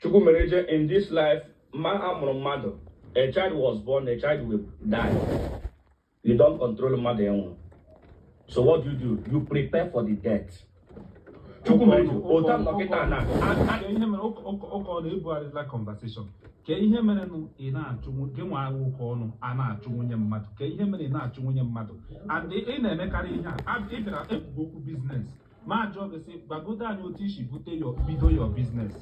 Chukwumerije, in this life, ma amụrụ mmadụ, a child was born, a child will die. You don't control mmadụ ịnwụ. So what do you do? You prepare for the death. Chukwumerije, otu a nọ kịta na Ka ihe mere ụka ọ na-ebugharịla conversation, ka ihe mere nụ ị na-achụ gị nwa agha ụka ọnụ a na-achụ nwunye mmadụ, ka ihe mere ị na-achụ nwunye mmadụ, and ị na-emekarị ihe a. Ị bịara ekwugo okwu business, ma jụọ gị sị, gbagodo anyị otu isi bute yo bido your business.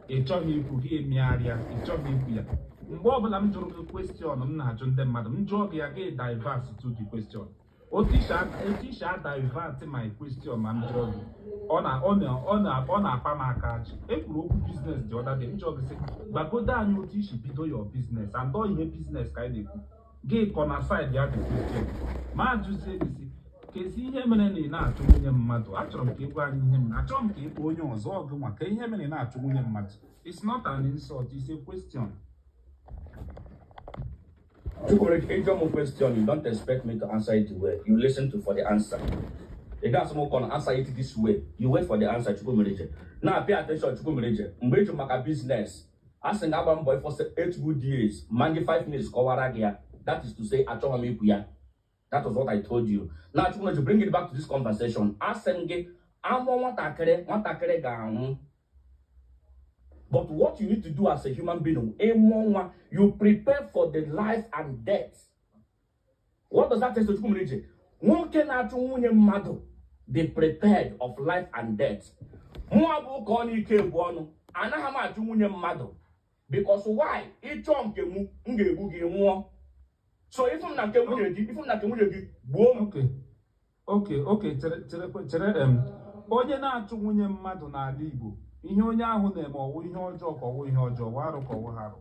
Ị chọghị ikwu, gị emegharịa, ị chọghị ikwu ya. Mgbe ọbụla m jụrụ gị question m na-ajụ ndị mmadụ, m jụọ gị ya, gị divert to the question. Otu isi a divert my question ma m jụọ gị, ọ na-apa m aka ajị. Ekwuru okwu business dị ọda dị, m jụọ gị sị, gbagodo anyị otu isi bido your business, and ọ ihe business ka anyị na-ekwu, gị kọ na side ya the question. Ma ajụzie gị sị, kezi ihe mere na ị na-achụ nwunye mmadụ? Achọrọ m ka ị gwa anyị ihe mere. Achọrọ m ka ị kpọọ onye ọzọ, ọgụ nwa, ka ihe mere ị na-achụ nwunye mmadụ. It's not an insult, it's a question. Chukwumerije, ịjụọ m question, you don't expect me to answer it the way you listen to for the answer. Ị ga-asị m ka answer it this way. You wait for the answer, Chukwumerije. Now pay attention, Chukwumerije. Mgbe ịjụ maka business, a sị na agba mbọ for 8 good years, ma ndị 5 minutes kọwara gị ya. That is to say, achọghị m ikwu ya. That was what I told you. Now, Chukwumerije, bring it back to this conversation. Asị m gị, amụọ nwatakịrị, nwatakịrị ga-anwụ. But what you need to do as a human being, ịmụọ nwa, you prepare for the life and death. What does that tell you, Chukwumerije? Nwoke na-achụ nwunye mmadụ be prepared of life and death. Mụọ bụ ụka ọnụ ike bụ ọnụ. Anaghị m achụ nwunye mmadụ. Because why? Ịchọọ nke mụ, m ga-egbu gị nwụọ. So ifu m na nke nwunye gị, ifu m na nke nwunye gị, gbuo m. Okay, chere, chere, chere. Onye na-achụ nwunye mmadụ n'ala Igbo, ihe onye ahụ na-eme, ọwụ ihe ọjọọ ka ọwụ ihe ọjọọ, ọwụ arụ ka ọwụ arụ?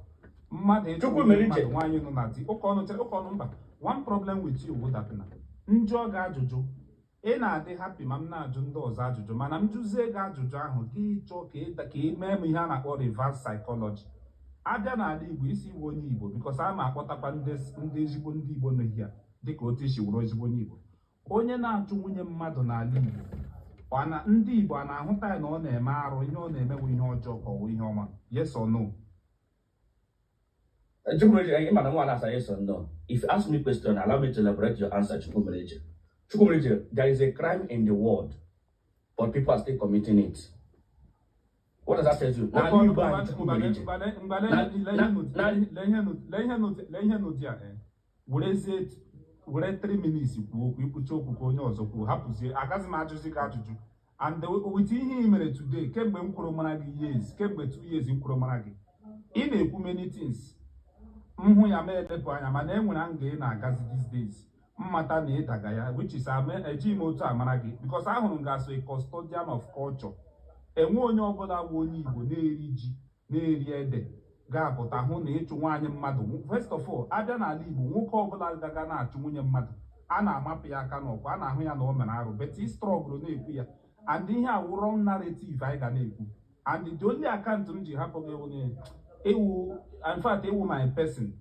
Mmadụ ịchụ Chukwu nwunye mere iche. mmadụ, nwaanyị nọ na di. Ụka ọnụ, chere, ụka ọnụ, mba. One problem with you wụ that na njụọ gị ajụjụ, ị na-adị happy ma m na-ajụ ndị ọzọ ajụjụ, mana m jụzie gị ajụjụ ahụ, gị chọọ ka ị mee m ihe a na-akpọ reverse psychology. Abịa n'ala Igbo, isi iwe onye Igbo, because a ma akpọtakwa ndị ezigbo ndị Igbo nọ here, dịka otu isi wụrụ ezigbo onye Igbo. Onye na-achụ nwunye mmadụ n'ala Igbo, ọ na ndị Igbo a na-ahụta ya na ọ na-eme arụ, ihe ọ na-eme bụ ihe ọjọọ ka ọ bụ ihe ọma? Yes or no? Chukwumerije, ị ma na nwa na-asa yes or no. If you ask me question, allow me to elaborate your answer, Chukwumerije. Chukwumerije, there is a crime in the world, but people are still committing it. What does that tell you? N'ala Igbo anyị, Chukwumerije. Lee ihe n'ụdị a, werezie were 3 minutes kwuo okwu, ikwucha okwu, ka onye ọzọ kwuo, hapụzie, agaghị m ajụzi gị ajụjụ. And with ihe ị mere today, kemgbe m kwuru mara gị years, kemgbe 2 years m kwuru mara gị, ị na-ekwu many things, m hụ ya ma elepụ anya, mana e nwere nga ị na-agazi these days, mmata na ịdaga ya, which is ejighị m otu amara gị, because ahụrụ m gị as a custodian of culture. Enwe onye ọbụla bụ onye Igbo na-eri ji, na-eri ede, ga-apụta hụ na ịchụ nwaanyị mmadụ. First of all, abịa n'ala Igbo, nwoke ọbụla gaga na-achụ nwunye mmadụ, a na-amapụ ya aka n'ọkwa, a na-ahụ ya na o mere arụ, but ị struggle na-ekwu ya, and ihe a wụ wrong narrative anyị ga na-ekwu. And the only account m ji hapụ gị ewu ewu, in fact, ewu my person,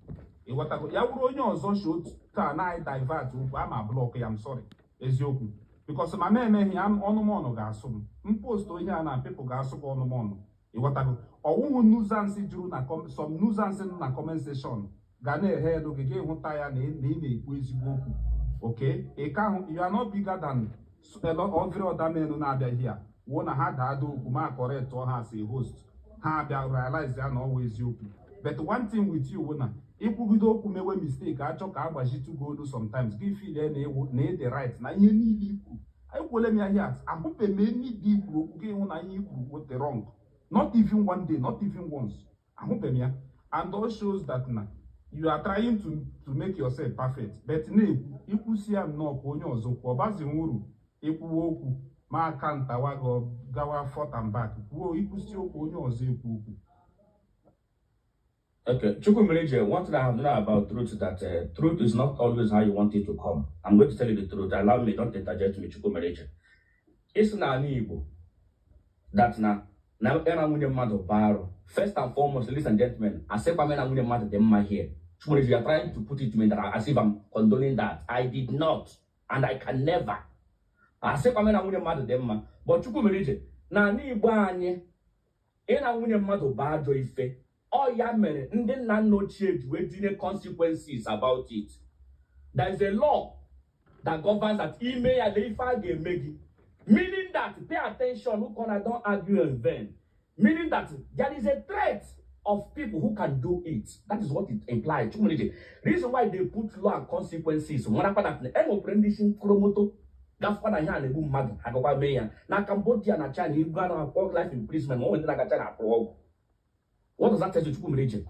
ịghọtago? Ya wụrụ onye ọzọ shi otu taa na anyị divert okwu, ama block ya. M sorry, eziokwu, because ma m emeghị ya, ọnụmọnụ ga-asụ m. M post ihe a na people ga-asụ gị ọnụmọnụ, ịghọtago? Ọwụhụ nuisance juru na some nuisance nọ na comment section ga na-ehe elu gị, gị hụta ya na ị na-ekwu ezigbo okwu. Okay, ị ka hụ you are not bigger than every other men na-abịa here, wụ na ha daa ada okwu ma correct ha as a host, ha abịa realize ya na ọ wụ eziokwu. But one thing with you wụ na ikwugide okwu, mewe mistake, achọ ka agbajitu gị olu sometimes, gị feel na ewu na ịdị right na ihe niile ikwu. Ekwuole m ya here, ahụbeghị m any dị ikwuru okwu gị hụ na ihe ikwuru wụ the wrong, not even one day, not even once, ahụbeghị m ya. And all shows that na you are trying to make yourself perfect, but na-ekwu ikwusi ya nnọọ ka onye ọzọ kwuo, ọ bazighị uru ikwuwa okwu ma aka ntawa gị gawa forth and back kwuo, ikwusi okwu, onye ọzọ ekwu okwu. Okay, Chukwumerije, one thing I have known about truth is that truth is not always how you want it to come. I'm going to tell you the truth. Allow me, don't interject me, Chukwumerije. Isi na ala Igbo that na ịra nwunye mmadụ bụ arụ. First and foremost, ladies and gentlemen, asịkwa m na nwunye mmadụ dị mma here. Chukwumerije, you are trying to put it to me that as if I'm condoning that. I did not, and I can never. Asịkwa m na nwunye mmadụ dị mma. But Chukwumerije, na ala Igbo anyị, Ịna nwunye mmadụ bụ ajọ ife. Ọ ya mere ndị nna nna ochie ji wee tinye consequences about it. There is a law that governs that ime ya na ife a ga-eme gị. Meaning that, pay attention, Ukona, don't argue in vain. Meaning that there is a threat of people who can do it. That is what it implies. Chukwumerije. Reason why they put law and consequences. Marakwa that e nwekwara ndị isi mkpụrụmoto gafụkwa na ihe a na-egbu mmadụ agakwa mee ya. Na Cambodia na China, igwe a na-akpọ life imprisonment, ma ọ nwere ndị na-aga China akwụ ọgwụ. What does that tell you, Chukwumerije?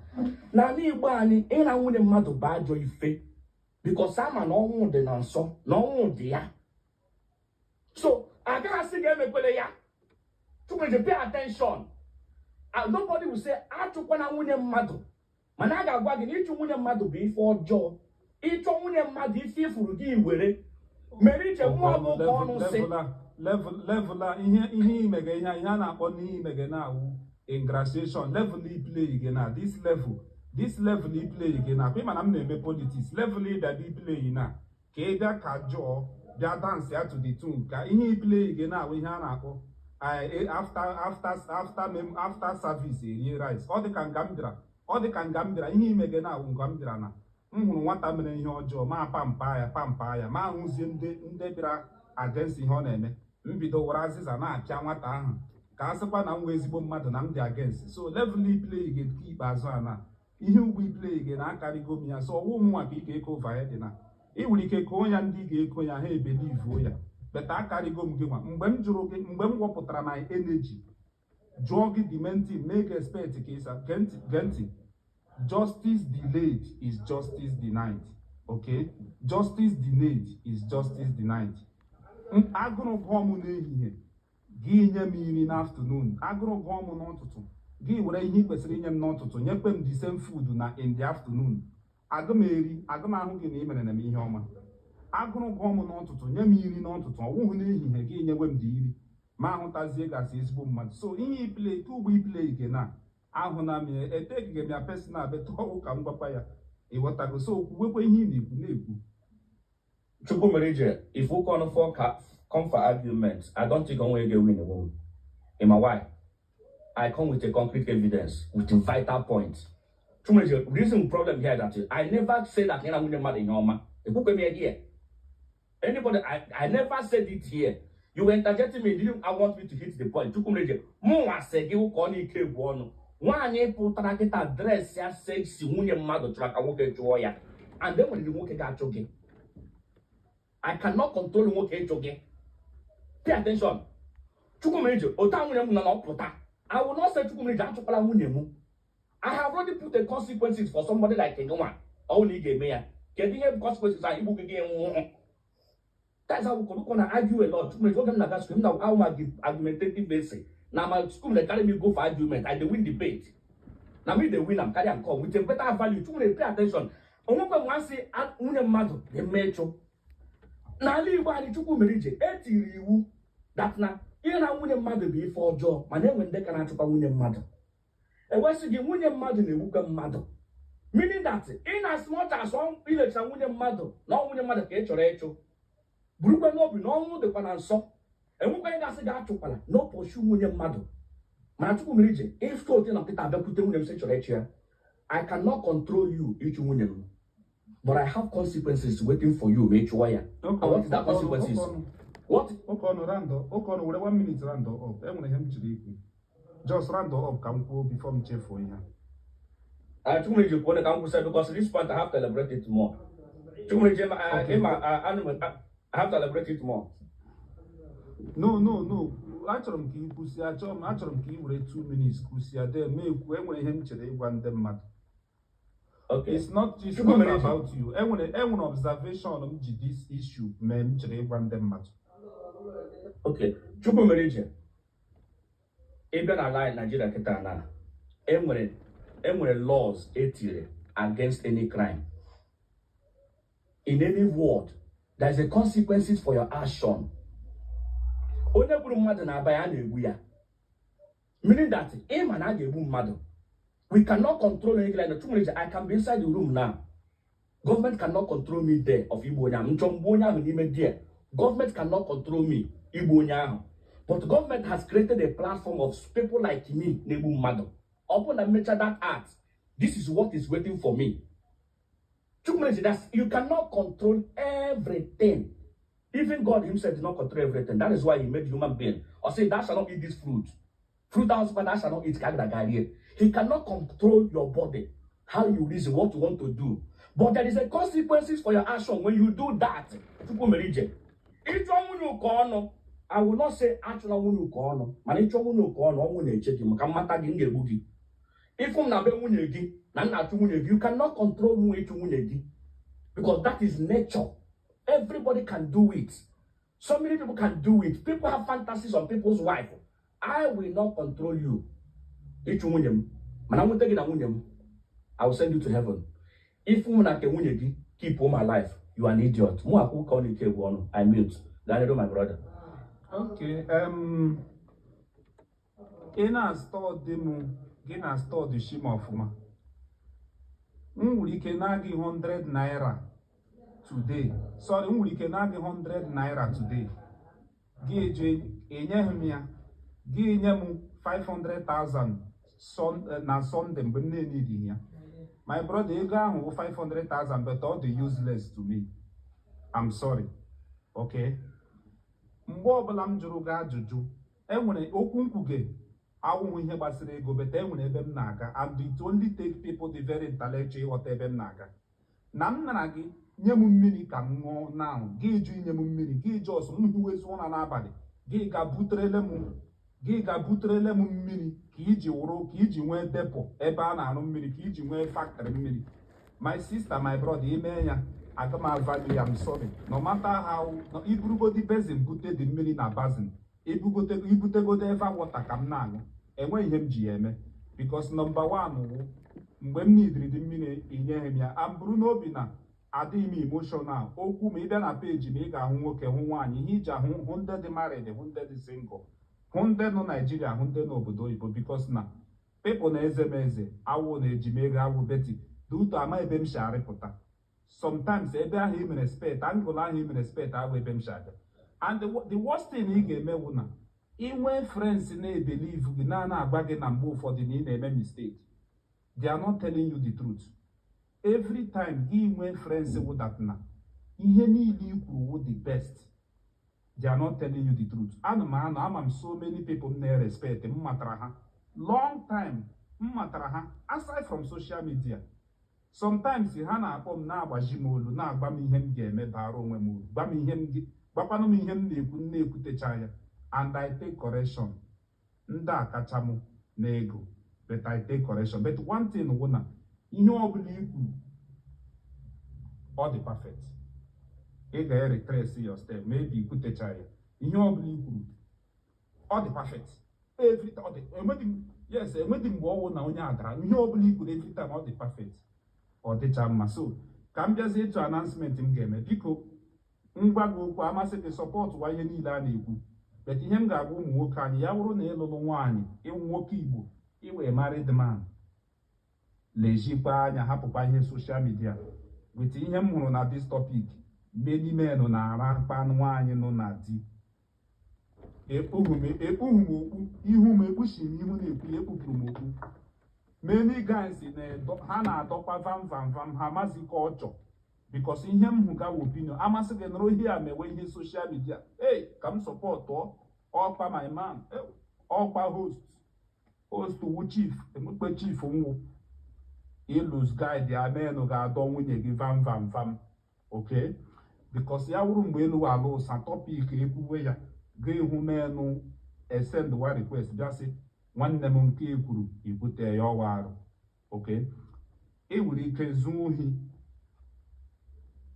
N'ala Igbo anyị, ịna nwunye mmadụ bụ ajọ ife. Because ama na ọnwụ dị na nsọ, na ọnwụ dị ya. So, agaghị asị gị emekwele ya. Chukwumerije, pay attention. And nobody will say achụkwana nwunye mmadụ, mana a ga-agwa gị na ịchụ nwunye mmadụ bụ ife ọjọọ. Ịchọ nwunye mmadụ, ife ifuru gị were mere iche mmụọ bụ ụka ọnụ sị Level a, ihe imege, ihe a na-akpọ n'ihe imege na-awụ ingratiation level. I play gị na this level, this level i play gị na akwa. Ịma na m na-eme politics. Level ị bịa dị play na ka ị bịa ka jụọ bịa dance ya to the tune, ka ihe i play gị na-awụ ihe a na-akpọ after service erie rice. Ọ dị ka nga m bịara, ọ dị ka nga m bịara, ihe ime gị na-awụ nga m bịara na m hụrụ nwata mere ihe ọjọọ, ma pampa ya, pampa ya, ma ahụzie ndị bịara against ihe ọ na-eme, m bido were azịza na-apịa nwata ahụ ka a sịkwa na m wee ezigbo mmadụ na m dị against. So level i play gị nke ikpeazụ a na ihe ugbo i play gị na-akarịgo m ya. So ọwụ m nwa ka ị ga-eko overhead na ị nwere ike koo ya, ndị ga-eko ya ha ebelivuo ya better. Akarịgo m gị nwa. Mgbe m jụrụ gị, mgbe m wepụtara my energy jụọ gị the main thing, make expect ka ịsa. Gee ntị, gee ntị. Justice delayed is justice denied, okay? Justice delayed is justice denied. Agụrụ gụọ m n'ehihie, gị nye m nri n'afternoon. Agụrụ gụọ m n'ụtụtụ, gị were ihe ị kwesịrị inye m n'ụtụtụ nyekwe m the same food na in the afternoon. Agụ m eri, agụ m ahụ gị na ị mere na m ihe ọma. Agụrụ gụọ m n'ụtụtụ, nye m nri n'ụtụtụ, ọ wụghị n'ehihie gị nyewe m dị nri, ma ahụtazie gasị ezigbo mmadụ. So ihe i play ke ugbo i play ke na ahụ na m ya etekige m ya personal better. Ọwụ ka m gwakwa ya, ịghọtago? So kwuwekwa ihe ị na-ekwu na-ekwu. Chukwumerije, if we come for come for argument, I don't think onwe ga win the woman. In my why? I come with a concrete evidence, with a vital point. Chukwumerije, reason problem here that I never say that ịna nwunye mmadụ ihe ọma. Ekwukwe m ya here. Anybody, I never said it here. You were interjecting me. You, I want me to hit the point. Chukwumerije, mụ sị gị ụka ọ n'ike egwu ọnụ. Nwaanyị pụtara kịta dress ya sexy, nwunye mmadụ chọrọ ka nwoke chụọ ya. And then nwere nwoke ga-achụ gị. I cannot control nwoke ịchụ gị. Pay attention. Chukwumerije, otu a nwunye m nọ na ọpụta. I will not say Chukwumerije achụkwala nwunye m. I have already put the consequences for somebody like gị nwa. Ọ na ị ga-eme ya. Kedu ihe bụ consequences a? Igbu gị gị nwụọ. That's how we could gonna argue a lot. Chukwumerije, oge m na-aga school, m na ahụ m argumentative essay. Na my school dey carry me go for argument. I dey win debate. Na me dey win am, carry am come with a better value. Chukwumerije, pay attention. Onwekwe m asị nwunye mmadụ dị mma ịchụ. N'ala Igbo anyị, Chukwumerije, etiri iwu that na ihe na nwunye mmadụ bụ ife ọjọọ, mana enwe ndị ka na-achụkwa nwunye mmadụ. Ewesị gị nwunye mmadụ na-egbukwa mmadụ, meaning that in as much as ilecha nwunye mmadụ na ọ nwunye mmadụ ka ị chọrọ ịchụ, burukwa n'obi na ọnwụ dịkwa na nsọ. Enwekwa ihe gasị ga-achụkwala na ọpọchu nwunye mmadụ. Mana Chukwumerije, ife otu na nkịta abịakwute nwunye m sị chọrọ ịchụ ya, I cannot control you ịchụ nwunye m, but I have consequences waiting for you ma ị chụọ ya. And what is that consequences? What? Ụka ọnụ, round ụka ọnụ, were one minute round up. Enwere ihe m chọrọ ikwu. Just round up ka m kwuo before m chefuo ihe. Chukwumerije, kwuo ka m kwụsị, because this point I have to elaborate it more. Chukwumerije, Okay. I have to elaborate it more. No, achọrọ m ka ị kwụsị. Achọrọ m ka ị were 2 minutes kwụsịa, then ma ekwu. Enwere ihe m chere ịgwa ndị mmadụ. Okay. It's not Chukwumerije. about you. Enwere observation m ji this issue mee m chere ịgwa ndị mmadụ. Okay. Chukwumerije, ị bịa n'ala anyị Nigeria kịta na enwere laws etiri against any crime. In any world, there is a consequences for your action. Onye gburu mmadụ na-aba ya, a na-egbu ya. Meaning that ịma na a ga-egbu mmadụ. We cannot control anything like that. Chukwumerije, I can be inside the room now. Government cannot control me there of igbu onye ahụ. Nchọ mgbu onye ahụ n'ime there. Government cannot control me igbu onye ahụ. But government has created a platform of people like me na-egbu mmadụ. Ọ bụrụ na mmecha that act, this is what is waiting for me. Chukwumerije, that's you cannot control everything. Even God himself did not control everything. That is why he made human being. Or say, "Thou shalt not eat this fruit." Fruit ahụ sịkwa, "Thou shalt not eat," ka a gara rie. He cannot control your body, how you reason, what you want to do. But there is a consequences for your action when you do that. Chukwumerije, ịchọ nwunye ụkọ ọnụ, I will not say achụla nwunye ụkọ ọnụ, mana ịchọ nwunye ụkọ ọnụ, ọnwụ na-eche gị maka mmata gị, m ga-egbu gị. Ịfụ m na be nwunye gị na nna achụ nwunye gị, you cannot control m ịchụ nwunye gị because that is nature. Everybody can do it. So many people can do it. People have fantasies on people's wife. I will not control you ịchụ nwunye m, mana nweta gị na nwunye m, I will send you to heaven. If m na nke nwunye gị, keep all my life. You are an idiot. Mụ akwụ ka ọ na-eke egwu ọnụ. I mute. Gaa, my brother. Okay, ị na-astọdị m, gị na-astọdị shi m ọfụma. M nwere ike na gị 100 naira today, sorry, m nwere ike na gị 100 naira today, gị eje enyeghị m ya, gị nye m 500,000 na Sunday mgbe m na-enidi ya. My brother, ego ahụ wụ 500,000, but ọ dị useless to me. I'm sorry, okay? Mgbe ọbụla m jụrụ gị ajụjụ, enwere okwu nkwuge awụghị ihe gbasara ego, but enwere ebe m na-aga, and it only take people dị very intellectual ịghọta ebe m na-aga. Na m nara gị nye m mmiri ka m ṅụọ now, gị jụ inye m mmiri, gị jụ ọsọ m hiwezi ụra n'abalị, gị ga buterele m mmiri ka iji wụrụ, ka iji nwee depot ebe a na-arụ mmiri, ka iji nwee factory mmiri. My sister, my brother, ime ya, aga m avalue ya. I'm sorry. No matter how no, iburugodi basin bute dị mmiri na basin, ibugote, ibutegodo Eva water ka m na-aṅụ, enweghị ihe m ji ya eme, because number one wụ mgbe m nidiri dị mmiri, inyeghị m ya. A bụrụ n'obi na adịghị m emotional okwu. Ma ị bịa na peji ma ị ga-ahụ nwoke, hụ nwaanyị, ihe iji ahụ, hụ ndị dị married, hụ ndị dị single, hụ ndị nọ Naijiria, hụ ndị n'obodo oyibo, because na people na-eze m eze awụ na-eji m ego awụ beti duto ama ebe m si arịpụta. Sometimes ebe ahụ i mere spet angle ahụ i mere spet ahụ ebe m si abịa. And the worst thing ị ga-eme wụ na inwe friends na-ebelieve gị, na na-agwa gị na mgbe ụfọdụ na ị na-eme mistake. They are not telling you the truth every time. Gị nwee friends wụ that na ihe niile i kwuru wụ the best, they are not telling you the truth. Ana m anọ ama m so many people m na-respect, m matara ha long time, m matara ha aside from social media. Sometimes ha na-akpọ m, na-agbaji m olu, na-agba m ihe m ga-eme bara onwe m uru, gwa m ihe m gwakwanụ m ihe m na-ekwu, m na-ekwutecha ya, and I take correction. Ndị a kacha m n'ego, but I take correction. But one thing wụ na ihe ọbụla i kwuru, ọ dị perfect. Ị ga-retrace your step, maybe ikwutecha ya. Ihe ọbụla i kwuru, ọ dị perfect every ọ dị enweghị m, yes, enweghị mgbe ọwụ na onye a dara. Ihe ọbụla i kwuru, every time, ọ dị perfect, ọ dịcha mma. So ka m bịazie etu announcement m ga-eme. Biko, ngwa gị okwu amasị gị, support wa ihe niile a na-ekwu, but ihe m ga-agwa ụmụ nwoke anyị, ya bụrụ na ịlụlụ nwaanyị, ịwụ nwoke Igbo, iwe married man, lejikwa anya, hapụkwa ihe social media. With ihe m hụrụ na this topic, many men na-ara mkpa nwaanyị nọ na di. Ekpughị m okpu ihu m, ekpuchi m ihu na-ekwu ya, ekpupụrụ m okpu. Many guys ha na-adọkwa vam vam vam, ha amazi ka ọ chọ, because ihe m hụgawa opinion amasị gị, nụrụ ihe a mewe ihe social media. Hey, ka m supportụọ ọkpa my man. Eh, ọkpa host, host wu chief emekpe chief nwụ ilus guide ya. Menụ ga-adọ nwunye gị vam vam vam, okay? Because ya wụrụ mgbe elu ala ụsa topic ekwuwe ya, ga-ehụ menụ esend wa request, bịa sị nwanne m nke ekwuru ikwute ya ọwa arụ, okay? Ị nwere ike zuo ohi,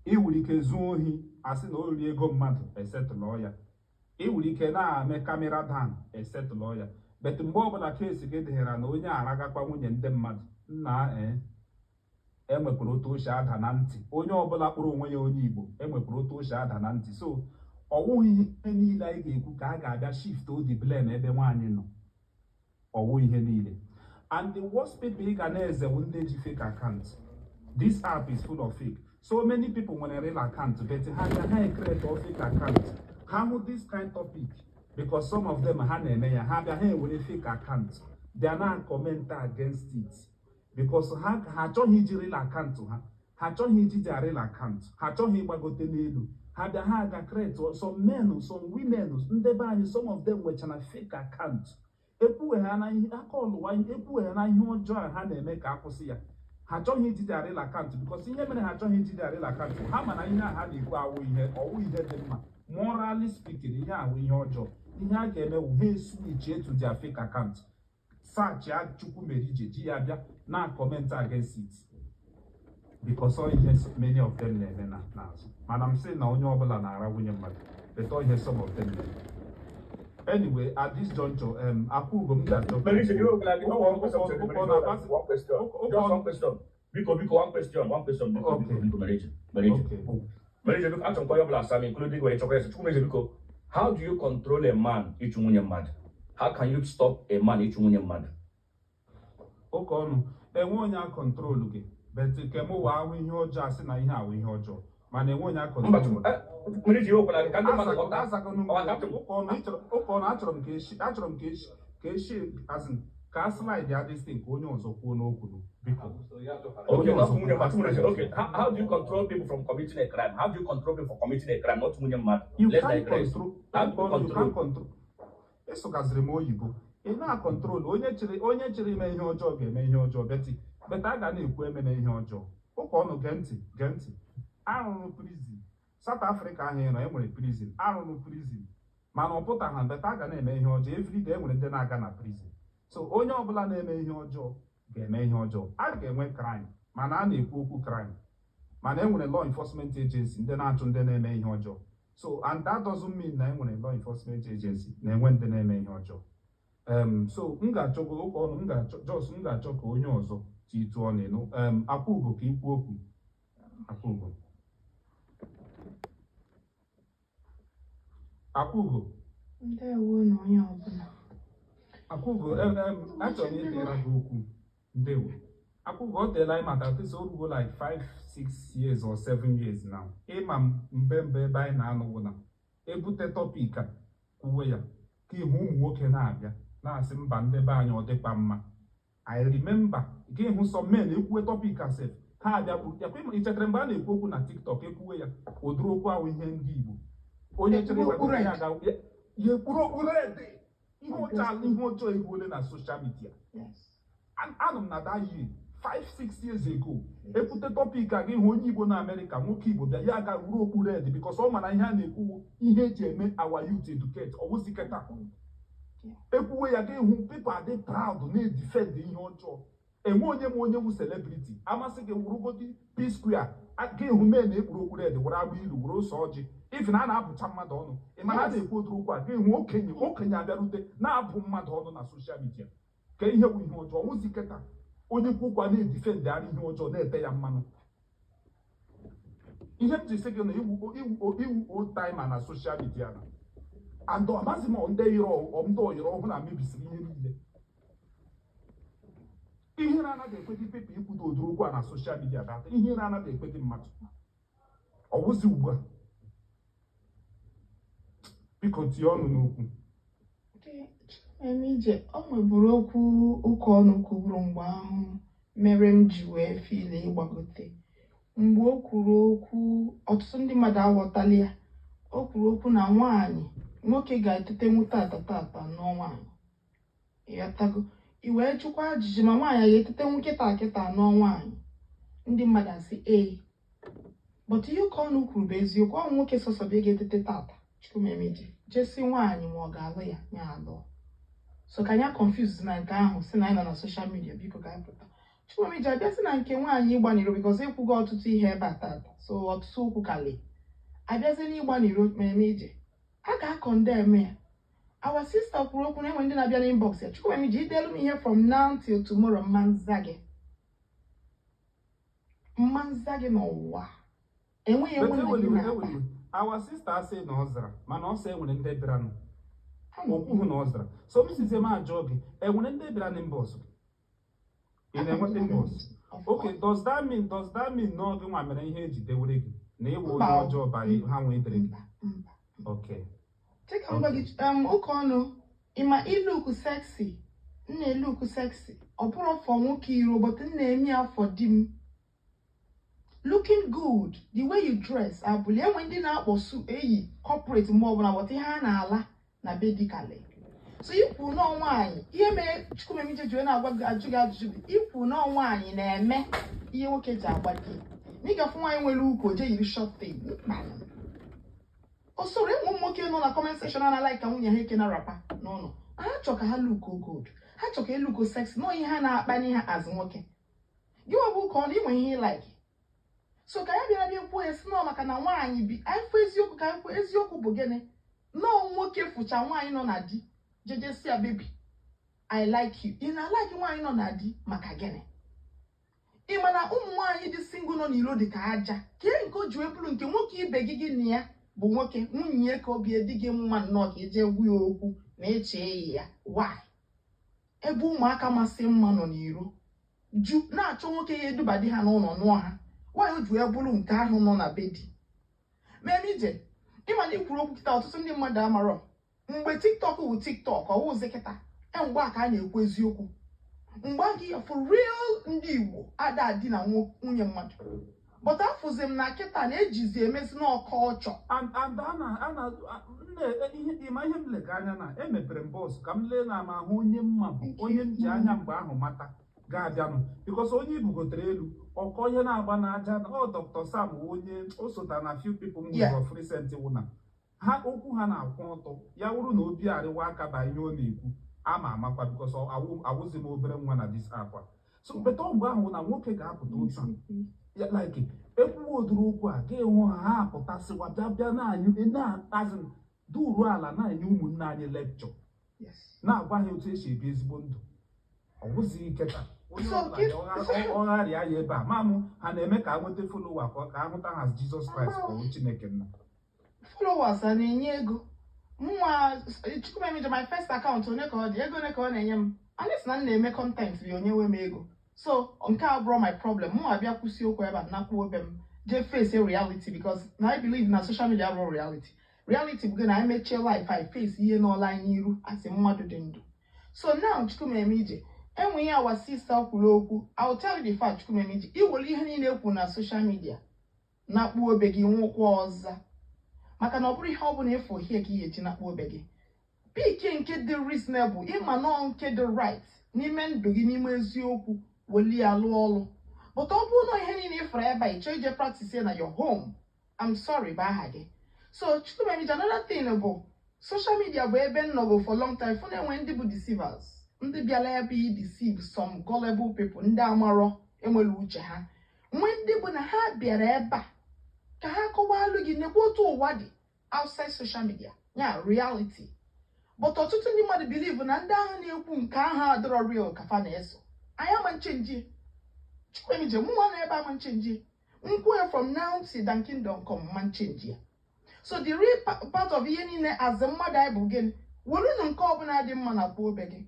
ị nwere ike zuo ohi, asị na o riri ego mmadụ, esetụlọ ya. Ị nwere ike na-eme camera down, esetụlọ ya. But mgbe ọbụla kesi gị dịghara na onye aragakwa nwunye ndị mmadụ nna, ee, enwekwara otu o si ada na ntị. Onye ọbụla kpọrọ onwe ya onye Igbo, enwekwara otu o si ada na ntị. So ọ wụghị ihe niile anyị ga-ekwu ka a ga-abịa shift the blame ebe nwaanyị nọ. Ọwụ ihe niile. And the worst people ị ga na-eze bụ ndị ji fake account. This app is full of fake. So many people nwere real account, but ha ga ha create fake account, ha hụ this kind topic. Because some of them, ha na-eme ya, ha bịa, ha ewere fake account bịa na comment against it, because ha achọghị iji real account ha, ha achọghị iji their real account, ha achọghị ịgbagote n'elu. Ha bịa, ha aga create some men, some women, ndị be anyị, some of them nwechara fake account. Ekwuwe ha na ihe aka ọlụwa, ekwuwe ha na ihe ọjọọ a ha na-eme ka akwụsị ya. Ha achọghị iji their real account, because ihe mere ha achọghị iji their real account, ha ma na ihe a ha na-ekwu awụ ihe ọwụ ihe dị mma. Morally speaking, ihe ahụ ihe ọjọọ. Ihe a ga-eme wụ ha switch to their fake account, search ya Chukwumerije, ji ya bịa na comment against it, because ọ ihe many of them na-eme na n'azụ. Mana m sị na onye ọbụla na-ara nwunye mmadụ, but ọ ihe some of them na-eme. Anyway, at this juncture, Akwugo, m ga-achọ Merije, you know, one question, Merije, one question. Just one question. Biko, biko, one question, one question, biko, biko, biko, Merije, Merije. Okay. Merije, biko, achọrọ m ka onye ọbụla asa m, including wee chọkwa ese. Chukwumerije, biko, how do you control a man ịchụ nwunye mmadụ? How can you stop a man ịchụ nwunye mmadụ? Ụka ọnụ enwe onye a control gị, but nke m ụwa ahụ ihe ọjọọ, asị na ihe ahụ ihe ọjọọ, mana enwe onye a Mba, control. Chukwu, Merije, iwe okwela gị ka ndị mmadụ ghọta. Ọ ka Ụka ọnụ, ụka ọnụ, achọrọ m ka eshi as in ka a slide ya this thing ka onye ọzọ kwuo n'okwu, biko. Okay, not nwunye mmadụ. Chukwumerije, okay. How do you control people from committing a crime? How do you control people from committing a crime? Not nwunye mmadụ. You Let's can't digress. control. How do you You control? can't control. Ịsụgaziri m oyibo. Ị na-acontrol onye chịrị ime ihe ọjọọ ga-eme ihe ọjọọ, but a ga na-ekwu emena ihe ọjọọ. Ụka ọnụ, gee ntị, gee ntị. Arụrụ prison South Africa ahụ ị nọ, enwere prison, arụrụ prison, mana ọ pụtaghị, but a ga na-eme ihe ọjọọ everyday. Enwere ndị na-aga na prison. So onye ọbụla na-eme ihe ọjọọ ga-eme ihe ọjọọ. A ga-enwe crime, mana a na-ekwu okwu crime, mana enwere law enforcement agency, ndị na-achụ ndị na-eme ihe ọjọọ. So and that doesn't mean na enwere law enforcement agency na-enwe ndị na-eme ihe ọjọọ. So m ga-achọ, ụka ọnụ, m ga-achọ just m ga-achọ ka onye ọzọ titụ ọnụ ịnụ. Akwụgo, ka ikwu okwu, Akwụgo, Akwụgo. Ndewo na onye ọbụla. Akwụgo, achọrọ m ịdịra gị okwu. Ndewo, Akwụgo. Ọ teela anyị mata atịsị, o rugo like 5, 6 years or 7 years now. Ịma mbe mbe ebe anyị na-anọ wụ na ebute topic a, kwuwe ya ka ihu ụmụ nwoke na-abịa na-asị mba, ndị be anyị, ọ dịkwa mma. I remember gị hụ some men ekwuwe topic a sef, ha abịa kwu. Ị chetara mgbe a na-ekwu okwu na TikTok, ekwuwe ya ụdịrị okwu ahụ, ihe ndị Igbo, onye chere Ekpuru okpu ịgbagote ya red. ga ya ekpuru okpu red. Ihe ọjọọ, ihe ọjọọ eruole na social media. Anọ m na that year, 5, 6 years ago, ekwute topic a, gị hụ onye Igbo na Amerịka, nwoke Igbo bịa, ya ga wuru okpu red, because ọ ma na ihe a na-ekwu, ihe eji eme our youth educate ọwụzi kịta. Ekwuwe ya, gị hụ people adị proud na-edefend ihe ọjọọ. Enwe onye ma onye wu celebrity amasị gị, wurugodi P Square, gị hụ mee na ekpuru okpu red, were agba ilu, were ose ọjị, ife na a na-abụcha mmadụ ọnụ. Ị mana a na-ekwu ụdịrị okwu a, gị hụ okenye, okenye abịarute na-abụ mmadụ ọnụ na social media ka ihe bụ ihe ọjọọ. Ọwụzi kịta, onye kwukwa na-edefend ara ihe ọjọọ, na-ete ya mmanụ. Ihe m ji sị gị na iwu old timer na social media na and amaghịzi m ndị yiri ndị oyiri ọhụrụ na mebisiri ihe niile. Ihe na-anaghị ekwe gị pepe ikwudo ụdịrị okwu a na social media data, ihe na-anaghị ekwe gị mmadụ ọwụzi ugbu a. Biko tie ọnụ n'okwu. Emije, o nweburu okwu ụka ọnụ kwuburu mgbe ahụ mere m ji wee feel ịgbagote. Mgbe o kwuru okwu, ọtụtụ ndị mmadụ aghọtala ya. O kwuru okwu na nwaanyị, nwoke ga-etetenwu tata tata nụọ nwaanyị. Ịghọtago? I wee jụkwa ajụjụ ma nwaanyị a ga-etetenwu kịta kịta nụọ nwaanyị. Ndị mmadụ asị ee. But ihe ụka ọnụ kwuru bụ eziokwu. Ọ nwoke sọsọ bụ ga-etete tata, Chukwumemije, jesi nwaanyị ma ọ ga-alụ ya, ya alụọ. So ka anyị confuse na nke ahụ si na anyị nọ na social media, biko ka anyị pụta. Chukwumemije abịa sị na nke nwaanyị ịgba n'iro, because ekwugo ọtụtụ ihe ebe a tata, so ọtụtụ okwu kali abịazie n'ịgba n'iro. Memije, a ga-acondemn ya. Our sister kwuru okwu na enwe ndị na-abịa n'inbox ya. Chukwumemije, idelu m ihe from now till tomorrow, mma nza gị, mma nza gị n'ụwa enweghị But enwe na gị eweliwe na-akpa. Eweliwe, our sister asị na ọ zara, mana ọ sị enwere ndị bịaranụ, okwuhụ na ọ zara. So m sizie m ajụọ gị, enwere ndị bịara n'inbox gị? Ị na-enweta inbox? Okay, does that mean na ọ gị nwa mere ihe eji dewere gị na ịwụ onye Mba. ọjọọ ba ha nwee dere gị? Mba, mba. Okay. Cheka m gwa gị, ụka ọnụ, ịma ilook sexy, m na-elook sexy. Ọ bụrụ for nwoke iro, but m na-eme ya for di m. Looking good, the way you dress, abụli enwe ndị na-akpọ su eyi corporate mgbe ọbụla, but ihe a na-ala na be dịkali. So ikwu nọọ nwaanyị, ihe mere Chukwumemije ji wee na-agwa gị, ajụ gị ajụjụ bụ ikwu nọọ nwaanyị na-eme ihe nwoke ji agba di. Na ịgafu nwaanyị nwere ukwu, o je yiri short thing. Mkpa o soro ụmụ nwoke nọ na comment section a na-like ka nwunye ha eke na wrapper n'ụlọ. Ha chọ ka ha look good, ha chọ ka elook sexy, nọ ihe ha na-akpanye ha azụ nwoke. Gị nwa bụ ụka ọ na inwe ihe like. So ka ya bịara bịa kwuo ya si nọ maka na nwaanyị bi anyị fụ eziokwu, ka anyị kwuo eziokwu bụ gịnị? Nọọ nwoke fụcha nwaanyị nọ na di, jeje si ya, "Baby, I like you." Ị na-alike nwaanyị nọ na di maka gịnị? Ị ma na ụmụ nwaanyị dị single nọ n'iro dị ka aja kee nke o ji wee bụrụ nke nwoke ibe gị, gị na ya bụ nwoke nwunye ya, ka obi dị gị mma nnọọ ka eje gwa ya okwu na eche ya. Why? Ebe ụmụaka masị mma nọ n'iro ju na-achọ nwoke ya eduba di ha n'ụlọ nụọ ha, nwaanyị o ji wee bụrụ nke ahụ nọ na be di mem ije. Ịma na ikwuru okwu kịta, ọtụtụ ndị mmadụ amarọ mgbe TikTok wụ TikTok ọwụzi kịta. E mgbe a ka a na-ekwu eziokwu, mgbe a ga for real, ndị Igbo ada adị na nwunye mmadụ, but afụzi m na kịta na-ejizi emezi n'ọkọ ọchọ. And a na nne ihe ịma ihe m lega anya na emepere m bọs ka m lee na ma ahụ onye mma bụ onye m ji anya mgbe ahụ mata ga-abịanụ, because onye ibugotere elu ọkọ ihe na-agba n'aja ọ Dr. Sam wụ onye o sota na few people m Yeah. nwere of recent wụ na ha okwu ha na-akwụ ọtọ. Ya wụrụ na obi arịwa aka ba ihe ọ na-ekwu ama amakwa, because awụzi m obere nwa na this app a. So beta mgbe ahụ na nwoke ga-apụta otu a ya, like ekwuwe ụdịrị okwu a ga-enwe ha, ha apụtasịwa bịa bịa na-anyụ na-azị duru ala na-enye ụmụnne anyị lecture, na-agwa ha otu esi ebi ezigbo ndụ. Ọ wụzighị kịta onye So, ọbụla bịa ọgharịa ya ebe a mamụ ha na-eme ka a nweta follower, ka ahụta ha as Jesus Christ, ka ọ Chineke nna. Followers a na-enye ego. Mụnwa Chukwumemije, my first account, onye ka ọ dị ego one ka ọ na-enye m? At least na m na-eme content bụ onye nwe m ego. So nke a bụrụ my problem, mụnwa bịa kwụsị okwu ebe a, nakwuo obe m jee face reality, because na I believe na social media abụrụ reality. Reality bụ gị na anyị mechie life, anyị face ihe n'ọla anyị n'iru asị mmadụ dị ndụ. So now, Chukwumemije, enwe ihe our sister kwuru okwu. I will tell you the fact, Chukwumemije, iwere ihe niile ekwu na social media na-akpụ obe gị nwụkwa ọza, maka na ọ bụrụ ihe ọ bụla ịfụ hie ka ị ga-eji nakpụ obe gị. Pick nke dị reasonable, ịma nọọ nke dị right n'ime ndụ gị, n'ime eziokwu, weli ya lụọ ọlụ. But ọ bụrụ na ihe niile ịfụrụ ebe a, ị chọọ ije practice ya na your home, I'm sorry, bụ aha gị. So Chukwumemije, another thing bụ social media bụ ebe m nọgo for long time fụ na-enwe ndị bụ deceivers, ndị bịara ebe i deceive some gullible people, ndị amarọ enwere uche ha, nwee ndị bụ na ha bịara ebe a ka ha kọwalụ gị nekwa otu ụwa dị outside social media, ya reality. But ọtụtụ ndị mmadụ believe na ndị ahụ na-ekwu nke ahụ adịrọ real ka fa na-eso. Anyị ama nchange. Chukwuemije, mụnwa na ebe ama nchange nkwu ya from now till than kingdom come, ma nchange ya. So the real part of ihe niile as mmadụ anyị bụ gịnị? Werunu nke ọbụla dị mma na kwuo obe gị.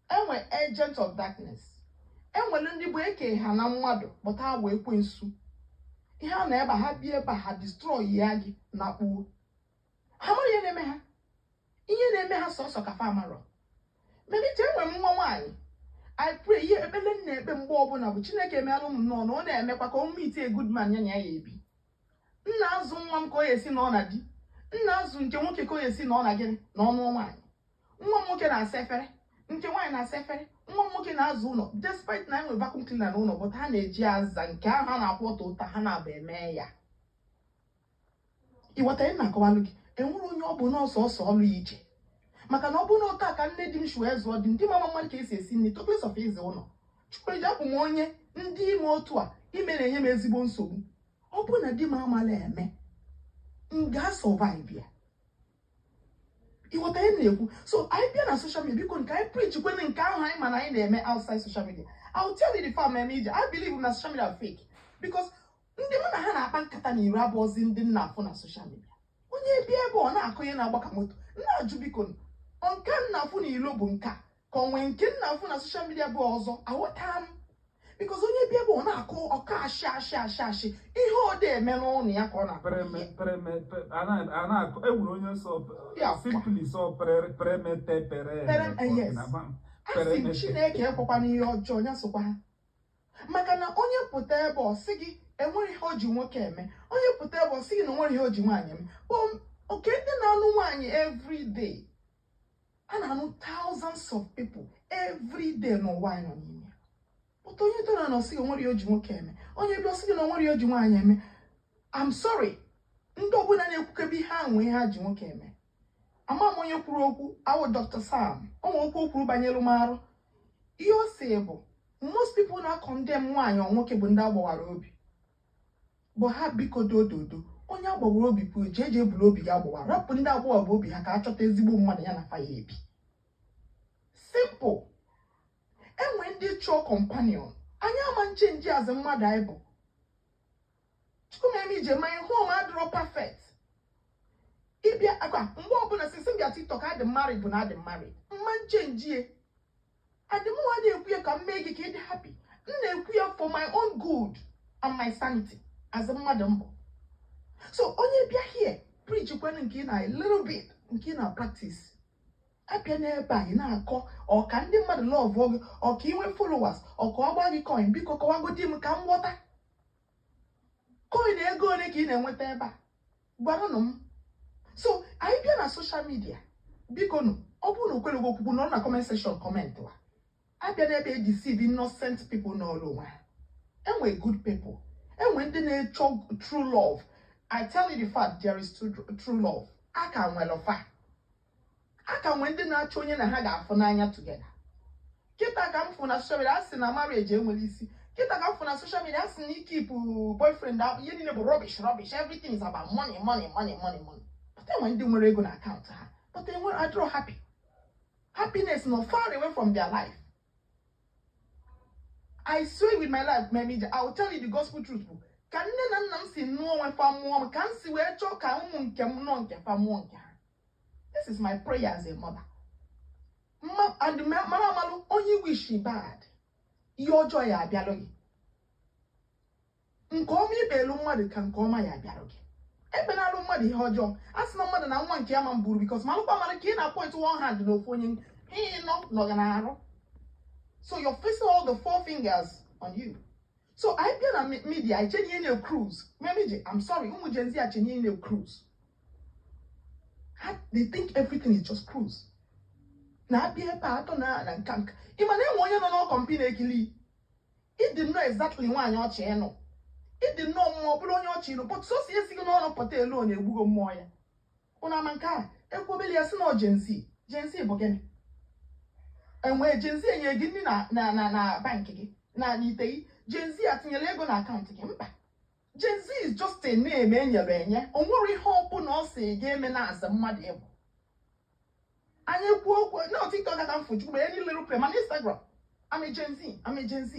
Enwe agent of darkness, enwere ndị bụ eke ha na mmadụ pụta bụ ekwensu. Ihe a na ebe a, ha bịa ebe a, ha destroy ya gị na kpuo ha mara ihe na-eme ha, ihe na-eme ha sọsọ ka fa amarọ. Melite, enwere m nwa nwaanyị. I pray, ihe ekpere m na-ekpe mgbe ọbụla bụ Chineke emeela m nnọọ na ọ na-emekwa ka o meet a good man ya na ya ya ebi. M na-azụ nwa m ka ọ esi na ọ na di, m na-azụ nke nwoke ka ọ esi na ọ na gịnị na ọnụ nwaanyị. Nwa m nwoke na-asa efere, nke nwaanyị na-asa efere. Nwa m nwoke na-azụ ụlọ, despite na enwe vacuum cleaner n'ụlọ, but ha na-eji aza nke ahụ ha na-akwụ ọtọ ụta ha na-aba eme ya. Ịghọta ihe m na-akọwalụ gị? Enwere onye ọ bụ nọọsụ ọsọ ọlụ ya iche, maka na ọ bụrụ na otu a ka nne di m si wee zụọ di m, di m ama mmadụ ka esi esi nri to place of ịza ụlọ. Chukwueji, abụ m onye ndị ime otu a ime na-enye m ezigbo nsogbu. Ọ bụrụ na di m amala eme, m ga-survive ya. Ịghọta ihe m na-ekwu? So anyị bịa na social media, biko, nke anyị preach kwene nke ahụ anyị ma na anyị na-eme outside social media. I will tell you the fact, eme ije, I believe na social media fake, because ndị mụ na ha na-akpa nkata na iro abụọzi ndị nna afụ na social media. Onye bịa ebe ọ na-akụ ihe na-agba ka moto, na-ajụ, biko, nke m na-afụ na ilo bụ nke a ka ọ nwee nke m na-afụ na social media bụ ọzọ? Aghọta m, Because onye bịa ebe ọ na-akụ ọka ashị ashị ashị ashị, ihe ọ dị eme n'ụlọ ya ka ọ na-akọ. Preme preme a na-akọ enwere onye sọ Ya kwa. Simply sọ premete pere. Yes. A sị m Chineke ekwekwana ihe ọjọọ ya sokwa ha, maka na onye pụta ebe ọ sị gị enwere ihe o ji nwoke eme, onye pụta ebe ọ sị gị na onwere ihe o ji nwaanyị eme. Bụ oke ndị na-anụ nwaanyị every day, a na-anụ thousands of people every day n'ụwa anyị nọ n'ime ya. Pụta, onye toro na ọ sị gị onwere ihe o ji nwoke eme, onye bịa ọ sị gị na onwere ihe o ji nwaanyị eme. I'm sorry, ndị ọbụla na-ekwukebe ihe ahụ nwee ihe ha ji nwoke eme. Ama m onye kwuru okwu awụ Dr. Sam, o nwere okwu o kwuru banyere m arụ. Ihe o si bụ most people na-condemn nwaanyị ọ nwoke bụ ndị agbawara obi bụ ha. Biko, dododo, onye agbawara obi pụrụ jee jee buru obi gị agbawara, rapụ ndị agbọghọ bụ obi ha ka a chọta ezigbo mmadụ ya na fa ya ebi. Simple. Enwe ndị chọọ companion. Anyị ama nche nji azụ mmadụ anyị bụ Chukwumeme ije ma ihu ọma adịrọ perfect. Ịbịa akwa mgbe ọbụla sisi bịa TikTok, adị married bụ na adị married mma nche njie adịmụnwa na-ekwu ya ka m mee gị ka ị dị happy. M na-ekwu ya for my own good and my sanity as mmadụ mbụ. So onye bịa here, preach kwanụ nke ị na a little bit nke ị na practice. Abịa n'ebe a, ị na-akọ ọka ndị mmadụ love gị, ọka inwe followers, ọka ọgba gị coin. Biko kọwagodi m ka m ghọta. Coin ego ole ka ị na-enweta ebe a? Gwaranụ m. So anyị bịa na social media, biko nụ, ọ bụrụ na okwelugo okwukwu, nọrọ na comment section, comment wa. Abịa n'ebe e deceive innocent people n'ọrụ onwe ha. Enwe good people, enwe ndị na-echọ true love. I tell you the fact, there is true love. A ka nwere fa, a ka nwee ndị na-achọ onye na ha ga-afụ n'anya together. Kịta ka m fụ na social media, a sị na marriage enwere isi. Kịta ka m fụ na social media, a sị na ikipụ boyfriend, ihe niile bụ rubbish, rubbish. Everything is about money, money, money, money, money. But enwe ndị nwere ego na akaụntụ ha, but enwere adịrọ happy. Happiness no far away from their life. I swear with my life, Memi, I will tell you the gospel truth bụ ka nne na nna m si nụọ onwe fa mụọ m, ka m si wee chọọ ka ụmụ nke m nụọ nke fa mụọ nke ha. This is my prayer as a mother. Mma and mara amalụ onye wish bad, ihe ọjọọ ya abịalụ gị. Nke ọma ikpelu mmadụ ka nke ọma ya abịalụ gị. Ekpenalụ mmadụ ihe ọjọọ. A sị na mmadụ na nwa nke ya ma mburu, because malụkwa mara ka ị na-point one hand n'ofu onye ihe nọ nọ na-arụ. So you're facing all the four fingers on you. So anyị bịa na media, anyị chenye na cruise. Memije, I'm sorry, ụmụ Gen Z achenye na cruise ha. They think everything is just cruise. Na-abịa ebe a atọ na nka nka. Ị ma na enwe onye nọ n'ọkọmpi na-ekili ịdị nnọọ exactly nwaanyị ọchị ịnụ, ịdị nnọọ mmụọ bụrụ onye ọchị ịnụ, but sosi esighị n'ọnụ pụta elu, ọ na-egbugo mmụọ ya. Ụnụ ama nke a ekwobeli ya sị na ọ Gen Z. Gen Z bụ gịnị? Enwee Gen Z enye gị nri na bank gị na n'ite gị? Gen Z atinyere ego na akaụntụ gị? Mba. Gen Z is just a name enyere enye. O nwere ihe ọbụla ọ sị ga-eme na asa mmadụ ịbụ. Anyị kwuo okwu na TikTok aka m fụ Chukwu any little play, mana Instagram, I'm a Gen Z, I'm a Gen Z.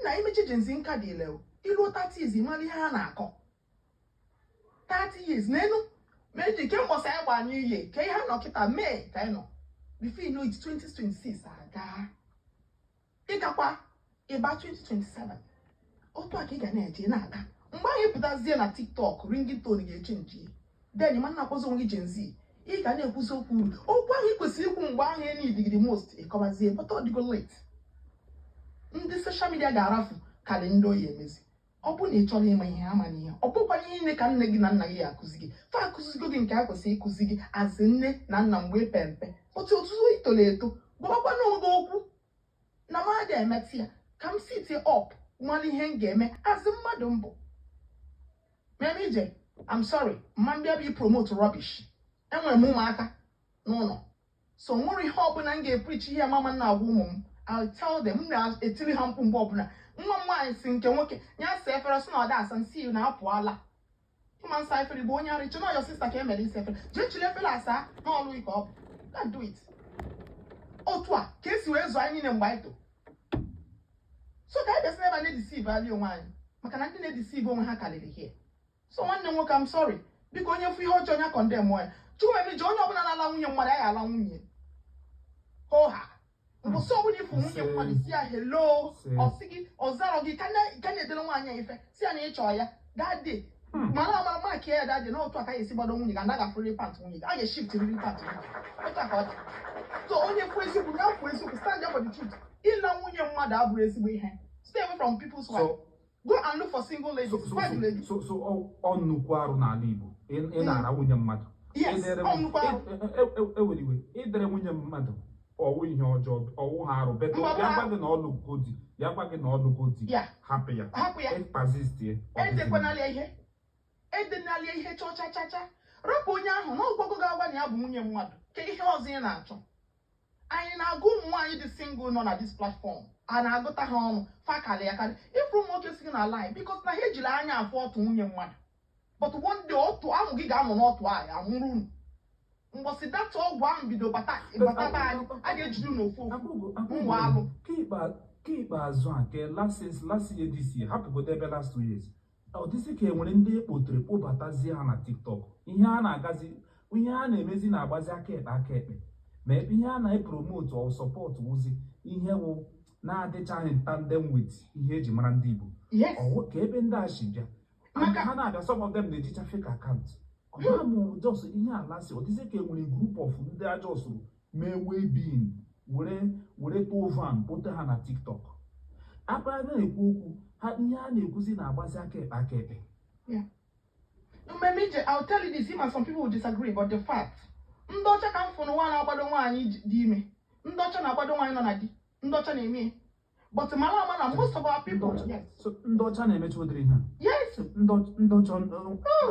Na imechi Gen Z nka dị ile o ilu 30 years, mara ihe a na-akọ 30 years n'enu ma eji kemgbe ọsọ anyị gbaa new year ka ihe nọ kịta mee ka anyị nọ. Before you know it, 2026 aga, ịgakwa ịba 2027. Otu a ka ị ga na-eje na-aga. Mgbe anyị pụtazie na TikTok, ringtone ga-eche nji, then ma na-akpọzi onwe gị Gen Z. Ị ga na-ekwuzi okwu uru, okwu ahụ ị kwesịrị ikwu mgbe ahụ enidgiri most ịkọbazie, but ọ dịgo late. Ndị social media ga-arafu karị ndị oyi emezi. Ọ bụrụ na ị chọrọ ịma ihe ama n'ihe, ọ bụkwa ihe niile ka nne gị na nna gị akụzi gị. Fa akụzigo gị nke a kwesịrị ịkụzi gị azị nne na nna mgbe ị pe mpe. Otu otu itoro eto, gwakwa onwe gị okwu na m adị emetụ ya ka m sit up nwale ihe m ga-eme azị mmadụ mbụ. Meme ije, I'm sorry, mma mbịa bụ promote rubbish. Enwere m ụmụaka n'ụlọ, so nwere ihe ọbụla m ga-epreach ihe mama na-agwa ụmụ m, I'll tell them. M na-etiri ha mkpu mgbe ọbụla nwa m nwaanyị si nke nwoke ya sa efere, sị na ọ da asa, nsị na apụọla ịma nsa efere bụ onye arịchọ na your sister ka emere isi efere, jee chiri efere asa n'ọlụ ka ọ bụ. Can't do it. Otu a ka esi wee zụọ anyị niile mgbe anyị too. So ka anyị bịasị n'ebe a na-edeceive ali onwe anyị, maka na ndị na-edeceive onwe ha karịrị here. So nwanne m nwoke, I'm sorry, biko, onye fụ ihe ọjọọ ya condemn ya. Chukwuemije, onye ọbụla na-ala nwunye mmadụ, anyị ala nwunye hoha. Mbọsị ọbụla ifu nwunye mmadụ, si ya hello, Ise. ọ sị gị, ọ zarọ gị, ka na-edere nwaanyị a ife, si ya na ị chọọ ya that day. Mara amara mark ya that day na otu aka ga-esi gbado nwunye gị, anaghị afụrịrị pant nwunye gị, a ga-eshift riri pant nwunye gị. Otu aka ọ dị. So onye kwu eziokwu, ya kwuo eziokwu. Stand up for the truth. Ịla nwunye mmadụ abụrụ ezigbo ihe. Stay away from people's wife. So Go and look for single ladies. so Find ladies. So ọ nnukwu arụ n'ala Igbo ị na-ara nwunye mmadụ. Yes. Ọ nnukwu arụ. Ewere iwe, ịdere nwunye mmadụ ọwụ ihe ọjọọ, ọwụ ha arụ better. Mba, Ya gwa gị na ọlụgo di, ya gwa gị na ọlụgo di, hapụ ya. Hapụ ya. Persist ye. Edekwanala ihe, edenala ihe, chọọ cha cha cha. Rapụ onye ahụ na ọgwago ga-agwa na ya bụ nwunye mmadụ. Ke ihe ọzọ ị na-achọ? Anyị na-agụ ụmụ nwaanyị dị single nọ na this platform, a na-agụta ha ọnụ fakalị ya karị. Ifuru ụmụ nwoke si gị na line because na ha ejiri anya afụ ọtụ nwunye mmadụ, but one day ọtụ ahụ gị ga-anọ n'ọtụ ahụ anwụrụ unu. Mgbọsị data ọgwụ ahụ bido bata bata be anyị, a ga-ejide unu ofu ofu ụmụ alụ. Ke ikpeazụ a, nke last, since last year, this year, hapụgodo ebe last 2 years, ọ dịzị ka e nwere ndị ekpotere kpọbatazie ha na TikTok. Ihe a na-agazi, ihe a na-emezi, na-agbazi aka ekpe aka ekpe, ma ebe ihe a na-epromote or support wụzi ihe wụ na-adịchaghị in tandem with ihe eji mara ndị Igbo. Ọwụ ka ebe ndị a si bịa. Ha na-abịa, some of them na-ejicha fake account. Ọ mụ just ihe ala si ọ dịzị ka e nwere group of ndị a just mee waybill were tụọ van kpote ha na TikTok. Akpa na-ekwu okwu ha, ihe a na-ekwuzi na-agbazi aka ekpe aka ekpe. Mmemme ije, I'll tell you this, even some people will disagree, but the fact, ndị ọcha ka m fụrụ nwa na-agbado nwaanyị dị ime, ndị ọcha na-agbado nwaanyị nọ na di, ndị ọcha na-eme ya. But mara ama na most of our people, yes. So ndị ọcha na-emecha ụdịrị ihe a? Yes. Ndị ọcha,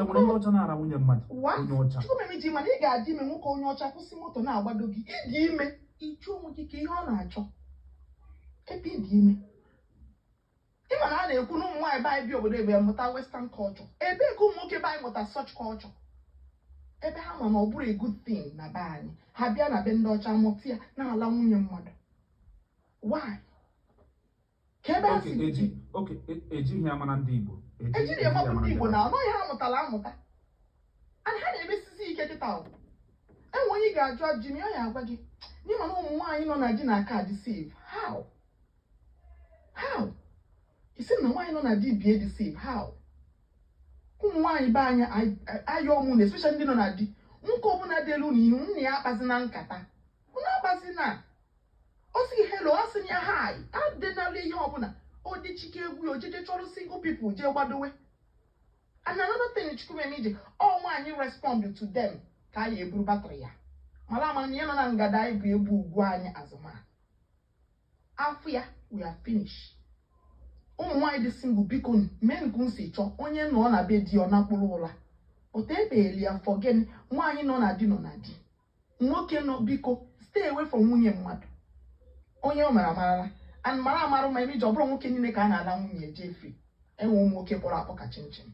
enwere ndị ọcha na-ara nwunye mmadụ? What? Onye ọcha? Chukwumeme ji, mana ị ga-adị ime, nwoke onye ọcha kwụsị moto na-agbado gị, ịdị ime, ịjụ onwe gị ka ihe ọ na-achọ ebe ịdị ime. Ịma na a na-ekwu na ụmụ nwaanyị be anyị bi obodo ebe mụta western culture, ebe ka ụmụ nwoke be anyị mụta such culture, ebe ha ma na ọ bụrụ a good thing na be anyị, ha bịa na be ndị ọcha mụta ya na-ala nwunye mmadụ. Why? Ka ebe ha si? Eji oke ejighị ya mara ndị Igbo. Ejiri ya mapụ ndị Igbo na ọnọghị ha mụtara amụta, and ha na-emesizi ike kịta o. Enwe onye ị ga-ajụ ajụjụ ma ọ ya agwa gị n'ịma na ụmụ nwaanyị nọ na di na aka dị safe. How isi na nwaanyị nọ na di bie dị safe? How? Ụmụ nwaanyị be anyị, ayọ ọmụ na especially ndị nọ na di, nwoke ọbụla dị elu na ihu nna ya akpazi na nkata unu akpazi na ọ sị hello, ọ sị ya hi, adịnala ihe ọbụla o dịchike egwu ya ojeje chọrọ single people jee gbadowe. And another thing, Chukwumeme ije, ọ nwaanyị respond to them ka a ya eburu battery ya. Mara ama na ihe nọ na ngada anyị bụ egbu ugwu anyị azụma afọ ya, we are finished. Ụmụ nwaanyị dị single, biko, mee nke m si chọọ. Onye nọ na be di ọ na-akpụrụ ụla pụta ebeli ya for gịnị? Nwaanyị nọ na di nọ na di, nwoke nọ, biko, stay away from nwunye mmadụ. Onye ọ mara amarala and mara amara ma eme ije. Ọ bụrụ nwoke niile ka a na-ala nwunye jefri, enwe ụmụ nwoke kpọrọ akpọ ka chinchin.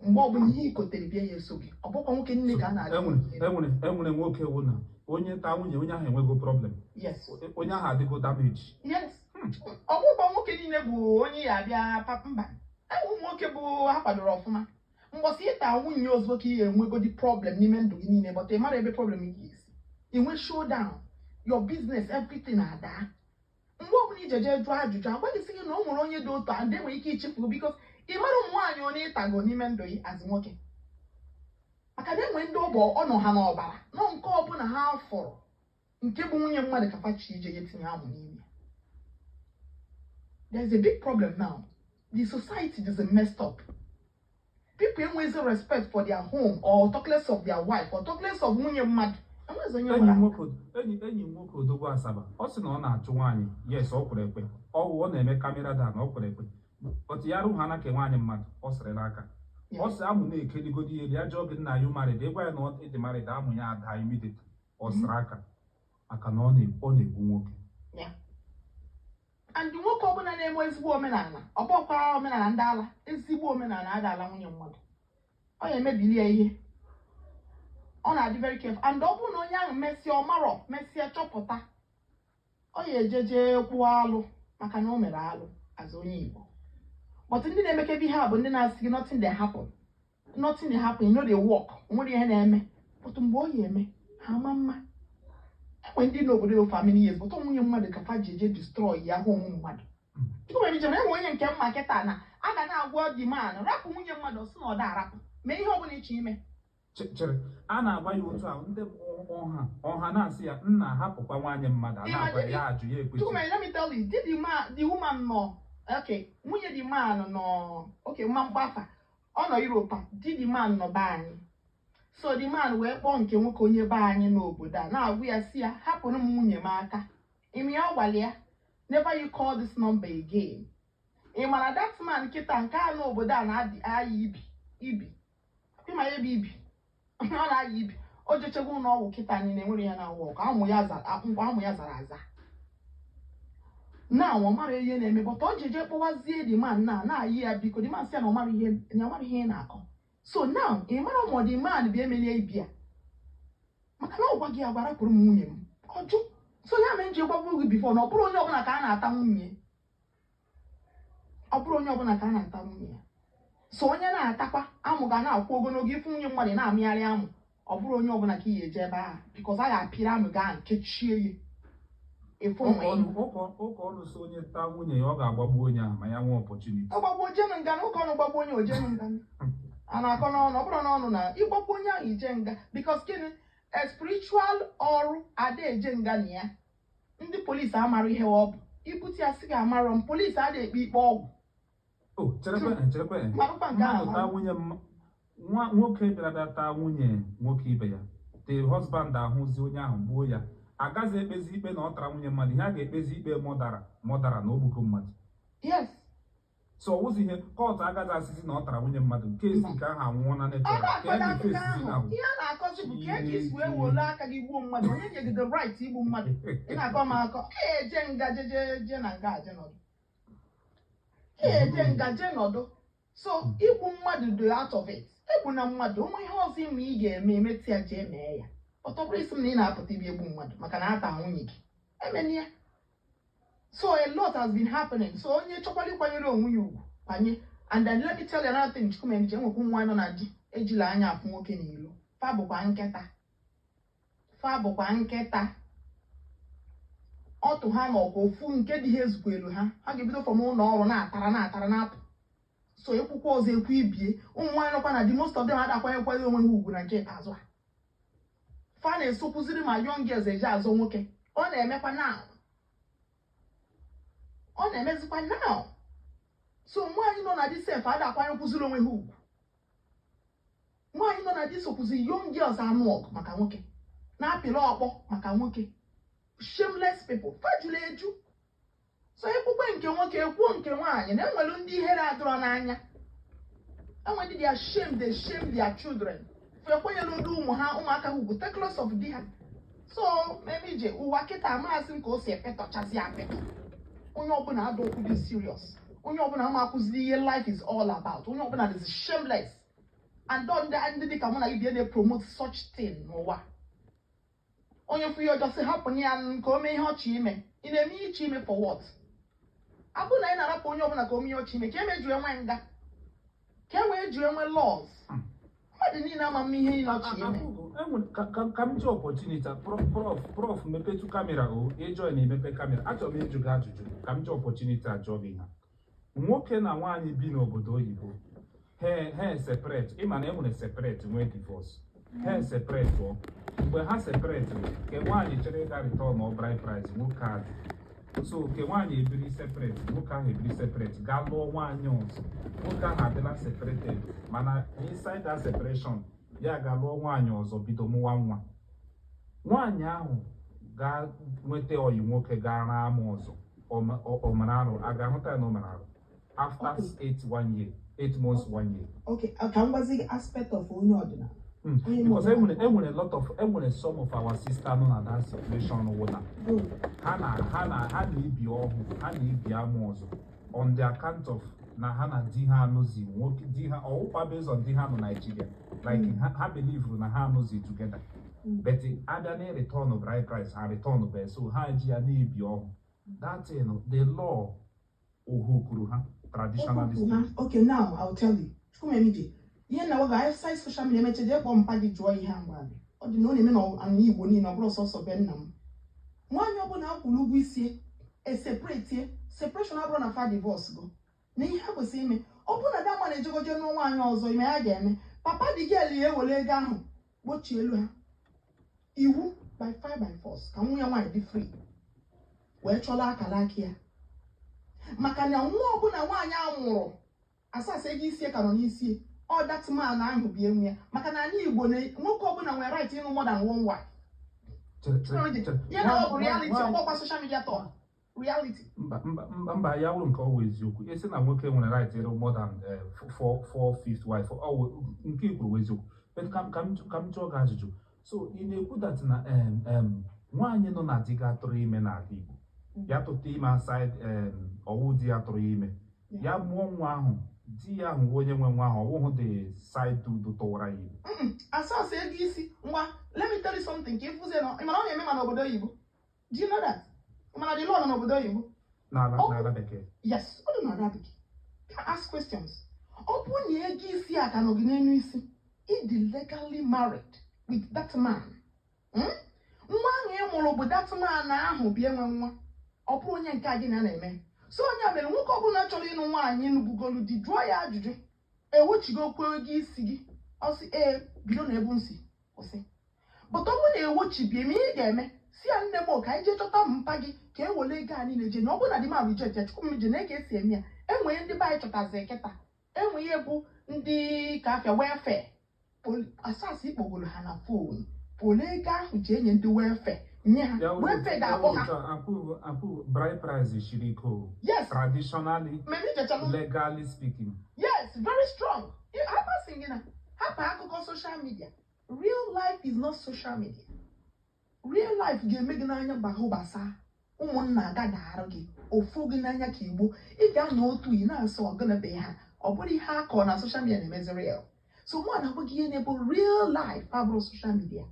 Mgbe ọbụla ihe ikotere bịa ya eso gị, ọ bụkwa nwoke niile ka a na-ala enwere nwunye. Enwere nwoke wụ na onye taa nwunye onye ahụ enwego problem. Onye ahụ adịgo damage. Yes, ọ bụkwa nwoke niile bụ onye ya abịa mba. Enwe ụmụ nwoke bụ ha kwadoro ọfụma. Mgbọsị ịta nwunye ozugbo ka ị ga-enwegodi problem n'ime ndụ gị niile, but ị mara ebe problem gị ga-esi inwe showdown, your business, everything ada. Mgbe ọbụla ije jee jụọ ajụjụ, agwaghịsị gị na o nwere onye dị otu a ndị enwere ike ichefu, because ị mara ụmụ nwaanyị onye ịtago n'ime ndụ gị azụ nwoke, maka na enwe ndị ọgbọ ọ nọ ha n'ọbara nọ nke ọbụla ha fọrọ nke bụ nwunye mmadụ ka fachi ije ya tinye amụ n'ime. There's a big problem now. The society is messed up. People enwezi respect for their home, or talk less of their wife, or talk less of nwunye mmadụ. Enwezi onye enyi nwere m nwoke enyi m nwoke odogwu Asaba, ọ sị na ọ na-achụ nwaanyị. Yes, ọ kwere ekwe, ọwụ ọ na-eme camera down, ọ kwere ekwe, but ya rụ ha na ka nwaanyị mmadụ ọ sịrịla aka. Ọ sị amụ na-ekeligodi elu ya jụọ gị, nna ya married, ịgwa ya na ọ dị married, amụ ya ada immediately. Ọ sịrị aka maka na ọ na-egbu nwoke. And nwoke ọbụla na-eme ezigbo omenala, ọ bụkwa omenala ndị ala, ezigbo omenala adala nwunye mmadụ, ọ ya emebili ya ihe. Ọ na-adị very careful, and ọ bụrụ na onye ahụ mesịa, ọ marọ, mesịa chọpụta, ọ ya ejeje kwụọ alụ maka na o mere alụ as onye Igbo. But ndị na-emekebe ihe a bụ ndị na-asị gị nothing dey happen, nothing dey happen, you no dey work, o nwere ihe na-eme. But mgbe ọ ya eme, ha ama mma. Enwe ndị n'obodo ya for many years, but nwunye mmadụ ka fa ji eje destroy ya hụ mmadụ. Chukwumerije, na enwe onye nke mma kịta na a ga na-agwa the man rapụ nwunye mmadụ, ọ sị na ọ da arapụ. Mee ihe ọbụla ịchọ ime. Chere, a na-agwa ya otu ahụ, ndị ọha na-asị ya, nna, hapụkwa nwaanyị mmadụ. A na-agwa ya, ya ajụ, ya ekwechi. Chukwumerije, let me tell you, the man, the woman nọ, okay, nwunye the man nọ, okay, mma mgbafa ọ nọ Europe, di the man nọ be anyị. So the man wee kpọọ nke nwoke onye be anyị n'obodo a, na-agwa ya, si ya hapụrụ m nwunye m aka. Ime ya, ọ gwara ya, "Never you call this number again." Ị mara that man kịta nke a n'obodo a na-adị aya ibi ibi, ịma ya ebe ibi ọ na-aya ibi, o jechegwa ụlọ ọgwụ kịta niile, enwere ya na-awụ ọkụ amụ ya zara ngwa, amụ ya zara aza na ọ mara ihe na-eme, but ọ jeje kpọwazie the man na na-ayị ya, biko. The man sị ya na ọ mara ihe, na ọ mara ihe ị na-akọ. So now ị mara ma the man bụ emelie ibi a, maka na ọ gwa gị agwa, rapụrụ m nwunye m, ọ jụ. So ya mere m ji gwagbu gị before na ọ bụrụ onye ọbụla ka a na-ata nwunye, ọ bụrụ onye ọbụla ka a na-ata nwunye ya. So onye na-atakwa amụ ga na-akwụ ogologo ifu nwunye mmadụ na-amịgharị amụ. Ọ bụrụ onye ọbụla ka ị ga-eje ebe ahụ, because a ga-apịrị amụ gaa nkechie ya ịfụ Ụka nwe. ọnụ ụka ọnụ so onye taa nwunye ya, ọ ga-agbagbu onye ahụ ma ya nwee opportunity. Ọ gbagbuo ojenu nga na ụka ọnụ, gbagbuo onye ojenu nga a na-akọ n'ọnụ. Ọ bụrụ n'ọnụ na ịgbagbu onye ahụ, ije nga, because gịnị? A spiritual ọrụ ada eje nga na ya. Ndị polisi amara ihe ọ bụ ibute ya, sị gị amarọ m, polisi ada ekpe ikpe ọgwụ. O cherekwe, cherekwe. Marụkwa nke Mmadụ ahụ. Taa nwunye nwa nwoke bịara bịa taa nwunye nwoke ibe ya, the husband ahụzi onye ahụ gbuo ya, agaghị ekpezi ikpe na ọ tara nwunye mmadụ. Ihe a ga-ekpezi ikpe, murder na ogbukọ mmadụ. Yes. So ọwụzi ihe court agaghị asịzi na ọ tara nwunye mmadụ kesi nke ahụ anwụọ na Ọ natural ka na-akọdo e akụkọ ga-efesizi ahụ. na Ihe a na-akọzi bụ ka e esi wee wolu aka gị gbuo mmadụ. Onye nye gị the right igbu mmadụ? Ị na-akọ m akọ. Ị eje nga, jeje je na nga je nọdụ. Ị eje nga je nọdụ. So igbu mmadụ dị out of it. Egbu na mmadụ onwe ihe ọzọ ime ị ga-eme, emetụ ya, jee mee ya. Ọtọ bụrụ isi m na ị na-apụta ibi egbu mmadụ maka na ata nwunye gị, emena ya. So a lot has been happening. So onye chọkwara ịkwanyere onwe ya ugwu, kwanye. And then let me tell you another thing, Chukwumerije, enwekwu nwa nọ na di ejila anya afụ nwoke n'ilo. Fa bụkwa nkịta, fa bụkwa nkịta. Ọtụ ha na ọgụ ofu nke dị ha ezukwelu ha, ha ga-ebido from ụlọ ọrụ na-atara na-atara na-apụ. So ekwukwa ọzọ ekwu ibie. Ụmụ nwaanyị nọkwa na di, most of them adakwanyekwanye onwe ha ugwu. Na nke ikpeazụ a, fa na-esokwuziri ma young girls eje azụ nwoke. Ọ na-emekwa now, ọ na-emezikwa now. So nwaanyị nọ na di sef ada akwanyekwuziri onwe ha ugwu. Nwaanyị nọ na di sokwuzi young girls anụ ọgụ maka nwoke, na-apịrị ọkpọ maka nwoke. Shameless people fajuru eju. So ekwukwe nke nwoke, ekwuo nke nwaanyị, na enwere ndị ihere adịrọ n'anya. Enwere ndị they are shame, they shame their children. Ekwenyere ndị ụmụ ha, ụmụaka ha ugwu, take loss of di ha. So eme ije ụwa kịta, amaghịzị m ka o si epetọchazi apetọ. Onye ọbụla adụ okwu dị serious, onye ọbụla ama akụziri ihe life is all about. Onye ọbụla is shameless and ndị ndị dịka mụ na gị bịa na-promote such thing n'ụwa. Onye fụ ihe ọjọọ, sị hapụ ya ka o mee ihe ọchị ime. Ị na-eme ihe iche ime for what? Abụ na anyị na-arapụ onye ọbụla ka o mee ihe ọchị ime, ka e meju enwe nga, ka e wee ju enwe laws. Mmadụ niile ama mma ihe niile ọchị ime. Ka m ji opportunity, prof, mepetu camera. O ịjoin emepe camera, achọrọ m ịjụ gị ajụjụ. Ka m ji opportunity ajụọ gị ha. Nwoke na nwaanyị bi n'obodo oyibo, ha separate, ịma na e nwere separate, nwee divorce. Ha separate ọ mgbe ha separate, ke nwaanyị chere ịga return ọ bride price, nwoke ajụ. So ke nwaanyị ebiri separate, nwoke ahụ ebiri separate, gaa lụọ nwaanyị ọzọ. Nwoke ahụ adịla separated, mana inside that separation ya ga lụọ nwaanyị ọzọ, bido mụwa nwa. Nwaanyị ahụ ga nweta ọyị nwoke, gaa raa ama ọzọ. Ọ mara arụ? A ga-ahụta ya na ọ mara arụ after 8 1 year, 8 months, 1 year? Okay, ka m gwazi gị aspect of onye ọdịnala. Onye Because ọdịnala. enwere lot of, enwere some of our sister nọ na that situation wụ na ha na-ebi ọhụụ, ha na-ebi ama ọzọ on the account of na ha na di ha anụzi. Nwoke di ha ọwụkwa based on di ha nọ Nigeria, like ha believe na ha anụzi together, but abịa na return bride price, ha return be, so ha ji ya na-ebi ọhụụ. That thing, the law ohukuru ha traditionally Okwu ha. Okay, now I'll tell you, Chukwumemije, ihe na waga outside social media, emecha jee kpọọ mpa gị, jụọ ihe a ngwa gị. Ọ dị na ọ na-eme n'ala Igbo niile, ọ bụrụ sọsọ be nna m. Nwaanyị ọbụla akwụrụ ụgwọ isi e separate, separation abụrụ na fa divorce go na ihe ha kwesịrị ime. Ọ bụrụ na dama na-ejegoje nụọ nwaanyị ọzọ, ime ya ga-eme papa dị gị ya ewere ego ahụ gbochie elu ha iwu by fire by force ka nwa ya nwaanyị dị free wee chọla akara aka ya, maka na nwa ọbụla nwaanyị a mụrụ asasị ego isi ka nọ n'isi ọ that man ahụ bi enwe ya, maka na anyị Igbo na nwoke ọbụla nwere right ịnụ more than one wife. Chere, chere, chere. Ihe na ọ bụ reality. Ọgbọkwa social media talk, reality. Mba, mba, mba, mba, ya wụrụ nke ọ wụ eziokwu, esi na nwoke nwere right ịrụ more than four, four, fifth wife, ọ wụ nke i kwuru wụ eziokwu, but ka m jụọ gị ajụjụ. So ị na-ekwu that na nwaanyị nọ na di ga-atụrụ ime n'ala Igbo, ya tụta ime aside ọwụ di ya tụrụ ya ime, ya mụọ nwa ahụ, di ya ahụ wụ onye nwe nwa ahụ, ọwụhụ the side dude tụwara ya ime? Asasị ego isi ngwa, let me tell you something ka ịfụzie na ị mana ọ na-eme ma n'obodo oyibo. Do you know that? Mana the law nọ n'obodo oyibo. N'ala bekee? Yes, ọ dị n'ala bekee. Can ask questions. Ọ bụrụ na ego isi a ka nọ gị n'elu isi, ị dị legally married with that man. Nwa ahụ ị mụrụ bụ that man ahụ bịa enwe nwa, ọ bụrụ onye nke a gị na ya na-eme. So onye a mere nwoke ọbụla chọrọ ịnụ nwaanyị nụbugolu di, jụọ ya ajụjụ, ewochigokwa ego isi gị? Ọ sị ee, bido na ebu nsi kwụsị. But ọ bụrụ na ewochibie m, ihe ị ga-eme, si ya, "Nne m, ka anyị jee chọta mpa gị ka e were ego a niile jee." Na ọ bụrụ na di m reject ya, chukwu m je na ka esi eme ya. Enwee ndị be anyị chọtazi kịta, enwe ihe bụ ndị ka afịa welfare asasị ikpogoro ha na phone, were ego ahụ ji enye ndị welfare, nye ha. Ya wụrụ Welfare ga-akpọ ha. Akwụ bride price shiri ike o. Yes. Traditionally, Mmemme ijechalụ. legally speaking. Yes, very strong. Hapụ sị gị na hapụ akụkọ social media. Real life is not social media. Real life ga-eme gị n'anya gbahụ gbasa ụmụnna agadarụ gị ofu gị n'anya ka Igbo ị ga-anọ otu ị na-asọ ọgụnabe ha. Ọ bụrụ ihe akọ na social media na-emezi real. So mụ na-agwa gị ihe na-ebu real life abụrụ social media.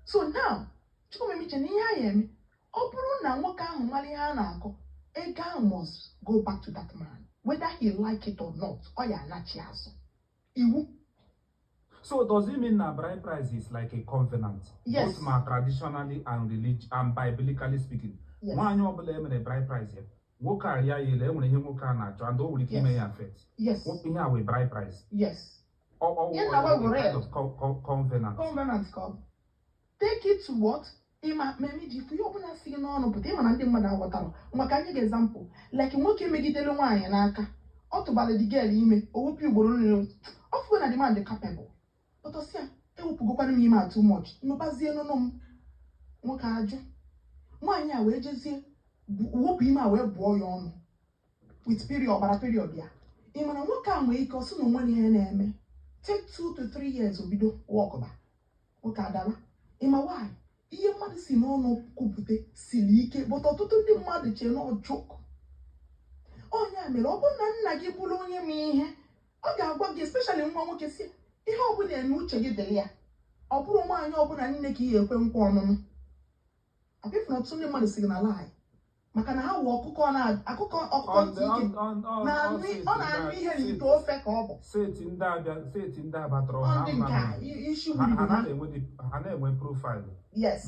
So now, Chukwumemiche, na ihe a ya eme, ọ bụrụ na nwoke ahụ mara ihe a na-akọ, ego ahụ must go back to that man whether he like it or not. Ọ ya anachi azụ iwu. So does it mean that bride price is like a covenant? Yes. Both ma traditionally and religion and biblically speaking. Yes. Nwaanyị ọbụla emere bride price ya, nwoke arịa ya elu, enwere ihe nwoke a na-achọ and o nwere ike ime ya affect. Yes. Ihe a wee bride price. Yes. Ọ Ihe na a wee kind of covenant. Covenant ka ọ bụ. Take it to what? Ịma mmemme ji ifu ihe ọbụla si gị n'ọnụ pụta, ịma na ndị mmadụ aghọtara. Maka anyị ga example, like nwoke megidere nwaanyị n'aka, ọ tụbara the girl ime, o wepụ ugboro nile, ọ fụgo na the man dị capable, but ọ sị ya, "Ewepụgokwana m ime a too much, nụbazie nụnụ m." Nwoke ajụ nwaanyị a wee jezie wepụ ime a wee bụọ ya ọnụ with period, ọbara period ya. Ị mana nwoke a nwee ike ọ sị na onwere ihe na-eme. Take 2 to 3 years, o bido wọkụba, nwoke adaba. Ịma why? Ihe mmadụ si n'ọnụ kwupụta siri ike, but ọtụtụ ndị mmadụ chee na ọ joke. Onye a mere ọ bụrụ na nna gị bụrụ onye ma ihe, ọ ga-agwa gị, especially nwa nwoke, si ihe ọbụla eme uche gị dịrị ya. Ọ bụrụ nwaanyị ọbụla nne ka ị ga-ekwe nkwa ọnụnụ akwa na ọtụtụ ndị mmadụ si gị na lie, maka na ha wụ ọkụkọ na akụkọ ọkụkọ ntị ike ọ na-anụ ihe n'ite ofe ka ọ bụ. Seti ndị abịa, seti ndị abatọrọ Ọ ha ndị nke a isi ha wuriri ha. Ha na-enwe profile. Yes.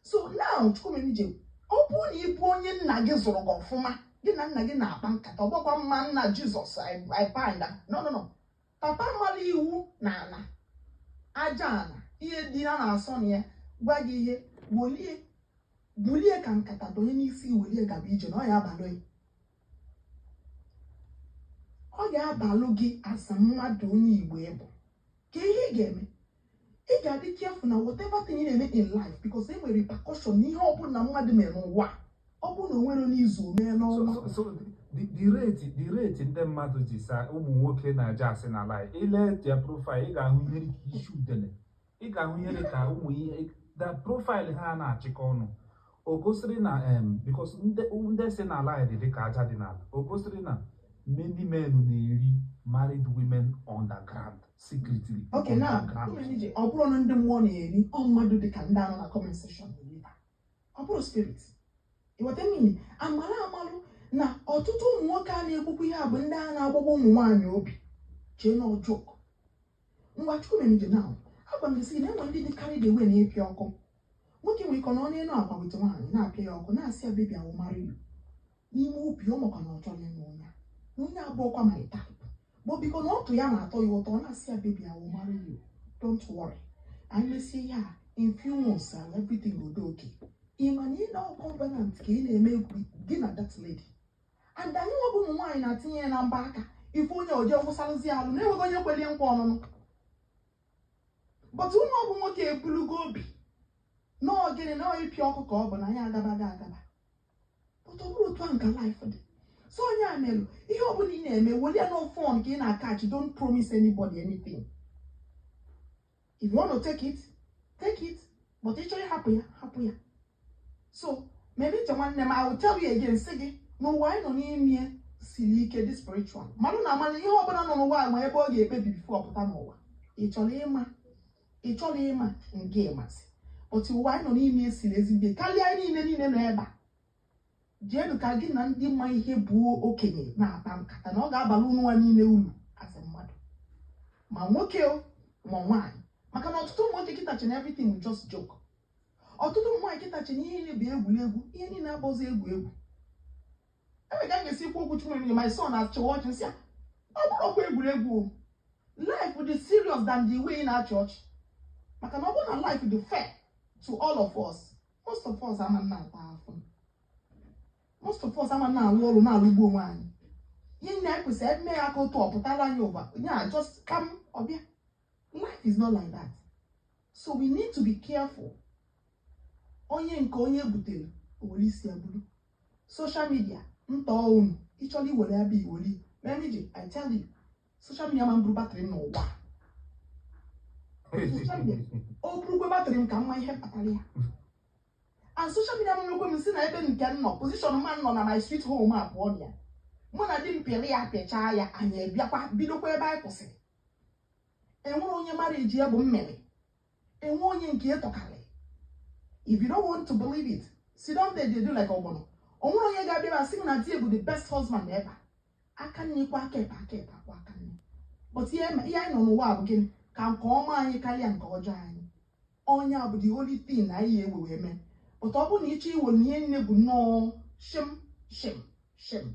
So now, Chukwumerije, ọ bụrụ na ị bụ onye nna gị zụrụ gị ọfụma, gị na nna gị na-akpa nkata, ọ bụkwa mma nna Jizọs I bind that. No, no, no. Papa mara iwu na ana aja ana ihe dị ha na-asọ na ya gwa gị ihe, welie bulie ka nkata donye n'isi, welie gaba ije na ọ ya abalị gị, ọ ga-abalụ gị asa mmadụ onye Igbo ịbụ ka ihe ị ga-eme. Ị ga-adị careful na whatever thing ị na-eme in life, because e nwere repercussion n'ihe ọbụla mmadụ mere n'ụwa. Ọ bụrụ na o nwere n'izu, o mee n'ọnwa. So the rate ndị mmadụ ji sa ụmụ nwoke na-aja asị na lie, ile their profile, ị ga-ahụ ihe dị ka isi udele, ị ga-ahụ ihe dị ka ụmụ ihe the profile ha na-achịkọ ọnụ. O gosiri na because ndị si na lie dị dị ka aja dị n'ala. O gosiri na many men na-eri married women underground, secretly. Okay, now, Underground. Chukwumerije, ọ bụrụ na ndị mmụọ na-eri, ọ mmadụ dị ka ndị anọ na comment section na-eri ha. Ọ bụrụ spirit, ịghọta mmiri amara amalụ na ọtụtụ ụmụ nwoke a na-egbukwa ihe a bụ ndị a na-agbagba ụmụ nwaanyị obi chee na ọjọọ. Ngwa, Chukwumerije, now agwa m gị sị na enwe ndị dị carried away na ịpịa ọkụ. Nwoke nwere ike ọ nọ n'elu akwa with nwaanyị, na-apịa ya ọkụ, na-asị ya, "Baby, I will marry you." N'ime obi ọ makwa na ọ chọrọ ịnụ onye a, na onye abụọkwa my type, but biko na ọtụ ya na-atọ ya ụtọ, ọ na-asị ya, "Baby, I will marry you, don't worry, anyị mesie ihe a in few months and everything go dey okay." Ị ma na ị na covenant ka ị na-eme gị na that lady. And anyị nwebụ ụmụ nwaanyị na-atinye ya na mba aka ife onye oje wụsalụzi alụ na-enweghị onye kwelie nkwa ọnụnụ. But ụmụ ọ bụ nwoke ebulugo obi nọọ gịnị na ịpịa ọkụ ka ọ bụ na anyị agabaga agaba. But ọ bụrụ otu a nka life dị. So onye a melụ ihe ọbụla ị na-eme, welie no phone ka ị na-akachi. Don't promise anybody anything. If you want to take it, take it, but ị chọrọ ịhapụ ya, hapụ ya. So maybe nche nwanne m, I will tell you again, sị gị n'ụwa anyị nọ n'ime siri ike, dị spiritual. Mmadụ na amala ihe ọbụla nọ n'ụwa a ma ebe ọ ga-ekpebi before ọ pụta n'ụwa. Ị chọrọ ịma, ị chọrọ ịma nke ịmasị otu ụwa anyị nọ n'ime siri ezigbo ike karịa anyị niile niile nọ ebe a. Jeenu ka gị na ndị ma ihe bụ okenye na-akpa nkata na ọ ga-abalị unu nwa niile ulu asị mmadụ, ma nwoke o ma nwaanyị, maka na ọtụtụ ụmụ nwoke kịta che na everything will just joke. Ọtụtụ ụmụ nwaanyị kịta che na ihe niile bụ egwuregwu. Ihe niile abụghịzi egwu egwu. Ebe ka m ga-esi kwu okwu Chukwu, my son achịwa ọchị, nsị a ọ bụrụkwa egwuregwu o. Life dị serious than the way ị na-achị ọchị, maka na ọ bụrụ na life dị fair to all of us, most of us ama na-ata afụ, most of us ama na-alụ ọrụ na-alụgbu onwe anyị. Ihe nne anyị kwesịrị eme ya aka otu ọ pụtara anyị ụwa ya just come ọbịa. Life is not like that, so we need to be careful. Onye nke onye butere owere isi ya buru social media ntọ unu ịchọrọ iwere ya bụ iwere memiji. I tell you, social media ma m buru battery m n'ụwa. Social media o burukwe battery m ka mma ihe kpatara ya. And social media m nwekwe m si na ebe nke m nọ, position ma m nọ na my sweet home a pụọ na ya. Mụ na di m pịrị ya pịachaa ya, anyị ebịakwa bidokwa ebe anyị kwụsịrị. Enwere onye marriage ya bụ mmiri, enwe onye nke ịtọkarị. If you don't want to believe it, sit down there, dey do like ọgbọnọ. O nwere onye ga-abịa ma sị m na di bụ the best husband ever. Aka nne kwa aka ekpe, aka ekpe akwa aka nne. But ihe anyị nọ n'ụwa bụ gịnị? Ka nke ọma anyị karịa nke ọjọọ anyị. Onye a bụ the only thing na anyị ewe wee mee. But ọ bụrụ na ịchọ iwe na ihe nne bụ nnọọ shim shim shim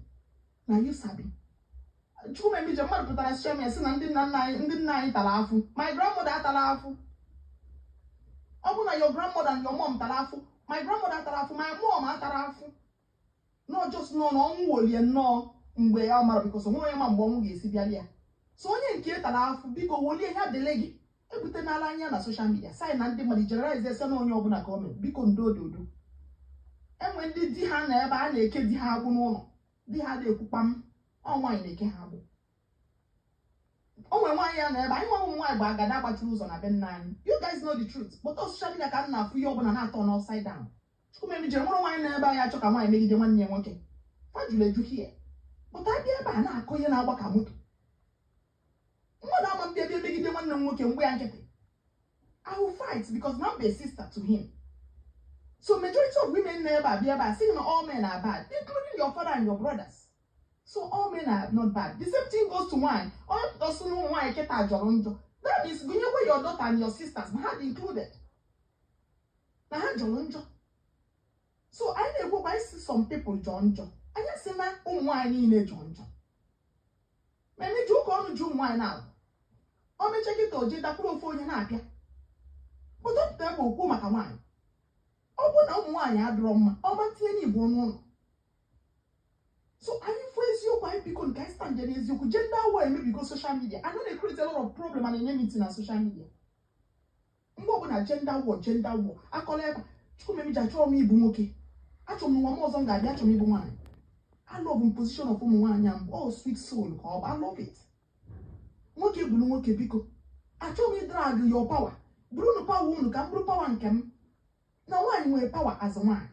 na you sabi. Chukwumemije, mmadụ pụtara shem ya sị na ndị nna nna anyị, ndị nna anyị tara afụ. My grandmother atara afụ. Ọ bụ na your grandmother and your mom tara afụ. My grandmother tara afụ, my mom atara afụ. Not just nọ na ọnwụ wolie nnọọ mgbe ya mara, because onwe onye ma mgbe ọnwụ ga-esi bịara ya. So onye nke tara afụ, biko wolie ya dele gị ebute n'ala anya na social media sai na ndị mmadụ generalize ese na onye ọbụla ka o mere. Biko, ndo dodo enwe ndị di ha na ebe a na-eke di ha agbụ n'ụlọ, di ha na-ekwukpa m ọ nwaanyị na-eke ha agbụ. O nwere nwaanyị ya na ebe anyị nwa ụmụ nwaanyị bụ agada gbachiri ụzọ na be nna anyị. You guys know the truth, but ọ social media ka m na-afụ ihe ọbụla na-atọ na upside down. Chukwumemije, nwere nwaanyị na ebe anyị achọ ka nwaanyị megide nwanne ya nwoke, fa juru eju hie. But abịa ebe a na-akụ ihe na-agba ka moto, mmadụ ama mbịa bịa megide nwanne m nwoke mgbe ya nkịtị. I will fight because now I'm a sister to him. So majority of women na ebe a bịa ebe a sị na all men are bad, including your father and your brothers. So all men are not bad. The same thing goes to nwaanyị. Onye pụtasị na ụmụ nwaanyị kịta jọrọ njọ, that means gụnyekwa your daughter and your sisters na ha dị included na ha jọrọ njọ. So anyị na-ekwekwa anyị si some people jọọ njọ, anyị sị na ụmụ nwaanyị niile jọọ njọ. Ma emeji ụka ọnụ ji ụmụ nwaanyị na-abụ o mechaa kịta o jee dakwuru ofu onye na-abịa pụtapụta ebe okwu maka nwaanyị. Ọ bụrụ na ụmụ nwaanyị adịrọ mma, ọma tinye n'igbo n'ụlọ. So anyị fụ eziokwu anyị, biko, nke anyị stand n'eziokwu. Gender war emebigo social media. I know they create a lot of problem and enmity na social media. Mgbe ọbụla gender war, gender war akọla ebe a. Chukwumemije, achọrọ m ịbụ nwoke, achọrọ m n'ụwa m ọzọ m ga-abịa, achọrọ m ịbụ nwaanyị. I love m position of ụmụ nwaanyị a mbụ. All sweet soul ka ọ bụ. I love it. Nwoke bụrụ nwoke, biko, achọghị m ịdrag your power. Bụrụnụ power unu ka m bụrụ power nke m. Na nwaanyị nwere power as nwaanyị,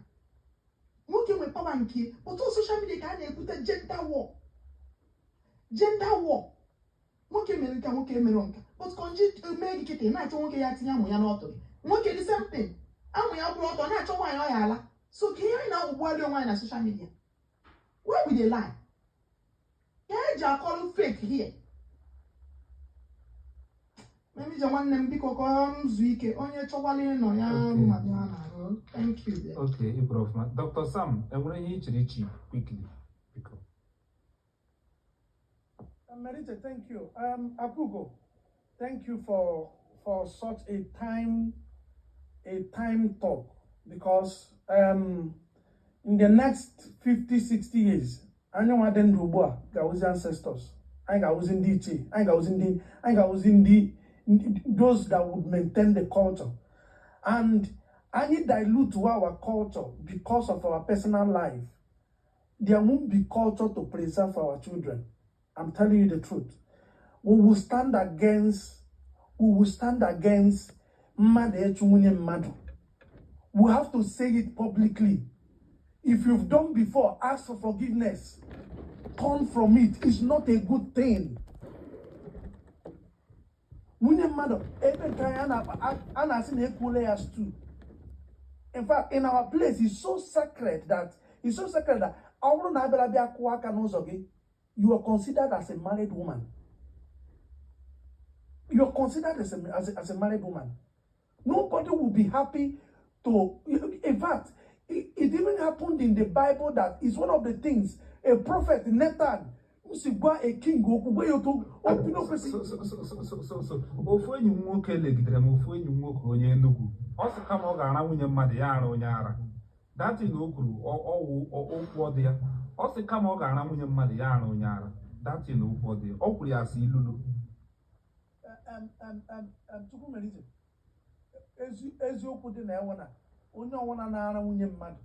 nwoke nwere power nke otu. Social media ka a na-ekwute gender war, gender war. Nwoke mere nka, nwoke mere nka, but konji mee gị kịta ị na-achọ nwoke ya tinye amụ ya n'ọtụ gị. Nwoke the same thing, amụ ya bụrụ ọtọ na-achọ nwaanyị ọ ya ala. So ka ihe anyị na-agbugbuarị onwe anyị na social media, why we dey lie? Ka eji akọrọ fake here. Merije, nwanne m, biko ka m zuo ike. Onye chọkwala ịnọ ya, Okay. mmadụ ha na-arụ. Thank you dear. Okay, ị kwuru ọfụma. Dr. Sam, enwere ihe ị chere ichi quickly, biko? Merite, thank you. Akugo, thank you for such a time talk because in the next 50, 60 years, anyị nwa dị ndụ ugbu a ga-awụzi ancestors. Anyị ga-awụzi ndị ichie, anyị ga-awụzi ndị those that would maintain the culture. And anyị dilute our culture because of our personal life. There won't be culture to preserve for our children. I'm telling you the truth. We will stand against mmadụ ịchụ nwunye mmadụ. We have to say it publicly. If you've done before, ask for forgiveness. Turn from it. It's not a good thing. Nwunye mmadụ, ebe nke anyị a na-asị na ekwuola ya stew. In fact, in our place, it's so sacred that ọ bụrụ na abịara bịa kụọ aka n'ụzọ gị, you are considered as a married woman. You are considered as a married woman. Nobody will be happy to. In fact, it even happened in the Bible that is one of the things a prophet Nathan si gwa a king okwu, gwa ya otu obi na okwesị. So ofu enyi m nwoke legidere m, ofu enyi m nwoke onye Enugu, ọ sị kama ọ ga-ara nwunye mmadụ, ya ara onye ara. Datin o kwuru, ọwụ okwu ọ dị ya. Ọ sị kama ọ ga-ara nwunye mmadụ, ya ara onye ara. Datin okwu ọ dị ya, ọ kwuru ya asị ilulu. Chukwumerije, eziokwu dị na ewe na onye ọbụla na-ara nwunye mmadụ,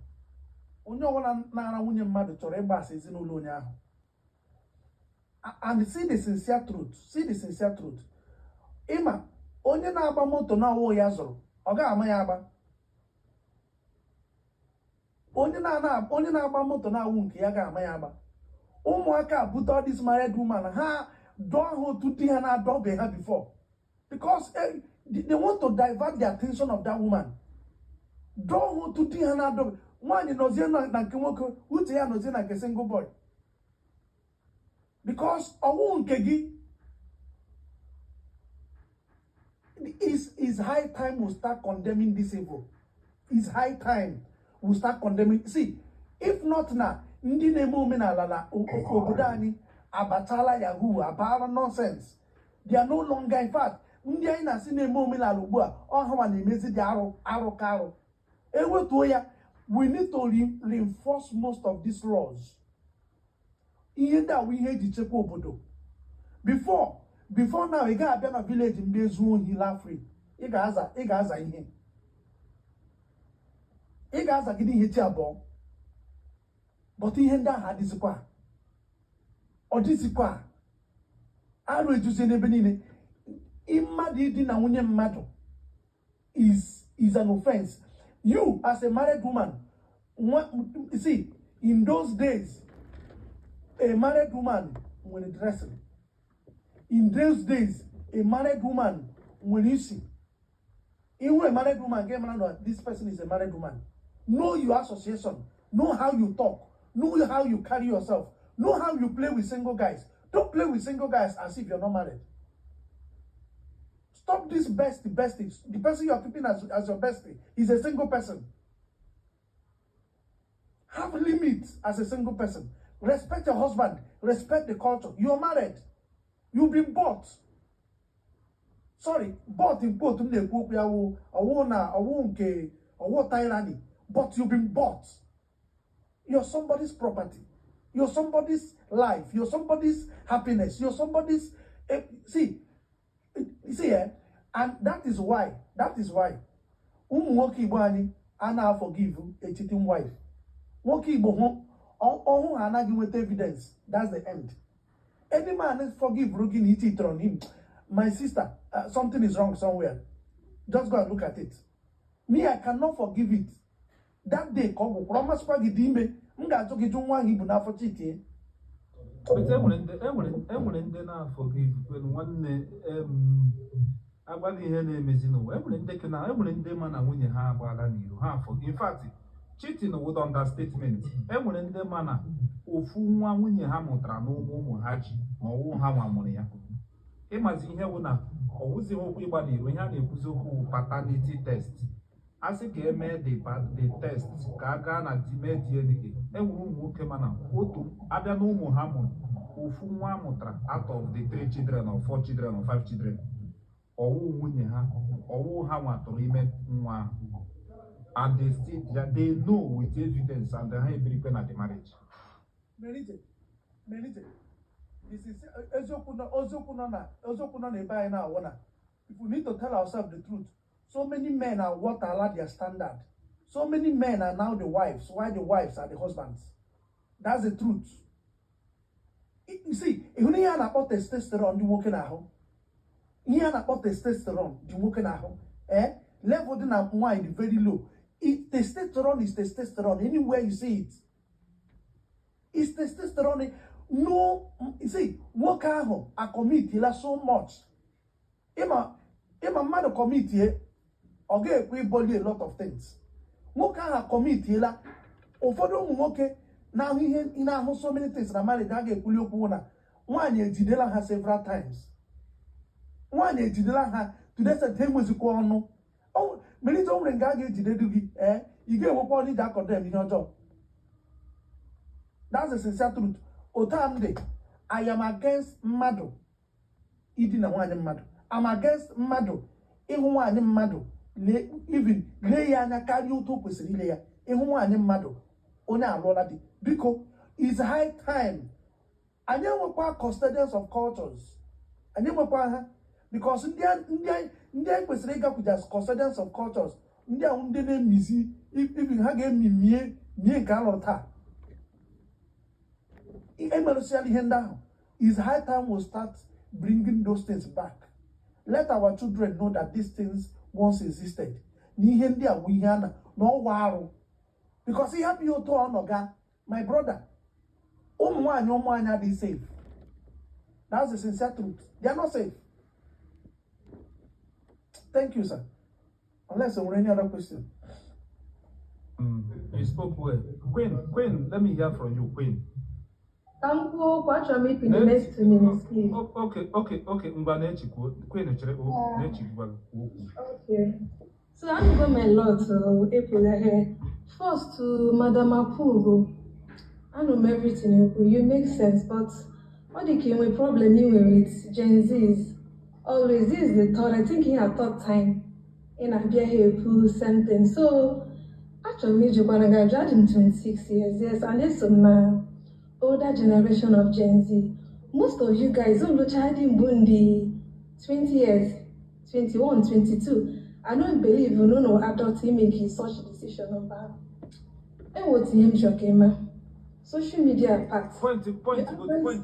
onye ọbụla na-ara nwunye mmadụ chọrọ ịgbasa ezinụlọ onye ahụ. And see the sincere truth, see the sincere truth. Ịma onye na-agba moto na ọwụ ya zụrụ, ọ gaghị ama ya agba. Onye na-agba moto na-awụ nke ya ga-ama ya agba. Ụmụaka bute all this married woman, ha dọọ ha otu di ha na-adọbe ha before because they want to divert the attention of that woman. Dọọ ha otu di ha na-adọbe. Nwaanyị nọzie na nke nwoke, uche ya nọzie na nke single boy because ọwụ nke gị. Is high time we start condemning this evil. It's high time we start condemning. See, if not na ndị na-eme omenala na obodo anyị abatala yahoo, abaala nonsense. They are no longer, in fact, ndị anyị na-asị na-eme omenala ugbu a, ọhawa na-emezi dị arụ arụ ka arụ ewetuo ya. We need to reinforce most of these laws. Ihe ndị a wụ ihe eji chekwa obodo. Before now, ị ga-abịa na village mgbe ezu ohi lafri, ị ga-aza ihe, ị ga-azagide ihe chi abụọ. But ihe ndị ahụ adịzikwa, ọ dịzikwa. Arụ ejuzie n'ebe niile. Mmadụ ịdị na nwunye mmadụ is an offense. You as a married woman, see, in those days, a married woman nwere dressing. In those days, a married woman nwere isi. Ihu a married woman, get mara na this person is a married woman. Know your association, know how you talk, know how you carry yourself, know how you play with single guys. Don't play with single guys as if you're not married. Stop this bestie, bestie. The person you are keeping as your bestie is a single person. Have limits as a single person. Respect your husband. Respect the culture. You're married. You've been bought. Sorry, bought in quote. M na-ekwu okwu ya wụ ọwụ na ọwụ nke ọwụ tyranny, but you've been bought. You're somebody's property. You're somebody's life. You're somebody's happiness. You're somebody's. See, you see, eh? And that is why ụmụ nwoke Igbo anyị a na-forgive a cheating wife. Nwoke Igbo hụ ọhụ ha anaghị nweta evidence. That's the end. Any man forgive gị na cheat on him, my sister, something is wrong somewhere. Just go and look at it. Me, I cannot forgive it. That day ka ọ gwụkwara, ọ masịkwa gị dị ime, m ga-ajụ gị jụ nwa ahụ ibu n'afọ cheatie. But enwere ndị na-forgive kwenu nwanne agwaghị ihe na-emezi n'ụwa. Enwere ndị ke na enwere ndị ma na nwunye ha agbaala n'iro ha afọ. In fact, cheating with understatement. Enwere ndị ma na ofu nwa nwunye ha mụtara n'ụmụ ụmụ ha ji ma ọwụ ha nwa mụrụ ya. Ịmazi ihe wụ na Ọ wụzighị okwu ịgba n'iro. Ihe a na-ekwuzi okwu paternity test. A sị ka emee the test, ka a gaa na mee DNA. Enwere ụmụ nwoke, mana otu abịa na ụmụ ha mụrụ, ofu nwa amụtara out of the three children or four children or five children, ọwụ nwunye ha, ọwụ ha nwatụrụ ime nwa ahụ, and they still, they know with evidence, and ha ebirikwe na the marriage. Melite, Melite, this is eziokwu nọ, eziokwu nọ na eziokwu nọ n'ebe anyị na-awụ na if we need to tell ourselves the truth, so many men are what Allah their standard. So many men are now the wives, while the wives are the husbands. That's the truth. You see, ịhụ ihe a na-akpọ testosterone dị nwoke n'ahụ, ihe a na-akpọ testosterone dị nwoke n'ahụ, level dị na nwaanyị dị very low. Testosterone is testosterone anywhere you see it. Is testosterone. No, you see, nwoke ahụ acommitila so much. Ịma mmadụ commitie, ọ ga-ekwe ịbọli a lot of things. Nwoke ahụ acommitila. Ụfọdụ ụmụ nwoke na-ahụ ihe na-ahụ so many things na marriage, a ga-ekwuli okwu na nwaanyị ejidela ha several times. Nwaanyị ejidela ha to the extent ha enwezikwa ọnụ. Melite, o nwere nke a ga-ejidedu gị, ị ga-enwekwa ọnụ iji acondemn ihe ọjọọ. That's the sincere truth. Otu a m dị, I am against mmadụ idina nwaanyị mmadụ. I'm against mmadụ ịhụ nwaanyị mmadụ, even lee ya anya karịa otu o kwesịrị ile ya. Ịhụ nwaanyị mmadụ, onye alụọla di, biko, is high time anyị enwekwa custodians of cultures. Anyị enwekwa ha, because ndị anyị kwesịrị ịgakwuje as custodians of cultures, ndị ahụ ndị na-emizi, even ha ga-emi mie mie nke alụrụ taa, emerụsịala ihe ndị ahụ. Is high time we start bringing those things back. Let our children know that these things once existed, na ihe ndị a bụ ihe a na ọwa arụ, because ihe hapụ ya otu ọ nọ ga, my brother, ụmụ nwaanyị, ụmụ anyị adịghị safe. That's the sincere truth. They are not safe. Thank you, sir, unless there were any other question. You spoke well. Queen, Queen, let me hear from you, Queen. Ka m kwuo okwu, achọrọ m ikwu the next 2 minutes, please. Okay. Ngwa, na-echi kwuo. Queen, chere o, na-echi gwa kwuo okwu. Okay. So I'm going a lot to April here. First to Madam Akugo. I know everything you you make sense, but what the came with problem you with Gen Zs. Always this is the third, I think in a third time in a here same thing. So achọrọ m ijikwana gị ajụ. Adị m 26 years, yes, and eso m na older generation of Gen Z. Most of you guys olucha dị mbụ ndị 20 years, 21, 22. I don't believe no no adult make such decision number. Enwe otu ihe m chọrọ ka ịma. Social media part. Point, good point.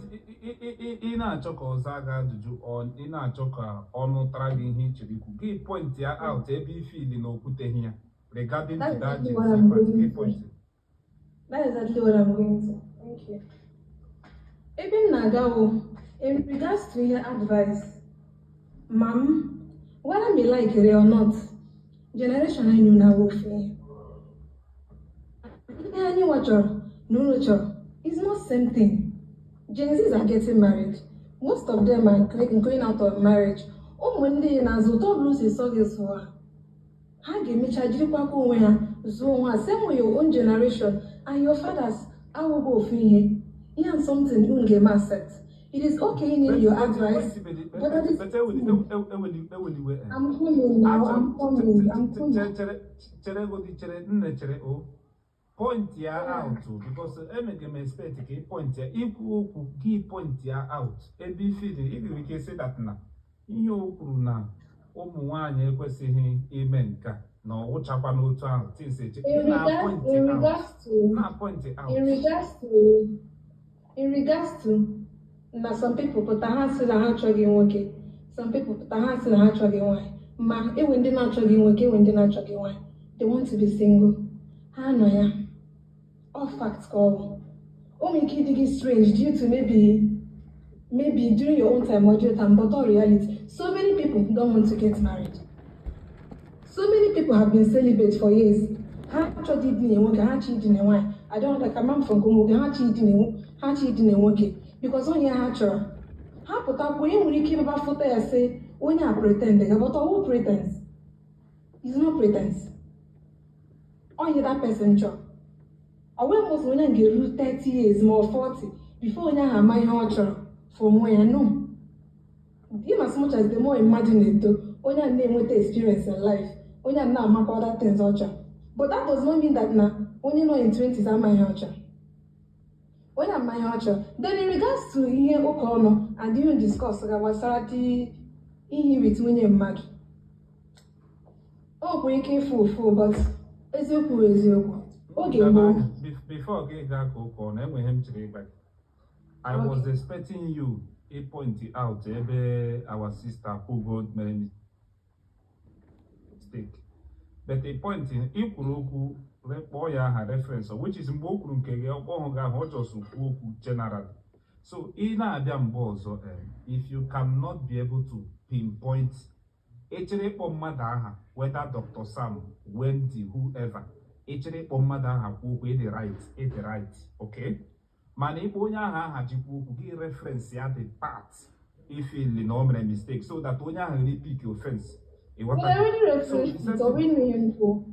Ị na-achọ ka ọ zaa gị ajụjụ, ọ ị na-achọ ka ọ nụtara gị ihe ị chere ikwu. Gị point ya out ebe i feel na okwuteghị ya regarding to That's that exactly Gen what Z I'm part. going Gị to. point. That is exactly what I'm going to. Thank you. Ebe m na-aga wụ, in regards to ihe advice, ma m, whether me like it or not, generation anyị nọ na ofe ihe. Ihe anyị nwa chọrọ na unu chọrọ is not same thing. Gen Zs are getting married. Most of them are going out of marriage. Ụmụ ndị na-azụ ụtọ ọbụla si sọ gị zụọ ha. Ha ga-emecha jirikwa aka onwe ha zụọ onwe ha. Same way your own generation and your fathers awụghị ofu ihe. Ihe and something unu ga-eme accept. It is okay in your advice, but at the But eweliwe. I'm coming now, I'm coming, I'm coming. Chere, chere godi, chere nne, chere o. Point ya out because emege m expect ka ị point ya ikwu okwu gị, point ya out ebe i feel ị nwere ike sị that na ihe o kwuru na ụmụ nwaanyị ekwesịghị ime nka na ọ wụchakwa n'otu ahụ things eche In na regards, point in out regards to na point out. In regards to na some people pụta, ha sị na ha achọghị nwoke, some people pụta, ha sị na ha achọghị nwaanyị, ma enwe ndị na-achọghị nwoke, enwe ndị na-achọghị nwaanyị. They want to be single. Ha nọ ya. All facts ka ọ bụ. O nwere ike ịdị gị strange due to maybe during your own time or during time, but all reality, so many people don't want to get married. So many people have been celibate for years. Ha achọghị idina nwoke, ha chọ idina nwaanyị. I don't like ama m nke nwoke, ha chọ idina, ha chọ idina nwoke because onye ha chọrọ. Ha pụtakwuo, ị nwere ike ịbaba foto ya sị Onye a pretend ga, but ọwụ pretense. It's not pretense. Ọ ihe that person chọrọ. Ọ wee mụsị onye ahụ ga-eru 30 years ma ọ 40 before onye ahụ ama ihe ọ chọrọ for onwe ya. No. In as much as the more mmadụ na-eto, onye ahụ na-enweta experience in life, onye ahụ na-amakwa other things ọ chọrọ. But that does not mean that na onye nọ in 20s ama ihe ọ chọrọ. Onye ama ihe ọ chọrọ. Then in regards to ihe ụka ọnụ and ihe discuss ga gbasara dị ihe with nwunye mmadụ, o nwere ike ịfụ ụfụ, but eziokwu bụ eziokwu. Oge gboo Before gị gaa ka ụka ọ na enwe ihe m chere ịgwa gị. I was expecting you to point out ebe our sister Akwugo mere mistake. But the point ị kwuru okwu, kpọọ ya aha, reference, which is mgbe o kwuru nke gị, ọ kpọghị gị aha, ọ just kwuo okwu generally. So ị na-abịa mgbe ọzọ, if you cannot be able to pinpoint, echere ịkpọ mmadụ aha, whether Dr. Sam, Wendy, whoever, echere ịkpọ mmadụ aha kwuo okwu, ịdị right, ịdị right, okay? Mana ịkpọ onye ahụ aha jikwa okwu gị, reference ya the part ifili na o mere mistake, so that onye ahụ ghara pick offense. But I already referenced it, already info.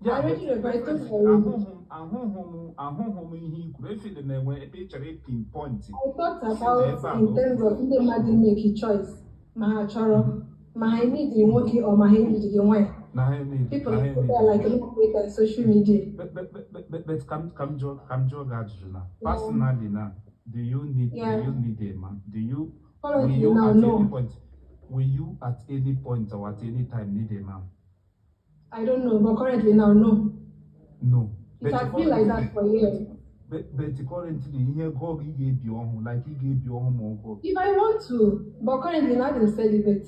I already referenced it already. Ahụhụ m ihe i kwuru efili na-enwe ebe ị chọrọ pinpoint. I thought about in terms of ndị mmadụ make a choice ma ha chọrọ, ma ha need nwoke or ma ha need nwaanyị. Na ha need People na ha need. are like no on social media. But ka m jụọ gị ajụjụ na personally na do you need do you need a man? Do you will Currently you now, at no. any point, will you at any point or at any time need a man? I don't know, but currently now, no. No. It has been like that for years. But currently ihe gụọ gị, ị ga-ebi ọhụụ, like ị ga-ebi ọhụụ ma ọ gụọ gị. If I want to, but currently not in celibate.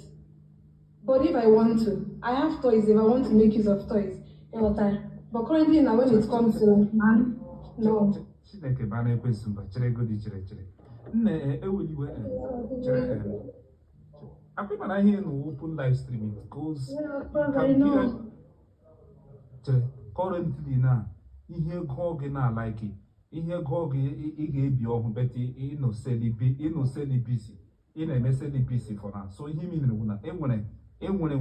But if I want to, I have toys if I want to make use of toys. Ịghọtara? But currently now, when it comes to man, no. Chineke baa na-ekwesị mba, chere godi, chere, chere nne, eweliwe, chere, akwa mana ihe na open live stream, it goes Yeah, of you course, can I be know. Chere, currently na ihe gụọ gị na like ihe gụọ gị, ị ga-ebi ọhụụ, but ịnọ celibacy, ị na-eme celibacy for now. So ihe mere bụ na enwere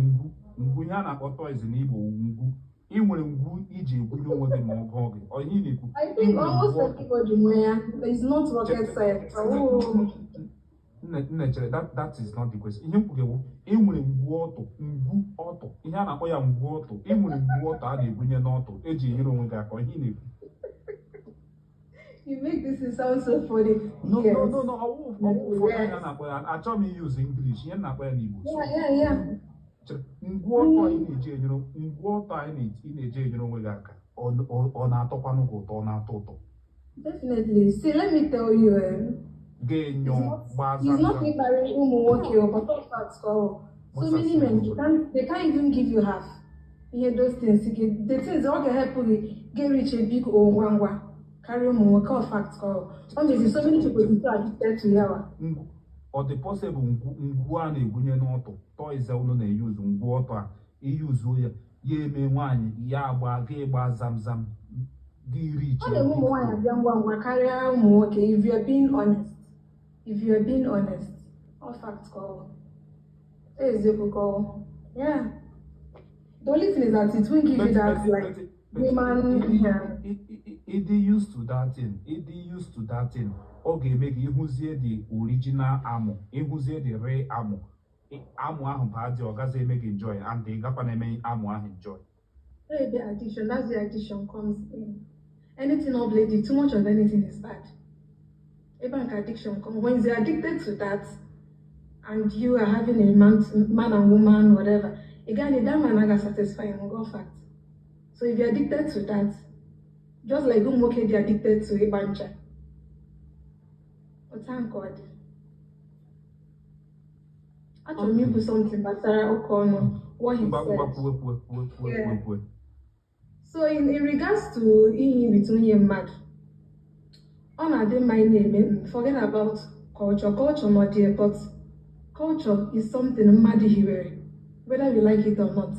ngwu ihe a na-akpọ toys n'Igbo, ngwu, ị nwere ngwu iji egwunye onwe gị ma ọ gụọ gị, ọ ihe ị na-ekwu? I think almost everybody nwere. It's not rocket science. Oh. Nne, chere, that is not the question. Ihe m kwuru bụ ị nwere ngwu ọtụ, ngwu ọtụ, ihe a na-akpọ ya ngwu ọtụ, ị nwere ngwu ọtụ a na-egwunye n'ọtụ eji enyere onwe gị aka, ihe ị na-ekwu? You make this sound so funny. No. Yes. No, ọwụ ụfọdụ ihe a na-akpọ ya, achọghị m iyuzu English, ihe m na-akpọ ya n'Igbo. So, chere, ngwu ọtụ anyị na-eji enyere, ngwu ọtụ anyị ị na-eji enyere onwe gị aka, ọ na-atọkwanụ gị ụtọ? Ọ na-atọ ụtọ? Definitely. See, let me tell you, ga-enyo gbaa it's not zamzam. ịkparị ụmụ nwoke o, but all facts ka ọ. So many men, they can't even give you half. Ihe those things, the things ọ ga-help gị get reach a big o ngwa ngwa karịa ụmụ nwoke, all facts ka ọ. Ọ mezi so many people dey so addicted to yawa. Ọ dị possible ngwu a na-egwunye n'ọtụ, toys unu na-eyuzu, ngwu ọtụ a, iyuzuo ya, ya eme nwaanyị ya agba gị gba zamzam gị reach? Ọ na-eme ụmụ nwaanyị abịa ngwa ngwa karịa ụmụ nwoke, if you are being honest. If you are being honest, all facts ka ọ. Eziokwu ka ọ. Yeah. The only thing is that it won't give you that like woman, yeah. Ịdị used to that thing, ịdị used to that thing, ọ ga-eme gị ịhụzie the original amụ, ịhụzie the real amụ. Amụ ahụ bụ adị, ọ gaghị eme gị enjoy, and ị gakwa na-eme amụ ahụ enjoy. Maybe addiction, that's where addiction comes in. Anything of lady, too much of anything is bad. Even addiction comes when you're addicted to that, and you are having a man, man and woman, whatever. Again, that man I satisfy him, go fact. So if you're addicted to that, just like ụmụ nwoke dị addicted to ịgba ncha. But thank God. Achọrọ m ikwu something gbasara ụka ọnụ, what he Ngwa, ngwa, said. Kwuwe, kwuwe, kwuwe, kwuwe. Yeah. Kwuwe, kwuwe. So in regards to iyi with nwunye mmadụ, ọ na-adị mma ị na-eme forget about culture. Culture nọ there, but culture is something mmadụ hiwere, whether we like it or not.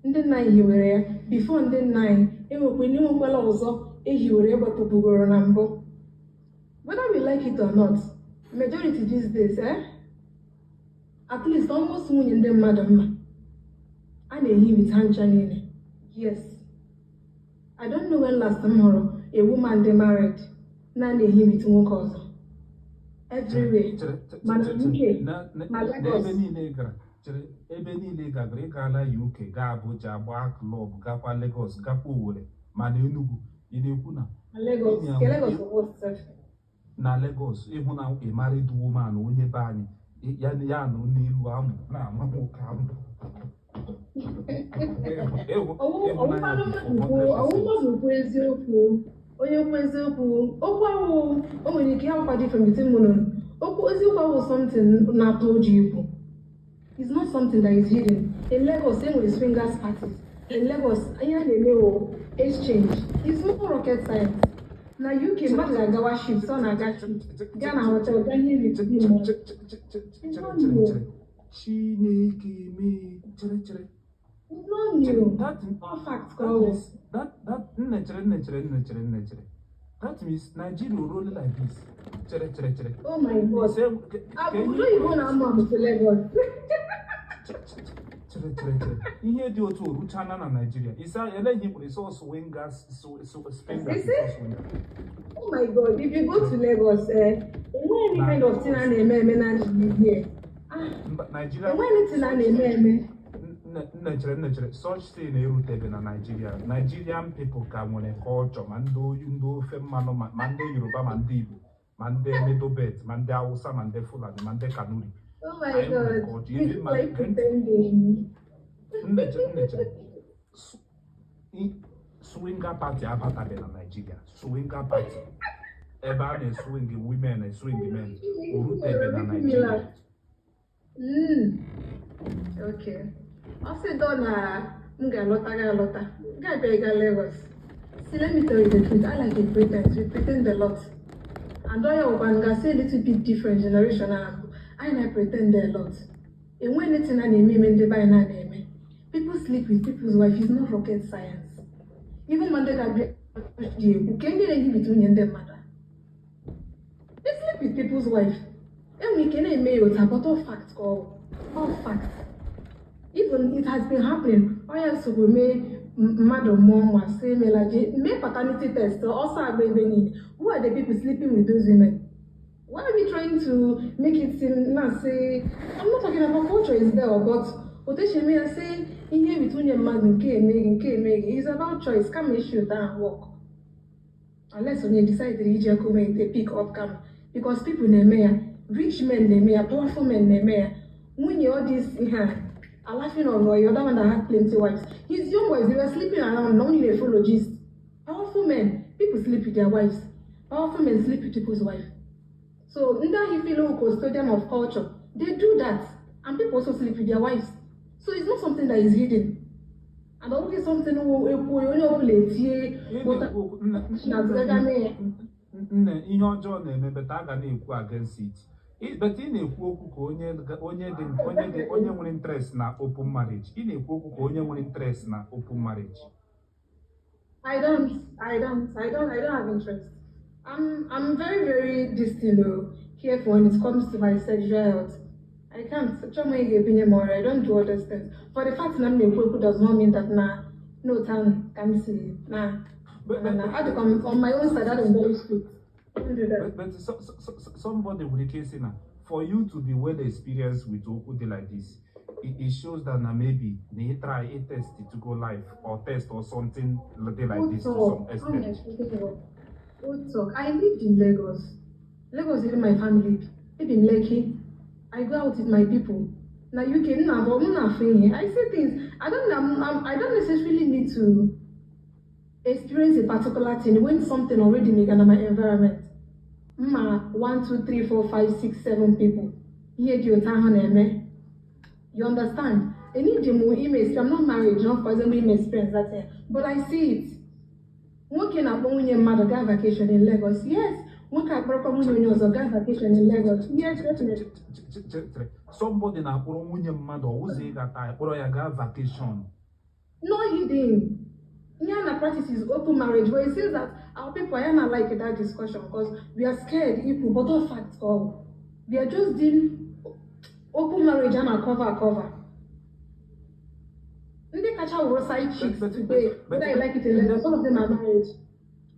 Ndị nna anyị hiwere ya before ndị nna anyị enwekwala ọzọ ehiwere ewepụbugoro na mbụ. Whether we like it or not, majority these days, eh? At least almost nwunye ndị mmadụ mma a na-ehi with ha ncha niile. Yes, I don't know when last m hụrụ a woman dị married na na-ehi with nwoke ọzọ everywhere. Mana UK, ma Lagos. Ebe niile ị gara, chere, ebe niile ị gagara, ị gaala UK, gaa Abuja, gbaa club, gakwa Lagos, gakwa Owerri, ma na Enugu, ị na-ekwu na Na Lagos, Enyi ya ke Lagos worst sef. Na Lagos, ịhụ na a married woman, onye be anyị, ya ya nọ n'elu amụ na-ama nwoke amụ. Ọwụkwanụ mmadụ kwuo, ọwụ mmadụ kwuo eziokwu, onye kwuo eziokwu, okwu ahụ o nwere ike ya different between mụ na unu. Okwu eziokwu ahụ, something na-atọ ụjọ ikwu. It's not something that is hidden. In Lagos, e nwere swingers parties. In Lagos, ihe a na-eme wụ exchange. It's not rocket science. Na UK, mmadụ ga-agawa shift, ọ na-aga shift gaa na hotel, gaa ihe with ndị mmadụ. Chere, chere, Chineke mee, chere, chere. It's not new. That All facts ka that ọ wụ. means that nne, chere, nne, chere, nne, chere, nne, chere, that means Nigeria roll like this. Chere, chere, chere. Oh my God. Say, Obodo oyibo na-amụ amụ to Lagos. Chere, chere, chere, ihe dị otu oruchana na Nigeria, isa ele ihe kwuru isa swingers, swingers. Is it? Oh my God, if you go to Lagos, eh, enweghị any kind of thing a na-eme eme na here. Ah, Mba, Nigeria enweghị anything a na-eme eme. Nne, chere, nne, chere, such thing erutebe na Nigeria. Nigerian people ka nwere culture, ma ndị ndị ofe mmanụ, ma ndị Yoruba, ma ndị Igbo, ma ndị Middle Belt, ma ndị Hausa, ma ndị Fulani, ma ndị Kanuri. Oh my Anyị nwere God, culture. you Even ma like pretending. Nne, chere, nne, chere. Swinger party abatabe na Nigeria. Swinger party ebe a na-eswing women, eswing men, orutebe na Nigeria. Okay. Ọ sị dọ na m ga-alọta, ga-alọta, ga-abịa ịga Lagos. See, let me tell you the truth. I like a pretense. We pretend a lot. And onye ọkwa nga say a little bit different generation ahụ. Anyị na-pretend a lot. Enwe anything a na-eme eme ndị be anyị na-eme. People sleep with people's wife is not rocket science. Even ma ndị ga-abịa ji ekwu ke ndị na-ehibite nwunye ndị mmadụ. They sleep with people's wife. Enwere ike na-eme ya otu a, but all fact ka ọ bụ. All fact. Even it has been happening. Onye sokwa mee mmadụ mụọ nwa sị emela je mee paternity test, ọsọ agba ebe niile. Who are the people sleeping with those women? Why are we trying to make it seem na say I'm not talking about culture is there, but otu esi eme ya sị ihe with nwunye mmadụ nke emeghị nke emeghị is about choice, kama issue down work. Unless onye decide iji aka ome ite pick up kama, because people na-eme ya, rich men na-eme ya, powerful men na-eme ya. Nwunye all this ihe a are laughing of the other one that had plenty wives, his young wives, they were sleeping around, na only dey gist. Powerful men, people sleep with their wives. Powerful men sleep with people's wife. So ndị ahụ feel custodian of culture, they do that, and people also sleep with their wives. So it's not something that is hidden, and ọ bụghị something wụ ekwu onye ọbụla etie Ị pụta na-ekwu okwu na gaga mee ya. Nne, ihe ọjọọ na-eme, but a ga na-ekwu against it. But ị na-ekwu okwu ka onye dị onye nwere interest na open marriage. Ị na-ekwu okwu ka onye nwere interest na open marriage. I don't have interest. I'm very, very distant, though, careful when it comes to my sexual health. I can't. Chọma ị ga-ebinye m ọrịa. I don't do all those things. For the fact na m na-ekwu ekwu does not mean that na no time ka m si na na adịkwa m on my own side, I'm very strict. I don't do that. But somebody nwere ike ịsị na for you to be well experienced with okwu dị like this, it shows that na maybe na ị try ị test to go live or test or something dị like this to some extent. Old talk. I lived in Lagos. Lagos is my family. Live in Lekki. I go out with my people. Now UK, m na-afụ m na-afụ ihe. I say things. I don't necessarily need to experience a particular thing when something already mega na my environment. Mma 1, 2, 3, 4, 5, 6, 7 people. Ihe dị otu ahụ na-eme. You understand? I need the more ime. I'm not married, not for example, ime experience that thing. But I see it. Nwoke na-akpọ nwunye mmadụ gaa vacation in Lagos. Yes, nwoke akpọrọkwa nwunye onye ọzọ gaa vacation in Lagos. Yes, definitely. Chere, somebody na-akpọrọ nwunye mmadụ ọwụzọ ịgata akpọrọ ya gaa vacation? No hidden. Ihe a na practice is open marriage, but it seems that our people are not like that discussion because we are scared ikwu, but all facts all. We are just doing Okwu marriage a na-acover acover. Ndị kacha wụrụ side chicks today, whether you like it or not, all of them are married.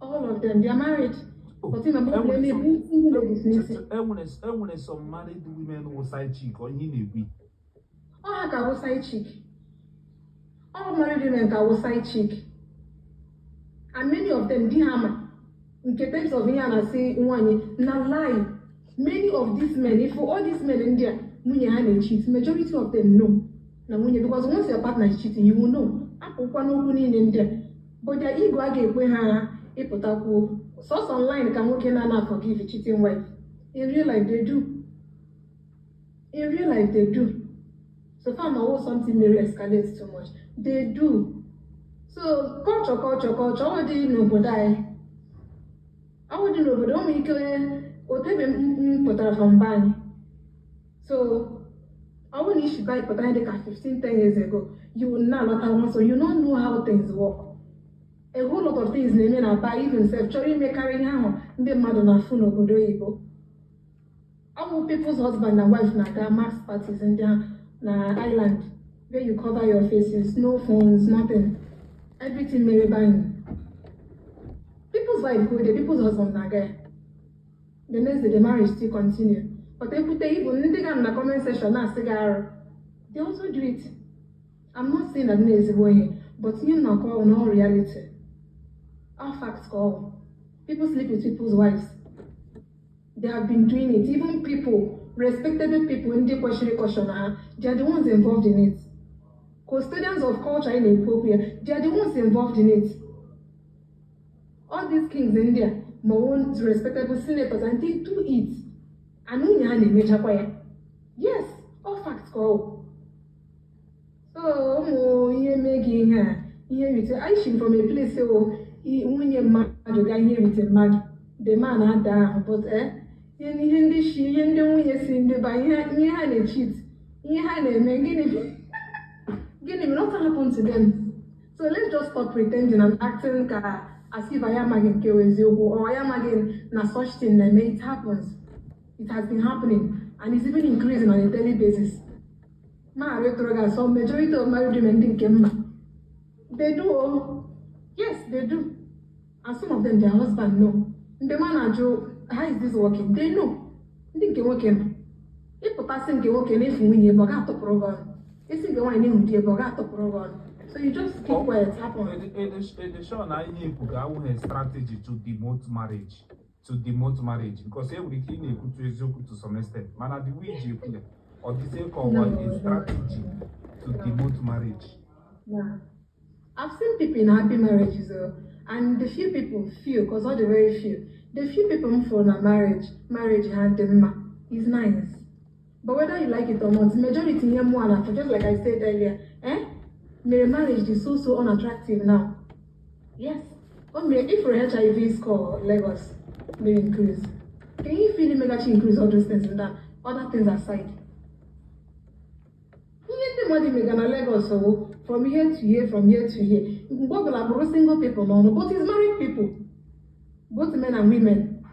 All of them, they are married. But in my Enwere single ladies n'isi. Enwere some married women wụ side chick, ọ ihe ị na-ekwu? Ọ ha ka wụ side chick. All married women ka wụ side chick. And many of them di ha ma nke terms of ihe a na-asị nwaanyị na lie. Many of these men, if all these men ndị a nwunye ha na-echeat, majority of them know na nwunye, because once your partner is cheating, you will know. Apụkwa n'okwu niile ndị a, but their ego a ga-ekwe ha ịpụtakwuo. Sọsọ online ka nwoke na-ana forgive cheating wife. In real life, they do. In real life, they do. So far ma wo something may escalate too much, they do. So culture, culture, culture. Ọ dị n'obodo anyị, ọ dị n'obodo ụmụ ike otebe m pụtara from be anyị. So ọ bụrụ na isi be pụtara dị ka 15 10 years ago, you will not alọta, so you don't know how things work. A whole lot of things na-eme na ba, even sef chọrọ imekarị ihe ahụ ndị mmadụ na-afụ n'obodo oyibo. Ọ bụ people's husband and wife na-aga mass parties ndị ahụ na island where you cover your faces, no phones, nothing, everything mere be anyị. People's wife go there, people's husband na-aga ya. The next day, the marriage still continue. But ekwute, even ndị ga na comment section na-asị gị arụ, they also do it. I'm not saying that na ezigbo ihe, but ihe m na-akọwa na all reality, all facts ka ọ bụ. People sleep with people's wives. They have been doing it. Even people, respectable people, ndị kwesịrị caution ha, they are the ones involved in it. Custodians of culture anyị na-ekwu okwu ya, they are the ones involved in it. All these kings in there, ma own respectable senators, and they do it, and nwunye ha na-emechakwa ya. Yes, all facts ka ọ bụ. So ụmụ ihe mee gị ihe a, ihe rite I from a place o nwunye mmadụ ga ihe rite mmadụ, the man ada ahụ. But ihe ndị shi, ihe ndị nwunye si ndị ba, ihe ha na-echeat, ihe ha na-eme, gịnị gịnị will not happen to them? So let's just stop pretending and acting ka as if anyị amaghị nke bụ eziokwu or anyị amaghị na such thing na-eme. It happens. It has been happening and it's even increasing on a daily basis. Ma arịtụrụ gị asọ, majority of married women ndị nke mma, they do. Oh yes, they do. And some of them, their husband know. Mgbe ma na-ajụ, "How is this working?" They know. Ndị nke nwoke ma ịpụtasị nke nwoke na-efu nwunye ebe ọ ga-atụpụrụ gị ọnụ, isi nke nwaanyị na-ehu di ebe ọ ga-atụpụrụ gị ọnụ. So you just keep quiet, hapụ. It sure na ihe ikwu ga-awụghị strategy to demote marriage, to demote marriage, because e nwere ike ị na-ekwutu eziokwu to some extent, mana the way iji ekwu ya, ọ dịzie ka ọwa a strategy to demote marriage. Yeah. I've seen people in happy marriages, and the few people, few, because all the very few, the few people for na marriage, marriage had them is nice. But whether you like it or not, majority here more and just like I said earlier, eh? Marriage is so so unattractive now. Yes. Oh, if your HIV score Lagos may increase, can you feel it may increase all those things and that other things aside? Ihe ndị mmadụ mega na Lagos o, from here to here, from here to here, mgbe ọbụla bụrụ single people n'ọnụ, but it's married people, both men and women.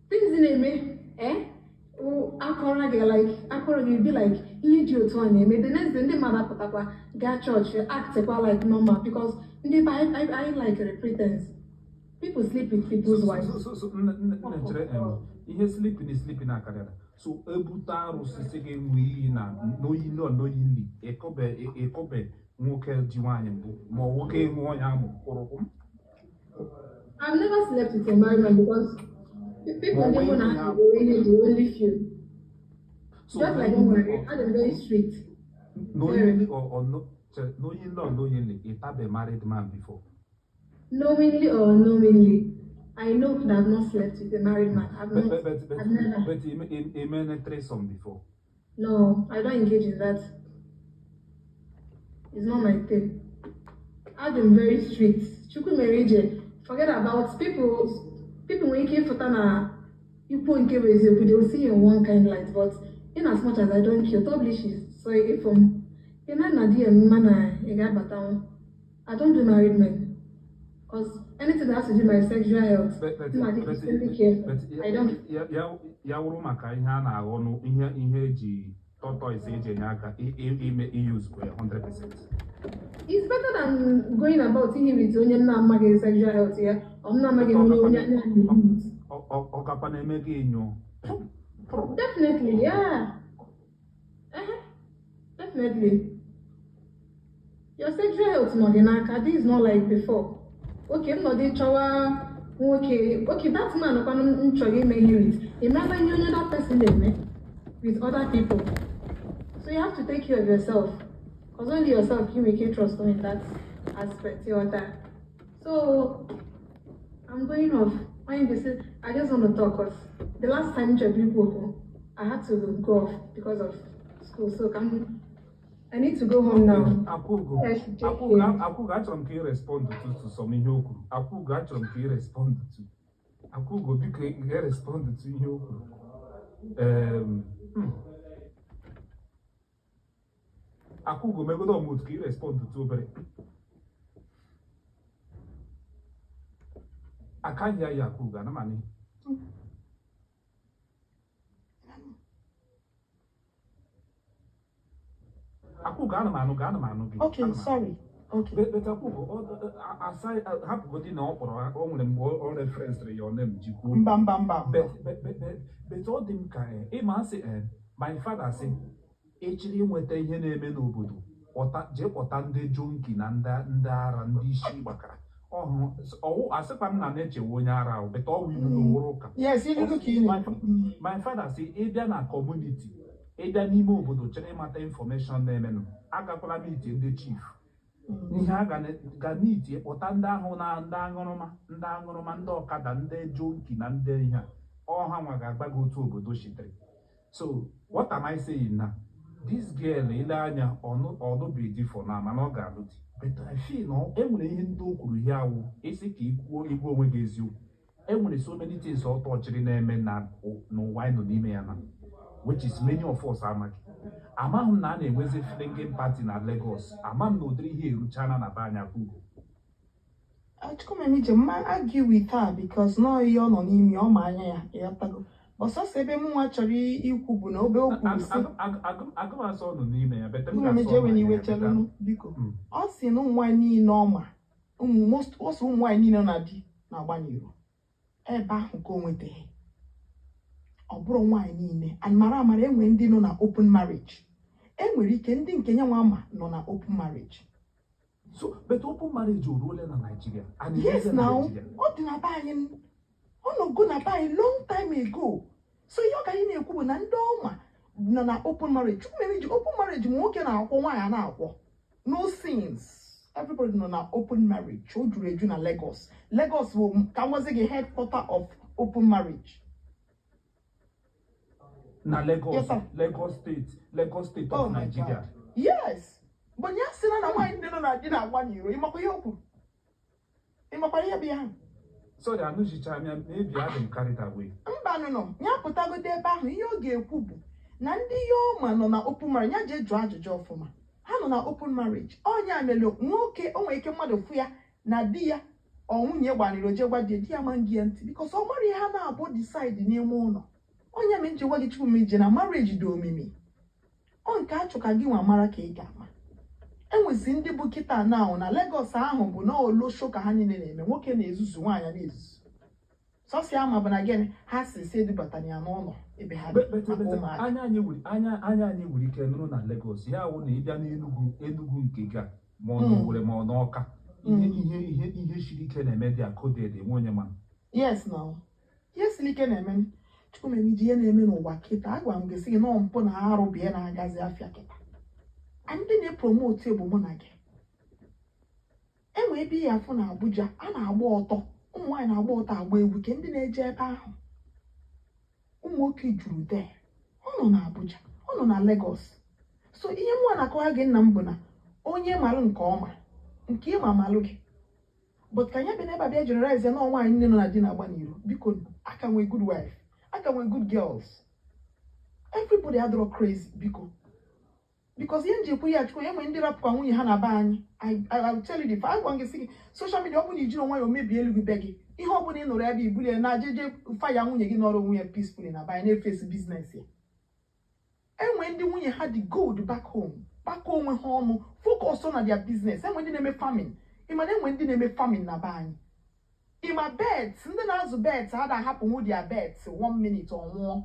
Things na-eme, akọrọ gị, like akọrọ gị, be like ihe dị otu a na-eme. The next day, ndị mmadụ apụtakwa gaa chọọchị, actkwa like normal, because ndị be anyị like pretense. People sleep with people's wives. So nne, chere, ihe sleeping is sleeping akarịara. So ebute arụsị sị gị ṅụọ iyi na n'oyi nọ n'oyi ịkọbe ịkọbe nwoke ji nwaanyị mbụ ma ọ nwoke ṅụọ ya amụ kwụrụkwụ. I've never slept with a married man because people Well, ndị mụ na when ha you ga-enwe the only few. So Just like knowingly I'm very strict. Knowingly or no, knowingly or unknowingly, ịtabe married man before? Knowingly or unknowingly, I know that I've not slept with a married man. I've But not. but I've never. But imene threesome before? No, I don't engage in that. It's not my thing. I've been very strict. Chukwumerije, forget about people. People nwere ike ịfụta na ikwu nke bụ eziokwu, they will see you in one kind light, but in as much as I don't care, publish so if ị na na di ya mma na ị ga-abatanwu. I don't do married men. Because anything that has to do with my sexual health, But- but- m adị but- extremely careful. but I don't. ya wụrụ maka ihe a na-aghọ nụ, ihe eji tortoise eji enye aka ime iyuz ya 100%. It's better than going about ihe with onye m na-amaghị sexual health ya, or m na-amaghị onye anya na-ebi with. Ọ gakwa na-eme gị enyo. Definitely, yeah. Uh-huh. Definitely. Your sexual health nọ gị n'aka. This is not like before. Okay, m nọdụ chọwa nwoke. Okay, that man kwanụ m chọrọ ime ihe with. Ị mara ihe onye that person na-eme with other people. So you have to take care of yourself. Because only yourself you make trust in that aspect. Ịghọta? So I'm going off. When they say, I just want to talk because the last time chọrọ ikwu okwu, I had to go off because of school. So I need to go home now. Akwụgo, I should take Akwụgo, care. Akwụgo, achọrọ m ka ị respond to some ihe o kwuru. Akwụgo, achọrọ m ka ị respond to. Akwụgo, biko, ị ga-respond to ihe o kwuru. Akwụgo, megodo ọmụtụ ka ị respond to obere. Akaghị ya Akwụgo, ana m anụ. Akwụgo, ana m anụ gị, ana m anụ gị. Okay, Ana m anụ. sorry. Okay. But Akwụgo, aside, hapụgodi na ọ kpọrọ, o nwere mgbe ọ referensịrị your name ji kwuo. Mba, mba, mba, mba. But ọ dị m ka ịma asị, my father sị echiri inweta ihe na-eme n'obodo, jee kpọta ndị junkie na ndị ara, ndị isi gbakara ọhụ. Ọwụ asịkwa m na na-echewe onye ara ahụ, but ọwụ ilu n'owuru ụka. Yes, ilu ka ị na-ekwu. My father sị ịbịa na community, ịbịa n'ime obodo chere ịmata information na-emenụ, agakwala meet ndị chief. Ihe a ga n'itie, kpọta ndị ahụ na ndị aṅụrụma, ndị aṅụrụma, ndị ọkada, ndị junkie na ndị ihe a, ọha nwa ga-agba gị otu obodo shitere. So what am I saying na this girl, ile anya ọnụbi di for now, mana ọ ga-alụ di. But I feel na e nwere ihe ndị o kwuru, ihe awụ isi ka ikwuo igwe onwe gị eziokwu. E nwere so many things ọ tọchịrị na-eme na n'ụwa anyị nọ n'ime ya na which is many of us amaghị. Amaghị m na a na-enwezi flinging party na Lagos. Ama m na ụdịrị ihe eruchana na be anyị, Akwụgo. Chukwumemije, mma argue with her because nọọ ihe ọ nọ n'ime, ọ ma anya ya, ịghọtago? But sọsọ ebe m nwa chọrọ ikwu bụ na obe o kwuru sị Agụmasị ọ nọ n'ime ya bete m Chukwumemije, ga-asọ ewe n'iwe, ya, chelụnụ biko. Ọ sị na ụmụ nwaanyị niile ọ ma, ụmụ most, ọ sị ụmụ nwaanyị niile nọ na di na-agba n'iro. Ebe ahụ ka o nwetaghị. Ọ bụrụ nwaanyị niile and mara amara, enwe ndị nọ na open marriage. Enwere ike ndị nke ya nwa ma nọ na open marriage. So but open marriage o ruola na Nigeria? A Yes. na-emezi na Now Nigeria? ọ dị na be anyị, ọ nọgo na be anyị long time ago. So ihe ọ ka anyị na-ekwu bụ na ndị ọma nọ na open marriage, Chukwumemije, open marriage ma nwoke na-akwọ, nwaanyị na-akwọ, no sins. Everybody nọ na open marriage. O juru eju na Lagos. Lagos bụ ka nwazi gị headquarter of open marriage. Na Lagos? Yes, sir. Lagos State, Lagos State Oh of my Nigeria. God. Yes, but ya sịra na nwaanyị ndị nọ na di na-agba n'iro. Ịmakwa ihe o kwuru? Ịmakwa ihe bụ ya ahụ? Sorry, anụchicha m ya, maybe adị m carried away. Mba, nụnụ ya pụtagodo ebe ahụ. Ihe ọ ga-ekwu bụ na ndị ihe ọma nọ na open marriage, ya jee jụọ ajụjụ ọfụma. Ha nọ na open marriage. Ọnya mere nwoke o nwere ike mmadụ fụ ya na di ya ọ nwunye gbaniri, jee gwa di ya, di ya ma ngi ya ntị because ọ mara ihe ha na-abụ decide n'ime ụlọ. Onye mere nji gwa gị, Chukwumije, na marriage dị omimi. Ọ nke achọ ka gị nwa mara ka ị ga-ama. Enwezi ndị bụ kịta na na Lagos ahụ bụ na olosho ka ha niile na-eme. Nwoke na-ezuzu, nwaanyị na-ezuzu. Sọsọ ya ma bụ na gịnị ha si edubatara ya n'ụlọ ebe ha bi But- maka but ụmụaka. Anya anyị nwere ike nụrụ na Lagos ya wụ na ịbịa n'Enugu, Enugu nke gị a, ma ọ n'Owerri ma ọ n'Ọka, ihe ihe siri ike na-eme dị coded, enwe onye ma. Yes, na ihe siri ike na-eme, Chukwumemije, ihe na-eme n'ụwa kịta, agwara m gị sị gị nọọ mpụ na arụ bụ ihe na-agazi afịa kịta. Ndị na-epromote bụ mụ na gị. Enwe ebe ihe afụ na Abuja a na-agba ọtọ, ụmụ nwaanyị na-agba ọtọ, agba egwu ke ndị na-eje ebe ahụ. Ụmụ nwoke juru there. Ọ nọ na Abuja, ọ nọ na Lagos. So ihe mụnwa na-akọwa gị, nna m, bụ na onye malụ nke ọma, nke ịma malụ gị. But ka anyị bịa n'ebe a bịa generalize ya na nwaanyị nne nọ na di na-agba n'iro, biko. Aka nwee good wife, aka nwee good girls. Everybody adọrọ crazy, biko. Because ihe nji ekwu ya, Chukwu, enwe ndị rapụkwa nwunye ha na be anyị. I will tell you the fact. Agwa gị sị gị, social media, ọ bụrụ na ijiri onwe ya omebie elu gị be gị, ihe ọ bụla ị nụrụ ebe ibulie na jeje faya nwunye gị nọrọ onwe ya peacefully na be anyị na-efesi business ya. Enwe ndị nwunye ha dị good back home, kpakọ onwe ha ọnụ, focus na their business. Enwe ndị na-eme farming. Ịma na enwe ndị na-eme farming na be anyị? Ịma birds, ndị na-azụ birds, ha na-ahapụ nwu their birds one minute ọ nwụọ.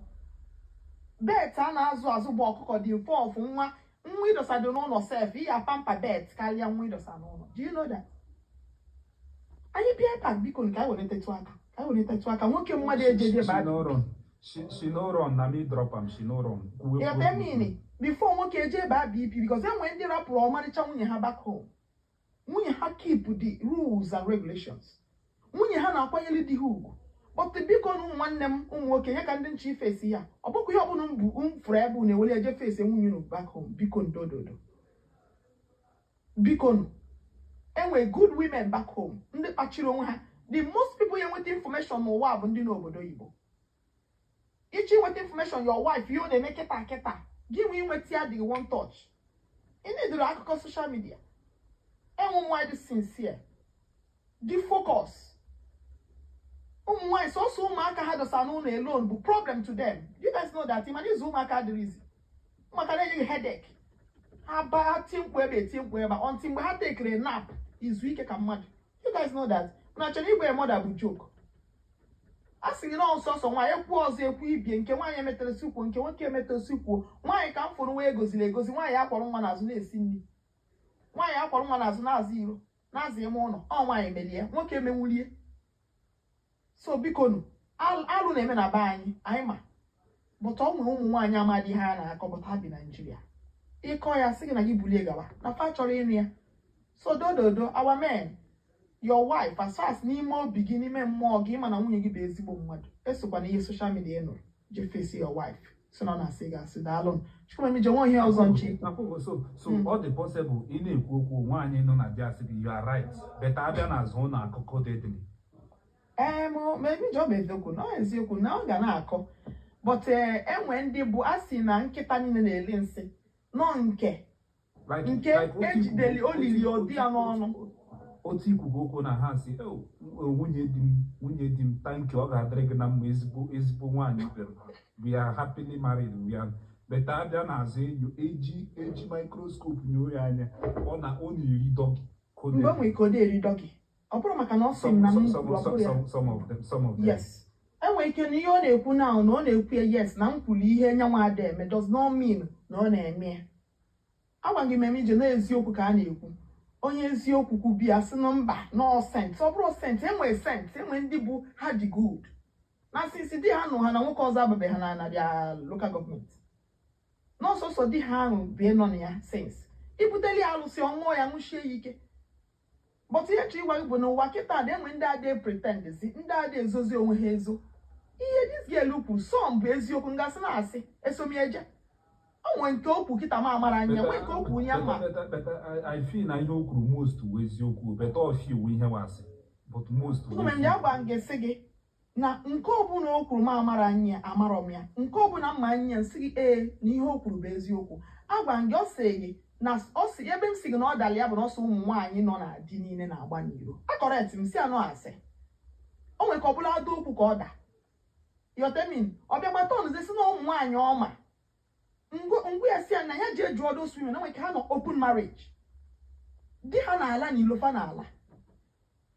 Birds a na-azụ azụ bụ ọkụkọ dị mfe ọfụ nwa nwa ịdọsa dị n'ụlọ sef iya pamper birds karịa nwa ịdọsa n'ụlọ. Do you know that? Anyị bịa ebe a, biko, nke anyị were aka, ka anyị were aka nwoke mmadụ ejeje She baa. no run. She no run. Na me drop am. She no run. Kwuwe, kwuwe, Ịghọta meaning? Before nwoke eje baa BP, because enwere ndị rapụrụ ọmarịcha nwunye ha back home, nwunye ha keep the rules and regulations, nwunye ha na-akwanyere di ha ugwu. But biko na ụmụ nwanne m, ụmụ nwoke ya ka ndị nche ifesi ya, ọ bụkwa ihe ọbụla m bụ m fụrụ ebe unu ewere eje fesi nwunye unu back home. Biko, ndododo, biko nụ, enwe good women back home, ndị kpachiri onwe ha. The most people ya enweta information n'ụwa bụ ndị n'obodo oyibo. Ichi nweta information your wife, ihe ọ na-eme kịta kịta, gị nwee inweta ya dị one touch. Ị na-edoro akụkọ social media. Enwe ụmụ nwaanyị dị sincere, dị focus. Ụmụ nwaanyị, sọsọ ụmụaka ha dosa n'ụlọ alone bụ problem to them. You guys know that? Mana ịzụ ụmụaka adịrịzi, ụmụaka na-enye gị headache. Ha ba ha tie mkpu ebe, eti mkpu ebe, until mgbe ha tekere nap, izu ike ka mmadụ. You guys know that? Na chọrọ igwe mother bụ joke. A sị gị na ọsọsọ nwaanyị ekwu ọzọ ekwu ibie nke nwaanyị emetere sikwuo, nke nwoke emetere sikwuo. Nwaanyị ka m fụrụ nwa egoziri egozi, nwaanyị akwọrọ nwa n'azụ na-esi nri, nwaanyị akwọrọ nwa n'azụ na-azụ iro, na-azụ ime ụlọ. Ọ nwaanyị melie, nwoke emenwulie. So bikonu, alụ na-eme na be anyị, anyị ma, but ọ nwere ụmụ nwaanyị amadị ihe a na-akọ, but ha bi Naijiria. Ịkọ ya, sị gị na gị bulie gawa na fa chọrọ ịnụ ya. So dododo, our men, your wife, as far as n'ime obi gị, n'ime mmụọ gị, ịma na nwunye gị bụ ezigbo mmadụ, esokwana ihe social media ị nụrụ je face your wife si na ọ na-asị gị asị. Daalụ, Chukwumemije. Nwe ihe ọzọ nche ikwu. Akwụgo, so ọ dị possible ị na-ekwu okwu, nwaanyị nọ na di asị gị, "You are right," but abịa n'azụ ụlọ, akụkọ deadly. Ee, ma ebije, ọ bụ eziokwu na ọ eziokwu na ọ ga na-akọ, but enwe ndị bụ a sị na nkịta niile na-ele nsị nọ nke Like nke like otu ejideli olili odi ya n'ọnụ. Otu ikwugo okwu na ha sị, "Oh, nwunye di m, nwunye di m, thank you, ọ ga-adịrị gị na mma, ezigbo ezigbo nwaanyị ibe m. We are happily married, we are." But abịa n'azụ enyo, eji microscope nyoo ya anya, ọ na-eri doggy. Mgbe o nwere ike ọ dị eri doggy, ọ bụrụ maka na ọ sị m na m kwuru, ọ bụrụ ya. Some of them, some of them. Yes, enwere ike na ihe ọ na-ekwu na ọ na-ekwu ya, yes, na m kwuru ihe nyanwa ada eme does not mean na ọ na-eme ya. Agwa gị meme ije na eziokwu ka a na-ekwu. Onye eziokwu kwubi ya sị na mba, no saint, ọ bụrụ saint, enwere saint, enwere ndị bụ ha dị good na since di ha nụ ha na nwoke ọzọ ababeghị ha na their local government, n'ọsọsọ di ha ahụ bie nọ na ya since ibuteli ya alụsị, ọ ṅụọ ya, ṅụchie ya ike. But ihe chọrọ ịgwa gị bụ na ụwa kịta dị, enwe ndị adị pretend si, ndị adị ezozi onwe ha ezo. Ihe this girl kwu some bụ eziokwu, ngasị na-asị esomieje o nwee nke okwu kịta ma amara anya, nwee nke okwu ya ma. But I feel na ihe o kwuru most bụ eziokwu, but all few bụ ihe wasị, but most bụ Mgbe ndị agwa m ga-esi gị na nke ọbụla o kwuru ma amara anya, amarọ m ya. Nke ọbụla mma anya nsị gị, ee, na ihe o kwuru bụ eziokwu. Agwa m gị, ọ sị gị na ọ sị ebe m si gị na ọ dara ya bụ na ọsọ ụmụ nwaanyị nọ na di niile na-agba n'iro. A correct m si anọ asị o nwere ka ọ bụla ada okwu ka ọ da yotemin ọ bịa gbata ọnụzi si na ụmụ nwaanyị ọma ngwu ya si ya na ya ji eju those women nwere ka ha nọ open marriage, di ha na-ala na ilofa na-ala.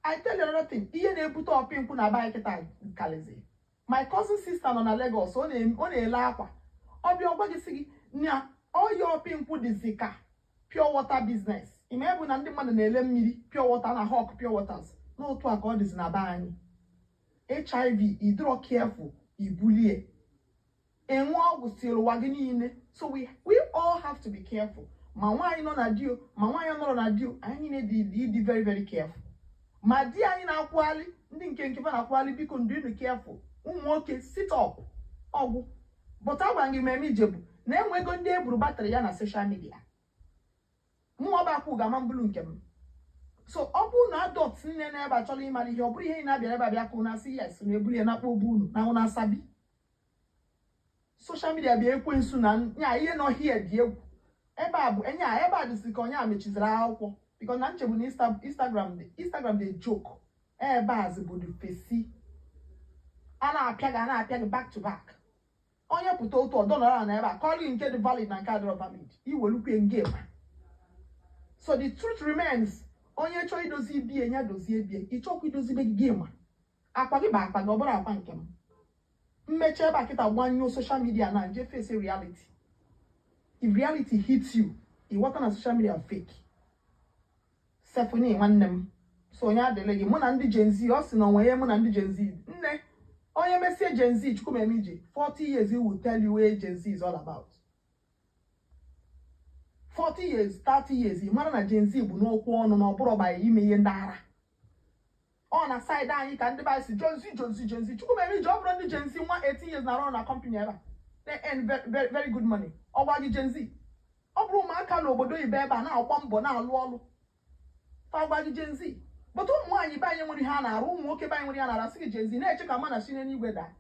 I tell you another thing, ihe na-ebute ọpị nkwụ na be anyị kịta kalizi. My cousin sister nọ na Lagos, ọ na-ele akwa. Ọbịa ọgwa gị sị gị na ọya ọpị nkwụ dịzi ka pure water business. Ime bụ na ndị mmadụ na-ele mmiri pure water na hawk pure waters n'otu a ka ọ dịzi na be anyị. HIV, ịdịrọ careful, ibulie enwe ọgwụ siri ụwa gị niile. So we all have to be careful, ma nwaanyị nọ na di o, ma nwaanyị nọrọ na di o, anyị niile dị very very careful. Ma di anyị na-akwụghalị ndị nke fa na-akwụghalị, biko, ndị unu careful. Ụmụ nwoke, sit up ọgwụ. But agwara gị mmemme ije bụ na enwego ndị eburu battery ya na social media. Mụnwa bụ akwụ ga-ama mbulu nke m. So ọ bụrụ na adult nne na ebe a chọrọ ịmara ihe, ọ bụrụ ihe ị na-abịara ebe a bịa kụ na asị yes na ebuli ya na akpọ obu unu na ụna asabi. Social media bụ ekwensu na nya ihe nọ hie dị egwu. Ebe a bụ enye a, ebe a dịsị ka onye a mechiziri akwụkwọ, because na nchegbu na Instagram dị joke. Ebe a bụ the fesi a na-apịa gị, a na-apịa gị back to back. Onye pụta otu ọdọ nọrọ na ebe a kọrọ nke dị valid na nke adịrọ valid, iwelukwe nge ma. So the truth remains, onye chọọ idozi ibie ya dozie bie, ị chọkwa idozi be gị, gị ma akwa gị bụ akpa gị, ọ bụrụ akwa nke m. Mmechi ebe a kịta, gbanyụọ social media na nje face reality. If reality hits you, ị ghọta na social media fake. Stephanie nwanne m, so onye adịla gị mụ na ndị Gen Z, ọ sị na onwe ya mụ na ndị Gen Z nne, onye mesie Gen Z Chukwumeme ije 40 years, he will tell you where Gen Z is all about. 40 years, 30 years, ị mara na Gen Z bụ n'okwu ọnụ na ọ bụrụ ọbanye ime ihe ndị ara. Ọ na side anyị ka ndị be anyị si Gen Z, Gen Z, Gen Z. Chukwumeme ije, ọ bụrụ ndị Gen Z nwa 18 years na-arụ ọrụ na company ebe a, they earn very, very, very good money. Ọ gwa gị Gen Z, ọ bụrụ ụmụaka n'obodo oyibo ebe a na-agba mbọ na-alụ ọlụ, fa gwa gị Gen Z. But ụmụ nwaanyị be anyị nwere ihe a na-arụ, ụmụ nwoke be anyị nwere ihe a na-arụ, asị gị Gen Z, na-eche ka mana si n'eluigwe daa.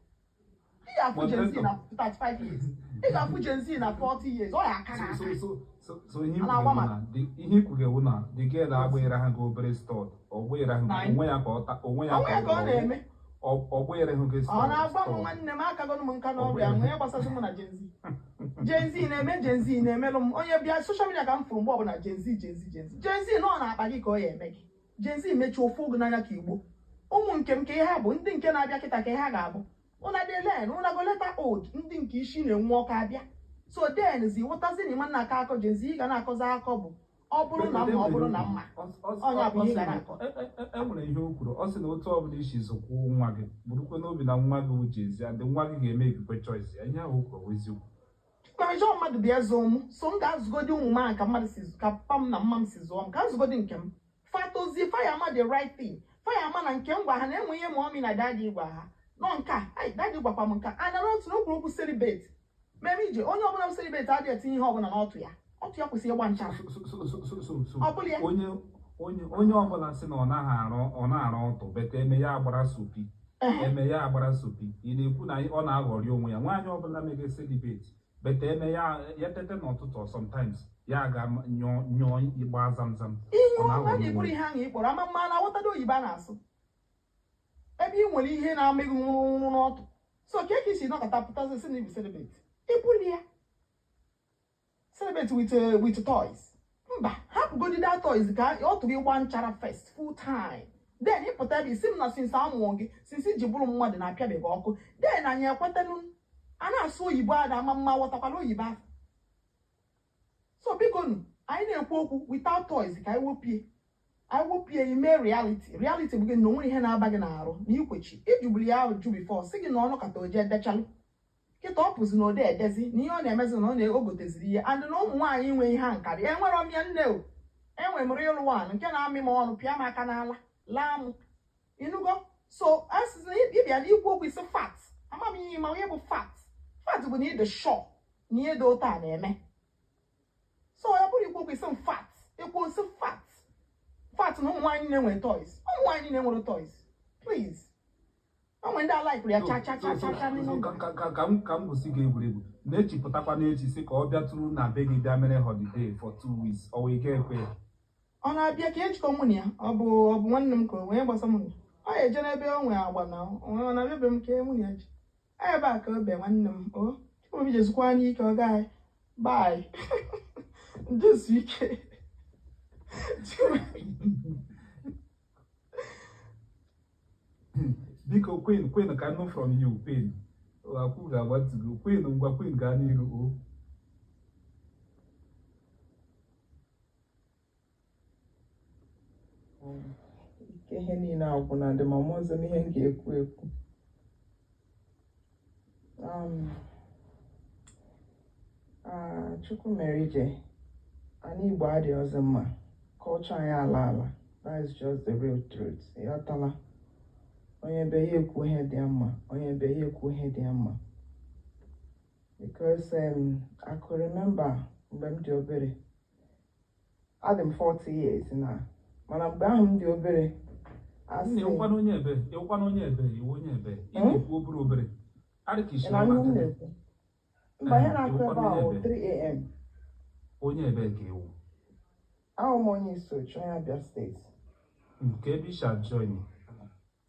Ị ga-afụ Gen Z na 35 years, ị ga-afụ Gen Z na 40 years, ọ ya aka na So aka. so ihe A na-agba ihe ikwuge wụ na the girl agbanyere ha gị obere stud, ọ gbanyere ha Nine. onwe ya ka ọ ta onwe ya. Onwe ya ka ọ na-eme. Ọ gbanyere ha gị Ọ stud. na-agwa m nwanne m, akagonu m nka n'ọrịa nwee gbasasị mụ na Gen Z. Gen Z na-eme, Gen Z na-emelụ m. Onye bịa social media ka m fụrụ mgbe ọbụla Gen Z, Gen Z, Gen Z, Gen Z nọ na-akpa gị ka ọ ya eme gị. Gen Z mechie ofu oge n'anya ka Igbo ụmụ nke m, ka ihe ha bụ ndị nke na-abịa kịta, ka ihe ha ga-abụ ụna dị len ụna go later old, ndị nke isi na-enwe ọkụ abịa. So then zi ghọtazi na ịma nna aka akọ Gen Z, ị ga na-akọzi akọ bụ ọ bụrụ na mma, ọ bụrụ na mma ọnya bụ ihe ị ga na-akọ. E nwere ihe o kwuru, ọ sị na otu ọbụla isi zụkwuo nwa gị, burukwe n'obi na nwa gị uche ezi adị, nwa gị ga-eme ekikwe choice ya. Ihe ahụ o kwuru bụ eziokwu. Mejọ mmadụ bịa zụọ mụ, so m ga-azụgodi ụmụ m ahụ ka mmadụ si, ka papa m na mma m si zụọ m, ka nzụgodi nke m fatozie faya ama the right thing, faya ama na nke m gwa ha na enwe ihe mommy na daddy gwa ha nọ nke a. Ai, daddy gwakwa m nke a ana n'otu n'okwuru okwu celibate meme ije. Onye ọbụla bụ celibate adịghị etinye ihe ọbụla n'ọtụ ya, ọtụ ya kwesịrị ịgba nchara. So Ọ bụla ya. Onye ọbụla sị na ọ naghị arụ, ọ na-arụ ọtụ bete eme ya agbara sopi. Eme ya agbara sopi, ị na-ekwu na ọ na-aghọrị onwe ya. Nwaanyị ọbụla mege celibate bete eme ya, ya tete n'ụtụtụ, sometimes ya ga nyụọ nyụọ ịgba zamzam. Ihe Ọ ọma na-aghọrị na-ekwuru onwe ya. ihe ahụ ị kpọrọ ama mma na aghọtado oyibo a na-asụ ebe ị nwere ihe na-ama gị nwụrụ nwụrụ n'ọtụ. So ka esi nọkọta pụtazi sị na ibu celibate, ịbụli ya celibate with toys? Mba, hapụgodi that toys ka ọ tụrụ ịgba nchara first full time, then ịpụta ebe isi m na since amụọ gị, since iji bụrụ mmadụ na-apịabeghị ọkụ, then anyị ekwetanu a na-asụ oyibo a na-ama mma, ghọtakwala oyibo ahụ. So biko nu, anyị na-ekwu okwu without toys, ka anyị wepie, anyị wepie ime reality. Reality bụ gị na onwere ihe na-aba gị n'arụ na ikwechi ijugburu ya ahụ ju before si gị na ọnụ kata oje edechalụ kịta, ọ pụzi na ode edezi na ihe ọ na-emezi na ọ na-egoteziri ihe and na ụmụ nwaanyị nwe ihe a nkarị enwere m ya nne o, enwere m real one nke na-amị m ọnụ, pịa m aka n'ala laa m ịnụgo. So asịsị na ịbịa n'ikwu okwu isi fat, ama m ihe ma ihe bụ fat. Fat bụ na ị dị sure na ihe dị otu a na-eme. So ọ bụrụ ikwu okwu isi m fat, ekwu osi fat fat na ụmụ nwaanyị na-enwe toys, ụmụ nwaanyị na-enwere toys, please, o nwere ndị alaikiri ya cha cha cha cha cha n'ime ndụ. Ka m kwụsị gị egwuregwu na-echipụtakwa n'echi sị ka ọ bịatụrụ na be gị bịa mere holiday for 2 weeks, ọ wee ga ekwe ya? Ọ na-abịa ka ejikọ mụ na ya, ọ bụ nwanne m ka o wee gbasa mụ na ya. Ọ ga-eje n'ebe o nwee agba na onwe ọ na-abịa be m ka mụ na ya ji ebe a ka o be nwanne m o Chukwuobi jezikwa n'ike ọ gaghị bye njesu ike. Biko Queen, Queen, ka nụ from you. Queen akwụ ga-agbatugo. Queen, ngwa Queen, gaa n'iru o. Ike ihe niile agwụna dị ma ọzọ m ihe m ga-ekwu ekwu. Chukwu mere ije anyị Igbo adịghị ọzọ mma, culture anyị ala ala. That is just the real truth. Ịghọtala? Onye be ya ekwu ihe dị ya mma, onye be ya ekwu ihe dị ya mma, because I could remember mgbe m dị obere, adị m 40 years na, mana mgbe ahụ m dị obere asị Nne, ịwụkwana onye ebe, ịwụkwana onye ebe, iwu onye ebe ị na-ekwu obere obere adị ka isi Ị na-anụ m ụmụaka. na-ekwu? Mba, ihe na-akụ ebe a Ịwụkwana wụ onye ebe? 3 a.m. Onye ebee ka ewu? Ahụ m onye Isochi, onye Abia Steeti. Nke ebe isha join?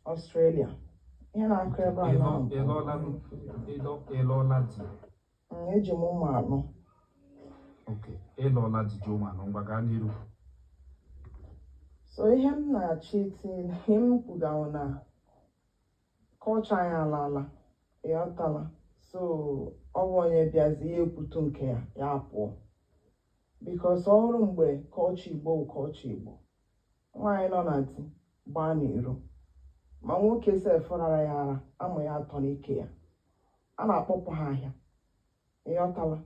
Australia. Ihe na-akụ ebe a na Ịlụọla di? Eji m ụmụ 4. Ok, ịlụọla di, ji ụmụ 4. Ngwa, gaa n'iru. So ihe m na-achọ itinye, ihe m kwugara na culture anyị alaala, ịghọtala? So ọ bụ onye bịazi, ya ekwutu nke ya, ya pụọ, because ọ hụrụ mgbe culture Igbo wụ culture Igbo, nwaanyị nọ na di gbaa n'iro, ma nwoke sef rara ya ara, amụ ya atọ n'ike ya, a na-akpọpụ ha ahịa, ịghọtala?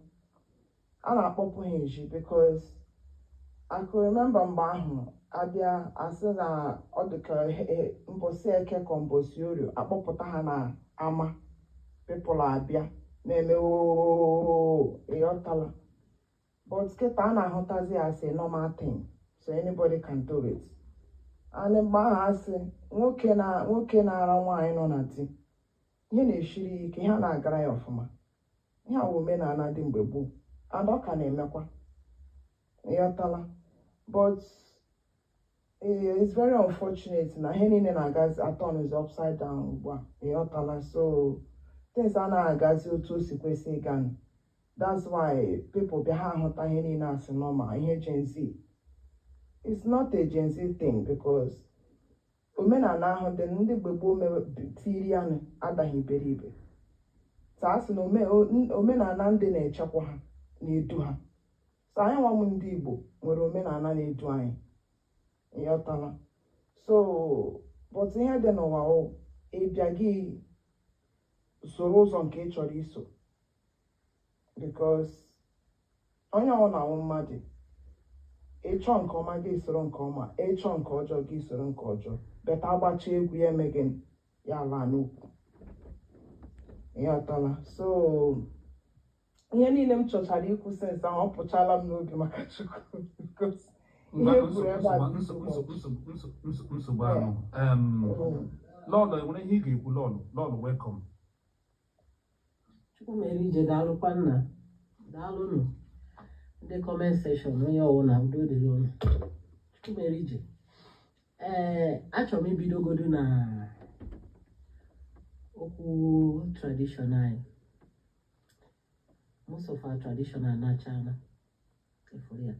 A na-akpọpụ ha eji, because I could remember mgbe ahụ abịa asị na ọ dị ka mbọsị Eke ka mbọsị Orio, akpọpụta ha na ama, people abịa na-eme ooo, ịghọtala? But kịta a na-ahụtazi ya as a normal thing, so anybody can do it. And mgbe ahụ asị nwoke na nwoke na-ara nwaanyị nọ na di, ihe na-eshiri ya ike, ihe a na-agara ya ọfụma. Ihe a wụ omenala dị mgbe gboo, and ọ ka na-emekwa, ịghọtala? But it's very unfortunate na ihe niile na-agazi atọ is upside down ugbu a, ịghọtala? So things anaghị agazi otu o si kwesị ịga. That's why people bịa, ha ahụta ihe niile asị normal, ihe Gen Z. It's not a Gen Z thing, because omenala ahụ dị ndị mgbe gboo tiri ya adaghị iberibe. So a sị na omenala ndị na-echekwa ha, na-edu ha. So anyị nwa m ndị Igbo nwere omenala na-edu anyị, ịghọtala? So but ihe dị n'ụwa o ịbịa gị soro ụzọ nke ị chọrọ iso, because onye ọ na-awụ mmadụ, ịchọ nke ọma gị soro nke ọma, ịchọ nke ọjọọ gị soro nke ọjọọ. Better agbacha egwu ya eme gịnị, ya laa n'ukwu, ịghọtala? So ihe niile m chọchara ikwu since ahụ, ọ pụchala m n'obi, maka Chukwu, because ihe kwuru ebe a dị too much. Nsogbu ahụ. Lọlọ, enwere ihe ị ga-ekwu? Lọlọ, Lọlọ, welcome. Chukwu mere ije, daalụkwa nna, daalụnụ ndị comment section, onye ọwụna, udo dịrị unu. Chukwu mere ije. Ee, achọrọ m ibidogodu na okwu tradition anyị. Most of our tradition anachana efuru ya.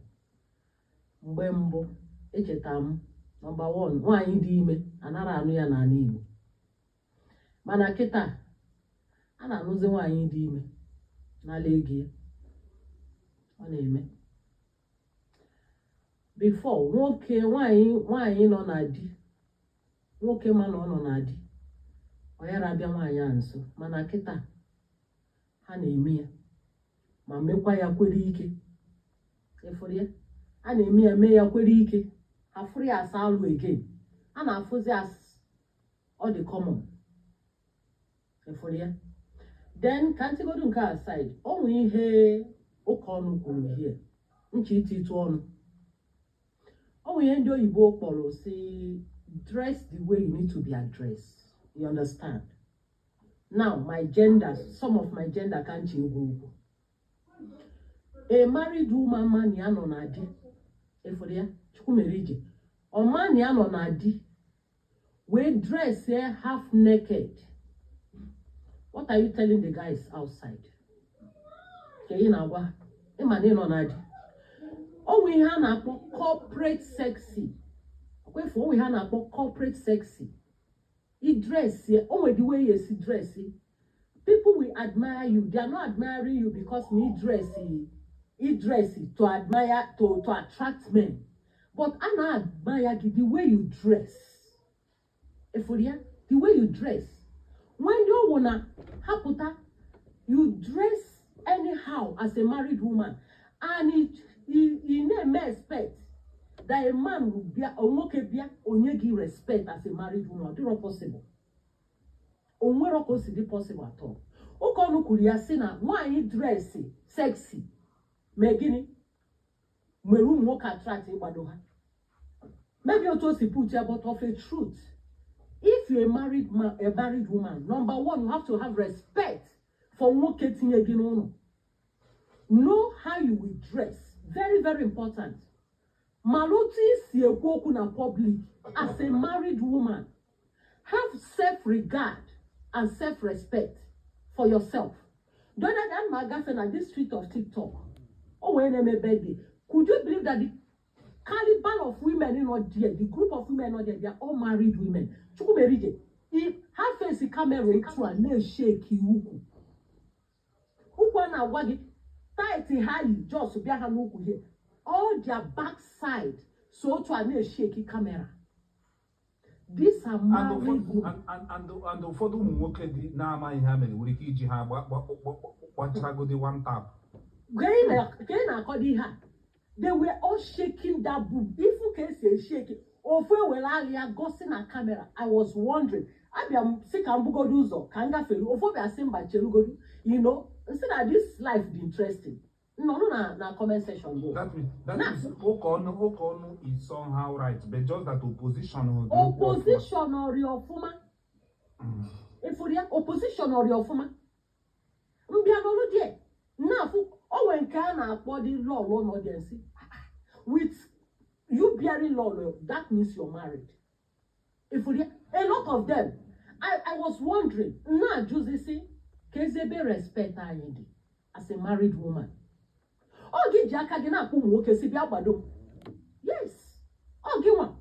Mgbe mbụ, echeta m, number one, nwaanyị dị ime anara anụ ya n'ala Igbo, mana kịta a na-anụzi nwaanyị dị ime n'ala ego ya. Ọ na-eme before nwoke, nwaanyị nọ na di, nwoke ma na ọ nọ na di, ọ yara abịa nwaanyị a nso, mana kịta ha na-eme ya, ma mekwa ya kwere ike. Ịfụrụ ya, a na-eme ya, mee ya kwere ike, afụrụ ya asa alụ again, a na-afụzi as ọ dị common. Ịfụrụ ya? Then ka ntịgodu nke aside, o nwee ihe ụka ọnụ kwuru here, nche iti ịtụ ọnụ. O nwee ihe ndị oyibo kpọrọ si dress the way you need to be addressed, you understand? Now my gender, some of my gender ka nche egwu okwu. A married woman man ya nọ na di, ịfụrụ ya? Chukwu mere ije, ọma na ya nọ na di wee dress half naked, what are you telling the guys outside? Ka ị na-agwa ha, ịma na ị nọ na di. O nwee ihe a na-akpọ corporate sexy, kwefu. O nwee ihe a na-akpọ corporate sexy. I dress, o nwere the way you esi dress, people will admire you. They are not admiring you because na i dress to admire, to attract men, but a na-admire gị the way you dress. Efuru ya? The way you dress, when ndị owu na hapụta, you dress anyhow as a married woman and it na-eme expect that a man will bịa, nwoke bịa onye gị respect as a married woman, ọ dịrọ possible. O nwero ka o si dị possible at all. Ụka ọnụ kwuru ya sị na nwaanyị dress sexy mee gịnị, nwere ụmụ nwoke attract ịgbado ha. Maybe otu o si put ya, but of a truth, if you're a married man, a married woman, number one, you have to have respect for nwoke tinye gị n'ụlọ. Know how you will dress. Very, very important. Mara otu isi ekwu okwu na public as a married woman. Have self-regard and self-respect for yourself. The other day, ma agafe na this street of TikTok, o wee na-eme birthday. Could you believe that the caliber of women nọ there, the group of women nọ there, they are all married women? Chukwumerije, if ha face camera etu a na-eshake ukwu, ukwu a na-agwa gị tight ha yi just bịa ha n'ukwu here, all their backside, so otu a na-eshake camera. These are And married ụfọdụ women. and ụfọdụ ụmụ nwoke dị na-amaghị ihe ha mere nwere ike iji ha gbacharagodi one tap. Ka ị na-akọdo ihe a, they were all shaking that boob. Ifu ka esi eshake ofu ewere agha ya gosi na camera. I was wondering, abịa m si ka m bugodo ụzọ ka m gafere, ofu bịa sị mba, cherugodo. Nsị na this life dị interesting. Nnọnụ na comment section bụ That means ụka ọnụ is somehow right, but just that opposition dị okwu ọfụma. Opposition ọrịa ọfụma. Ịfụrụ ya, opposition ọrịa ọfụma. Mbịa n'olu die na-afụ onwe nke a na-akpọ dị lọlọ nọ dị nsị with you bearing lọlọ, that means you're married. Ịfụrụ ya, a lot of them, I was wondering, na-ajụzi sị ka ezi ebe respect anyị dị as a married woman. Ọ gị ji aka gị na-akpọ ụmụ nwoke si bịa gbado m. Yes, ọ gị nwa.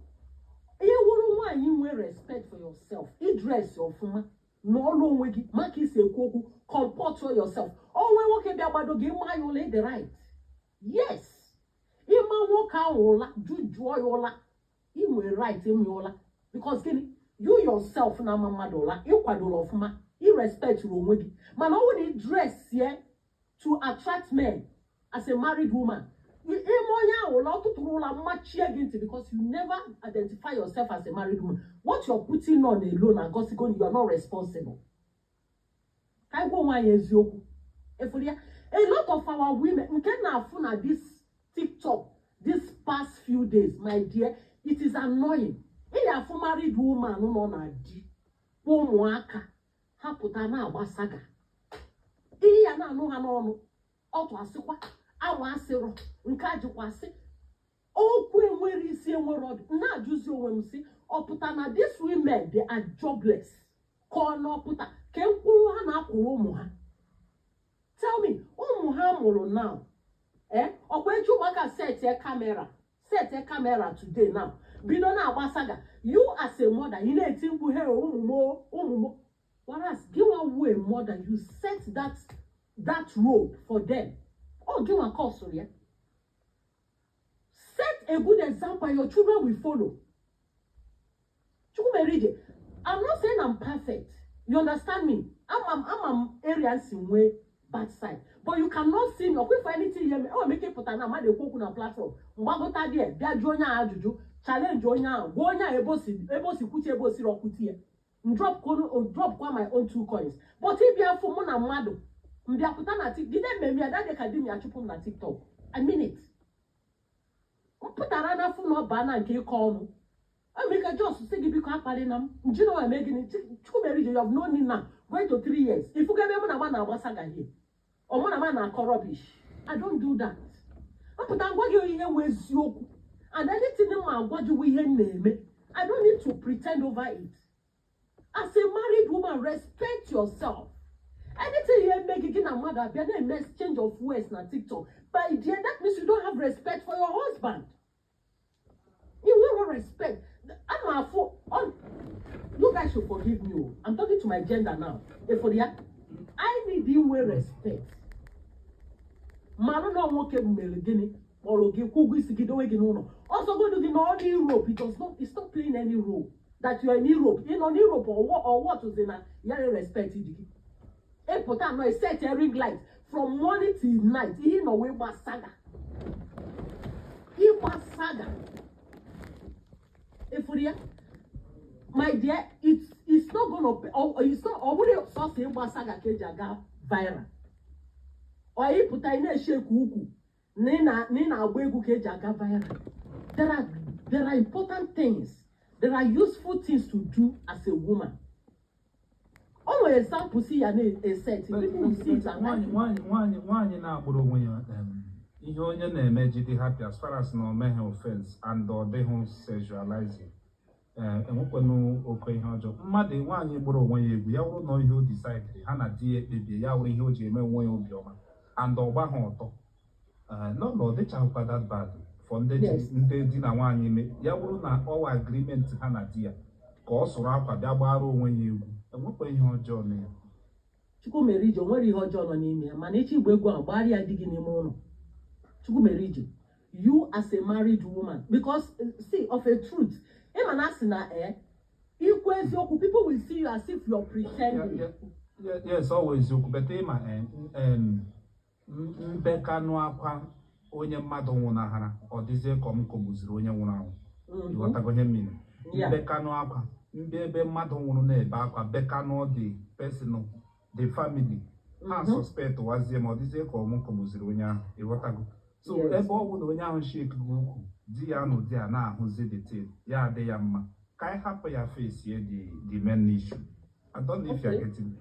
Ihe wụrụ nwaanyị nwee respect for yourself, idress ọfụma, n'ọlụ onwe gị, maka isi ekwu okwu, comport yourself. Onwe nwoke bịa gbado gị, ịma ya ụla, ịdị right. Yes, ịma nwoke ahụ ụla, jụjụọ ya ụla, ị nwere right ịma ya ụla, because gịnị? You yourself na-ama mmadụ ụla, ịkwadoro ọfụma, irespectụrụ onwe gị. Mana ọ bụrụ na ị dress ye to attract men as a married woman, ime onye ahụ ụla, ọ tụtụrụ ụla, mmachie gị ntị, because you never identify yourself as a married woman. What you're putting on alone na gosigo you are not responsible. Ka anyị gwa onwe anyị eziokwu. Efuru ya, a lot of our women nke na-afụ na this TikTok this past few days, my dear, it is annoying. Ị ga-afụ married woman nọ na di, ụmụaka ha pụta na-agba saga, ihe ya na-anụ ha n'ọnụ ọtụ, asịkwa awa asịrọ nke a jikwa asị okwu enwere isi enwere ọdụ. Na-ajụzi onwe m sị, ọ pụta na these women, they are jobless, ka ọ na ọpụta ka mkpụrụ ha na-akwụrụ ụmụ ha? Tell me, ụmụ ha mụrụ now, eh, ọkwa eji ụmụaka setie camera today now, bido na-agba saga. You as a mother, ị na-eti mkpu, "Hey, ụmụ m o, ụmụ m o." Whereas gị nwa wu a mother, you set that road for them. Ọ gị nwa kọsụrụ ya. Set a good example and your children will follow. Chukwumerije, I'm not saying I'm perfect, you understand me? Ama m area si nwee bad side, but you cannot see me ọkwa for anything here. Enwere m ike ịpụta na mmadụ ekwu okwu na platform, mgbagota there, bịa jụọ onye ahụ ajụjụ, challenge onye ahụ, gwa onye ahụ ebe o si kwuchi, ebe o siri ọkwụti ya, drop kwa my own two coins. But ịbịa fụ mụ na mmadụ mbịapụta na tik gide mmemme ya dade ka di m ya chụpụ m na TikTok, I mean it. M pụtara n'afọ na ọ baa na nke ịkọ ọnụ, Emeka just sị gị, biko akpali na m nji na eme gịnị. Chukwumerije, you have known me now going to 3 years. Ifugo ebe mụ na gba na-agba saga here, ọ mụ na ma na-akọ rubbish? I don't do that. Mpụta ngwa gị ihe wụ eziokwu, and anything m agwa gị wụ ihe m na-eme. I don't need to pretend over it. As a married woman, respect yourself. Anything ihe eme gị, gị na mmadụ abịa na-eme exchange of words na TikTok, by the end, that means you don't have respect for your husband. You nwere respect. Ama afụ you guys should forgive me o, I'm talking to my gender now. Efori ya, I need inwe respect. Marụ na nwoke mere gịnị, kpọrọ gị, kwụ ụgwọ isi gị, dowe gị n'ụlọ. Ọsọgodu gị na ọ dị Europe, it does not, it's not playing any role that you are in Europe. Ị nọ n'Europe or what is na ya respect dị gị. Ịpụta nọ set a ring light from morning till night, ihe nọ wee gba saga, ịgba saga. Efuru ya, my dear, it's not gonna or it's not, ọ bụrụ sọsọ ịgba saga ka eji aga viral, ọ ịpụta ị na-eshake ukwu na ị na-agba egwu ka eji aga viral. There are important things, there are useful things to do as a woman. O nwere example si ya na-eset, people will see it and like Nwaanyị it. Nwaanyị na-akpụrụ onwe ya Ihe onye na-eme ji dị happy, as far as na o meghị offense and ọ dịghị sexualizing. Ee, enwekwanụ oke ihe ọjọọ. Mmadụ nwaanyị gburu onwe ya egwu, ya wụrụ na ihe o decide, ha na di ya ekpebie, ya wụrụ ihe o ji eme onwe ya obiọma and ọ gbaghị ọtọ. Ee, no, no, ọ dịchaghịkwa that bad for ndị ji ndị di na nwaanyị eme ya, wụrụ na ọwa agreement ha na di ya ka ọ sụrụ akwa bịa gbara onwe ya egwu, enwekwa ihe ọjọọ na ya. Chukwu mere ije, o nwere ihe ọjọọ nọ n'ime ya, mana echi igba egwu ahụ gbara ya di gị n'ime ụlọ. Chukwu mere ije, you as a married woman, because see, of a truth, ịma na asị na ikwu eziokwu, people will see you as if you're pretending. Yes, ọ wụ eziokwu, but ịma mbekanụ akwa onye mmadụ nwụnahara, ọ dịzie ka m kọgbuziri onye nwụrụ anwụ. Ịghọtago ihe mmiri? Yeah. Mbekanụ akwa ndị ebe mmadụ nwụrụ na-ebe akwa, bekanụ the person, the family ha suspect wazie ma ọ dịzie ka ọmụ kọgbuziri onye ahụ, ịghọtago? So Yes. ebe ọ bụ na onye ahụ shake gị ukwu, di ya nụ di ya na-ahụzi the thing, ya adị ya mma, ka anyị hapụ ya face the main issue. I don't know if you are getting me.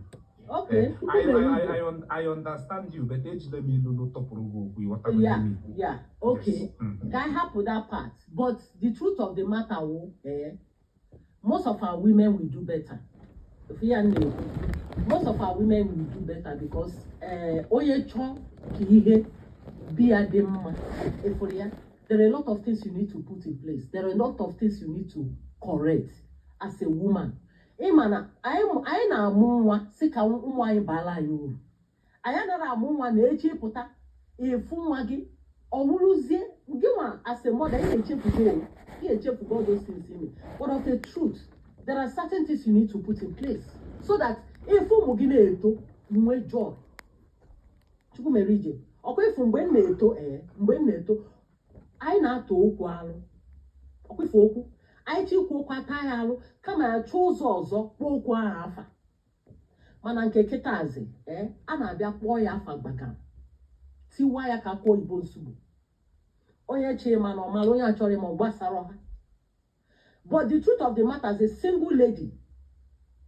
Okay. Eh, I understand you, but ejile m ilulu tọpụrụ gị okwu, ịghọtago ihe m ikwu? Yeah, okay. Yes. Ka I hapụ that part, but the truth of the matter wụ, most of our women will do better. Ife ya m na-ekwu, most of our women will do better because onye chọọ ka ihe bi ya dị mma, ịfụrụ ya, there are a lot of things you need to put in place. There are a lot of things you need to correct as a woman. Ịma na anyị na-amụ nwa si ka ụmụ anyị baara anyị uru. Anyị anaghị amụ nwa na echi pụta ịfụ nwa gị, ọ wụrụzie gị nwa. As a mother, ị na-echefugo o, ị ga-echefugo all those things ime. But of the truth, there are certain things you need to put in place so that if ụmụ gị na-eto, nwee joy. Chukwu mere ije, ọkwa ifu mgbe m na-eto, mgbe m na-eto, anyị na-atọ okwu alụ. Ọkwa ifu okwu anyị chikwu okwu ata ya alụ, kama ya chọọ ụzọ ọzọ kpọọ okwu ahụ afa. Mana nke kịtazi, a na-abịa kpọọ ya afa gbagam, tiwa ya ka akwa oyibo nsogbu. Onye chi ma na ọmara, onye achọrọ ịma, ọ gbasara ha. But the truth of the matter, as a single lady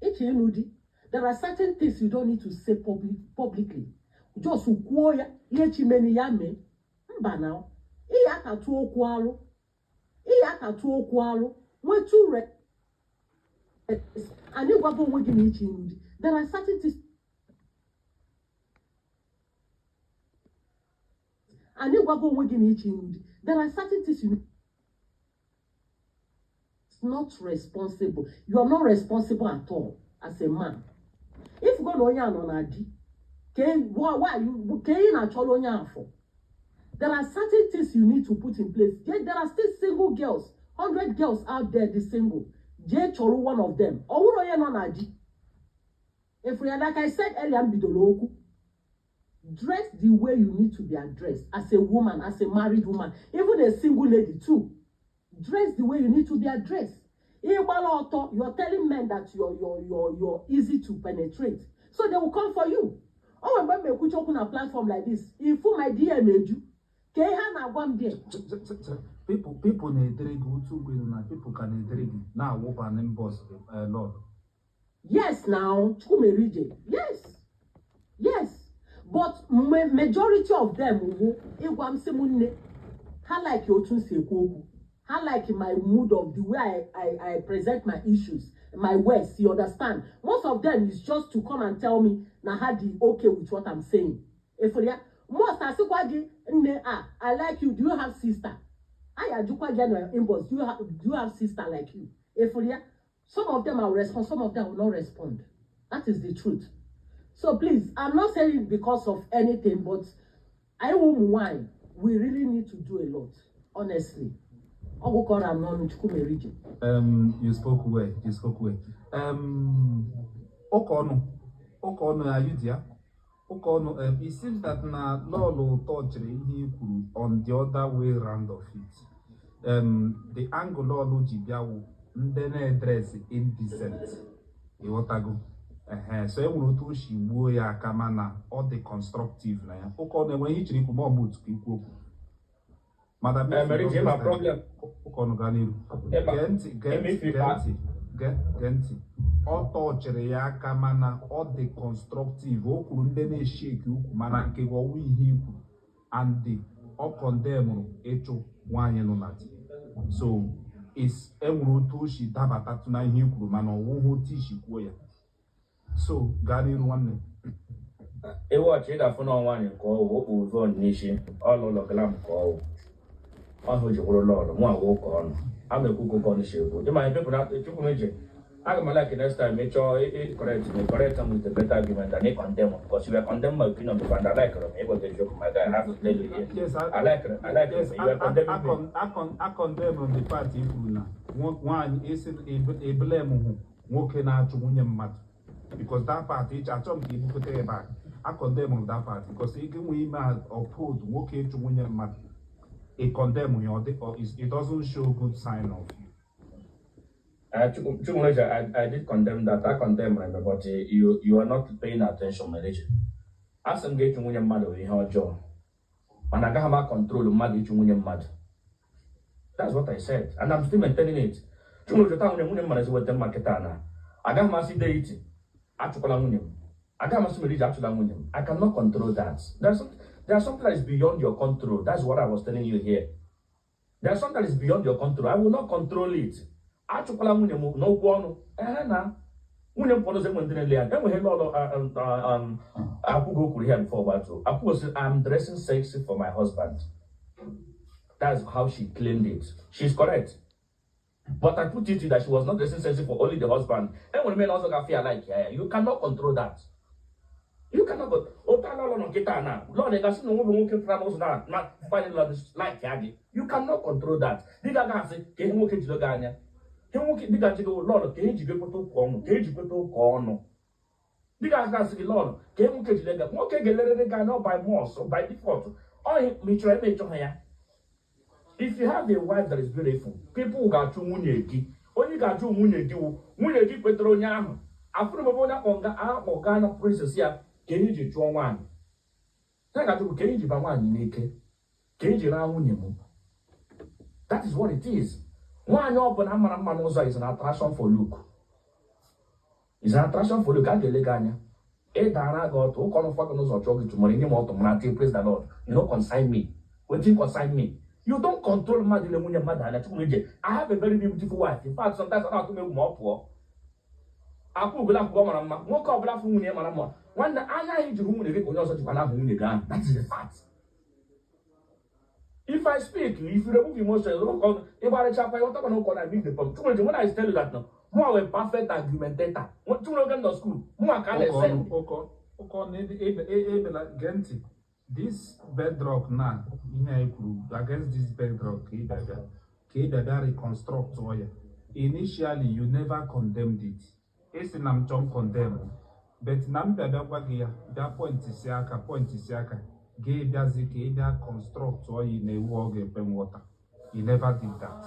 ịchọ ịnụ di, there are certain things you don't need to say publicly. Just kwuo ya, ihe chimeni ya mee. Mba, na ihe akatụ okwu alụ, ihe akatụ okwu alụ, nwetu anyị gwago onwe gị na iche ịnụ di, there are certain things anyị gwago onwe gị na iche ịnụ di, there are certain things you, it's not responsible. You are not responsible at all as a man. If go na onye a nọ na di, why you ka ị na-achọrọ onye afọ? There are certain things you need to put in place. There are still single girls, 100 girls out there, the single. Jee chọrọ one of them, ọ bụrụ onye nọ na di. If ya, like I said earlier, m bidoro okwu, dress the way you need to be addressed as a woman, as a married woman, even a single lady too. Dress the way you need to be addressed. Ịgbala ọtọ, you're telling men that you're easy to penetrate, so they will come for you. O nwere mgbe m ekwuchi okwu na platform like this, ifu my DM eju ka ihe a na-agwa m there. People na-edere gị otu ugbo na people ka na-edere gị na-awụba n'inbox gị, Lord. Yes now, Chukwumerije, yes, but majority of them wu ịgwa m sị m nne, ha like otu m si ekwu okwu, ha like my mood of the way I present my issues, my words, you understand? Most of them is just to come and tell me na ha dị okay with what I'm saying. Efere ya, most asịkwa gị, "Nne, ah, I like you. Do you have sister?" Anyị ajụkwa gị na inbox, Do you have sister like you?" Efere ya, some of them will respond, some of them will not respond. That is the truth. So please, I'm not saying it because of anything, but anyị wụ ụmụ nwanyị, we really need to do a lot, honestly. Ọ gwụkọrọ m n'ọnụ, Chukwumerije. You spoke well. You spoke well. Ụka ọnụ, are you there? Ụka ọnụ, it seems that na Lọlọ touchiri ihe i kwuru on the other way round of it. The angle Lọlọ ji bịa wụ ndị na-edress indecent. Ịghọtago? Ehe, so e nwere otu o si gbuo ya aka, mana ọ dị constructive na ya. Ụka ọnụ, enwere ihe i chiri ikwu, ma ọ bụ otu ka ikwu okwu? Madam, if you Mary don't Jane, my understand- problem. Ụka ọnụ, gaa n'iru. Eba, Gee ntị, gee eme ntị, ife gee ikpe. ntị, gee ntị. Ọ tọchịrị ya aka, mana ọ dị constructive. O kwuru ndị na-eshake ukwu, mana nke gị ọwụ ihe ikwu and Ọ condemnụrụ ịchụ nwaanyị nọ na di. So is enwere otu o si dabatatụ na ihe i kwuru, mana ọwụhụ otu isi kwuo ya. So gaa n'iru, nwanne. Iwe ọchị ị ga-afụ na nwaanyị ka ọ wụ okpu von n'isi ọlụ ụlọ glam ka ọ wụ ọhụ ji kwụrụ lọọlụ mụ agwa ụka ọnụ ama ekwu ka ụka ọnụ si ekwu. Ịma ihe na chukwu m eji aga m like next time ị chọọ correct me, correct am with a better argument than ị condemn, because you were condemn my opinion before and I like m ịgwa gị eziokwu. My guy, I have to tell you here. Yes. I like I like you were condemning me. I condemn on the part i kwuru na nwaanyị isi eblem hụ nwoke na-achụ nwunye mmadụ, because that part ịchọ achọ m ka ebupụta ya back. I condemn that part because ị ga-enwe ime uphold nwoke ịchụ nwunye mmadụ, ị condemn ya, ọ dị it doesn't show good sign of you. Chukwumereje, I did condemn that. I condemn him, but you are not paying attention, Mereje. Asị m ga-ịchụ nwunye mmadụ bụ ihe ọjọọ, mana agaghị m a-control mmadụ ịchụ nwunye mmadụ. That's what I said, and I'm still maintaining it. Chukwumereje, taa nwunye m mara ezigbote mma kịta na agaghị m asị deity achụkwala nwunye m, agaghị m asị Mereje achụla nwunye m. I cannot control that. There's something that is beyond your control. That's what I was telling you here. There's something that is beyond your control. I will not control it. Achụkwala nwunye m n'ụgwọ ọnụ ee na nwunye m pụrụ ụzọ enwe ndị na-ele ya enweghị lọlọ akwụgo kwuru here before gbatu akwụgo sị, "I'm dressing sexy for my husband." That's how she claimed it. She's correct, but I put it to you that she was not dressing sexy for only the husband. Enwere men ọzọ ga-afịa like ya. You cannot control that. You cannot go otu ala ụlọ nọ nkịta na lọọ gasị na onwe bụ nwoke pụtara n'ụzọ na na finally like ya gị. You cannot control that. Dịga ga asị ka ihe nwoke jide gị anya, ihe nwoke dịga jide lọọlụ ka eji kweta ụka ọnụ, ka eji kweta ụka ọnụ, dịga asị asị gị lọọlụ ka ihe nwoke jide gị, nwoke ga-elerịrị gị anya by must, by default. Ọ ma ị chọrọ eme ịchọghị ya. If you have a wife that is beautiful, people ga-achụ nwunye gị. Onye ga-achụ nwunye gị wụ nwunye gị kwetara onye ahụ afụrụ m onye akpọ nga akpọ gaa na princess ya ka ihe ji chụọ nwaanyị ya ga-ajụ bụ ka ihe ji ba nwaanyị n'ike, ka eji raa nwunye m. That is what it is. Nwaanyị ọbụla mara mma n'ụzọ is an attraction for look, is an attraction for look. A ga-ele gị anya ịdara gị ọtụ ụka ọnụ fọgụ n'ụzọ chụọ gị tụmọrọ nye m ọtụ mara tie. Praise the Lord. You no concern me. Wetin concern me? You don't control mmadụ ile nwunye mmadụ anya. Chukwu ije, I have a very beautiful wife. In fact, sometimes ọ na-atụ m egwu ma ọ pụọ akwụ ugolo akwụkwọ mara mma. Nwoke ọbụla fụ nwunye mara mma, nwanne, anya anyị ji hụ nwunye gị ka onye ọzọ jikwa na-ahụ nwunye gị ahụ. That is the fact. If I speak, if you remove emotion, ịgbarịchakwa ịghọtakwa na ụkọ na big the problem. Chukwu, when I tell you that now, mụ a perfect argumentator. Chukwu, oge m nọ school, mụ a ka a na-ese. Ụkọ na ebela gee ntị. This bedrock na ihe anyị kwuru against this bedrock ka ị bịa reconstruct ya. Initially, you never condemned it. Esi na m chọọ condemn, but na m bịa gwa gị ya bịa point si aka, point si aka gị bịazi ka ị bịa construct ya na ewu ọ ga-ekwe nghọta. You never did that.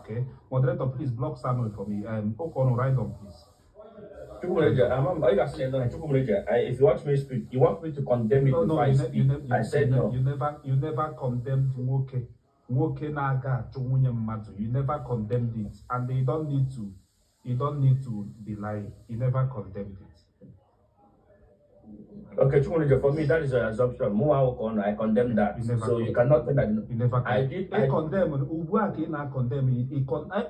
Okay, moderator, please block Samuel for me. Okono, right on, please. Chukwumereje, ị ga-asị na Chukwumereje, if you want me to speak, you want me to condemn it No, no, before I you, ne speak. you, ne you, I said you, ne no. You never condemned nwoke na-aga achụ nwunye mmadụ. You never condemned it, and you don't need to be lying. You never condemned it. Okay, Chukwumereje, for me, that is an assumption. Mụ ahụ I condemn that. You never So you cannot say that. You never I did. I condemn ugbu a ka ị na-condemn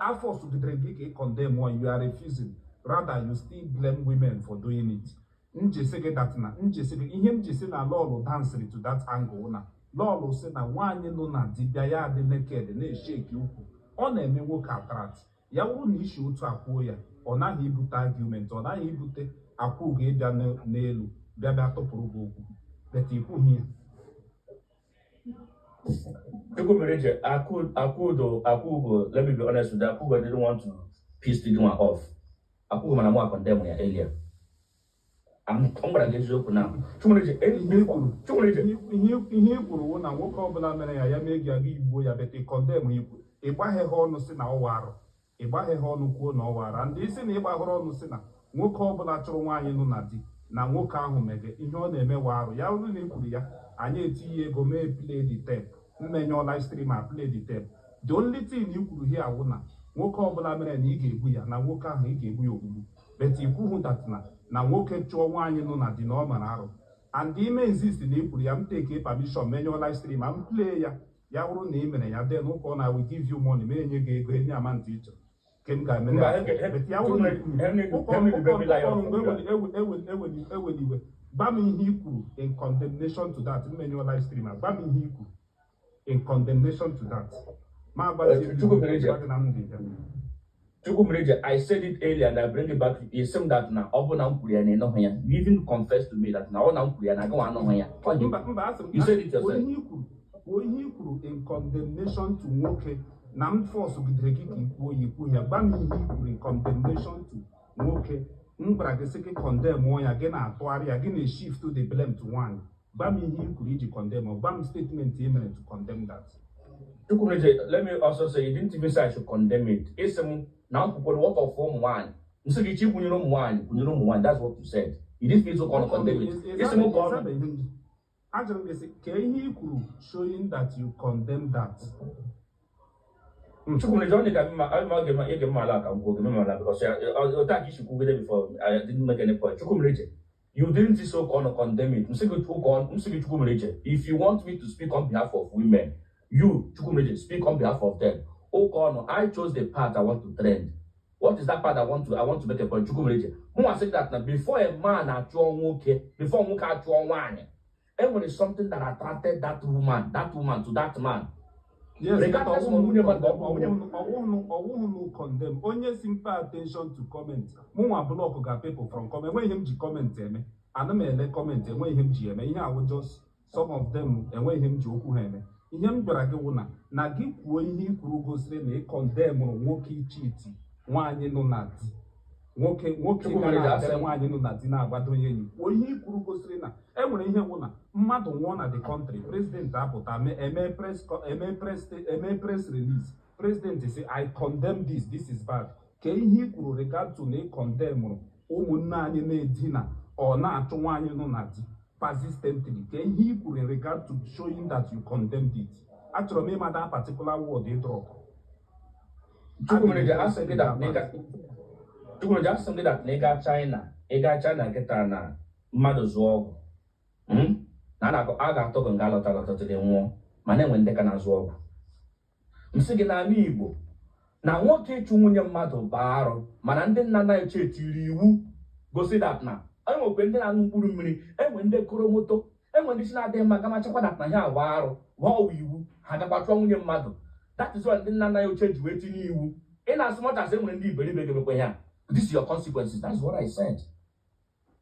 afọ sụgidere gị ka ị condemn one, you are refusing. Rather, you still blame women for doing it. Njesi gị that na njesi gị ihe m jesi na lọlụ dansịrị to that angle na lọlụ sị na nwaanyị nọ na dibịa ya adị naked na-esheki ukwu, ọ na-eme nwoke attract. Ya bụrụ na isi otu akwuo ya, ọ naghị ebute argument, ọ naghị ebute akwụ ga ịbịa n'elu bịa tụpụrụ gị okwu, but ikwughị ya. Chukwumereje, Akudo, Akugo, let me be honest with you, Akugo didn't want to piss the one off. Akugo mana mụ condemn ya earlier. I'm gwara gị eziokwu now. Chukwumereje, Ihe i kwuru Chukwumereje, ihe i kwuru wụ na nwoke ọbụla mere ya, ya mee gị aga igbuo ya, but condemn ikwu ịgbaghe ha ọnụ si na ọwa arụ, ịgbaghe ha ọnụ kwuo na ọwa arụ, ndị isi na ịgbaghọrọ ọnụ si na nwoke ọbụla chụrụ nwaanyị nọ na di na nwoke ahụ mege ihe ọ na-eme wa arụ. Ya bụrụ na i kwuru ya, anyị etinye ego mee play the tape, mmenyụ live stream a, play the tape. The only thing i kwuru here awụ na nwoke ọbụla mere na ị ga-egbu ya, na nwoke ahụ ị ga-egbu ya ogbugbu, but ikwuhụ that na nwoke chụọ nwaanyị nọ na di na ọ mara arụ. And ime insist na i kwuru ya, m take permission menyụọ live stream m play ya. Ya wụrụ na ị mere ya, then ụka ọ na will give you money, ma enye gị ego, enye amount ị chọrọ nke m ga-emere Mba, ya. But ya wụrụ na i kwuru ụka ọnụ mgbe eweliwe, gba m ihe i kwuru in condemnation to that. Mmenyụọ live stream a, gba m ihe i kwuru in condemnation to that. Ma agbazie Chukwu mere ije. gwa gị na m dị ya. Chukwumerije, I said it earlier and I bring it back. It seemed that na ọ bụ na m kwuru ya na ịnọghị ya. You even confessed to me that na ọ na m kwuru ya na agawa anọghị ya. Ọ dị- Mba, mba, asị m You said it kwuo yourself. ihe i kwuru, kwuo ihe i kwuru in condemnation to nwoke na m force gidere gị ka i kwuo ya, ikwu ya. Gwa m ihe i kwuru in condemnation to nwoke. M gwara gị sị gị condemn ya, gị na-atụgharị ya, gị na-shift the blame to nwaanyị. Gwa m ihe i kwuru iji condemn ọ. Gwa m statement ị mere to condemn that. Chukwumerije, let me also say, you didn't even say I should condemn it. Isi m na m kwukwere what of ụmụ nwaanyị. M sị gị chi kwunyere ụmụ nwaanyị, kwunyere ụmụ nwaanyị. That's what you said. You didn't feel so kind of condemn it. Isi m ka ọ Ajụrụ m gị sị kee ihe i kwuru showing that you condemn that. Chukwumerije, ọ dị ka mma ọ ga-eme ị ga-eme ala ka m kwuo ga-eme m ala because otu a ka isi kwugide before I didn't make any point. Chukwumerije, you didn't say so kind of condemn it. M sị gị m sị gị, Chukwumerije, if you want me to speak on behalf of women, you, Chukwumerije, speak on behalf of them. Okono, I chose the path I want to trend. What is that path I want to make a point? Chukwumerije, mụ say that na before a man achụọ nwoke, before nwoke achụọ nwaanyị, enwere something that attracted that woman to that man. Yes, Regardless but ma nwunye mmadụ ọ bụ nwunye. Ọwụhụnụ condemn onye si m pay attention to comment. Mụnwa block ga people from comment. Enweghị ihe m ji comment eme. Ana m ele comment, enweghị ihe m ji eme. Ihe awụ just some of them, enweghị ihe m ji okwu ha eme. Ihe m gwara gị wụ na gị kwuo ihe i kwuru gosiri na ị condemnụrụ nwoke icheati nwaanyị nọ na di, nwoke Chukwu ga mere ji na-abịara asị m. nwaanyị nọ na di na-agbado onye enyi. Kwuo ihe i kwuru gosiri na e nwere ihe wụ na mmadụ nwụọ na the country, president apụta eme press release, president say, "I condemn this, this is bad." Ka ihe i kwuru regard to na ị condemnụrụ ụmụnne anyị na-edina ọ na-achụ nwaanyị nọ na di persistently. Ka ihe i kwuru in regard to showing that you condemned it. Achọrọ m ịma that particular word ị drop. Chukwumerije, asị m gị that na Chukwumerije, asị m gị that na ị gaa China kịta na mmadụ zụọ ọgwụ, Na a ga-atụ gị nga alọta alọta tụrụ nwụọ, mana enwe ndị ka na-azụ ọgwụ. M sị gị n'ala Igbo na nwoke ịchụ nwunye mmadụ bụ arụ, mana ndị nna nna ochie tiri iwu gosi that na enwekwe ndị na-aṅụ mkpụrụ mmiri, enwe ndị koro moto, enwe ndị si na-adịghị mma gama chekwa that na ha agba arụ ma ọ wụ iwu ha gakwa chụọ nwunye mmadụ. That is why ndị nna nna ya ochie ji wee tinye iwu ị na-asụ much as enwere ndị iberibe ga-emekwa ihe a. This is your consequences. That's what I said.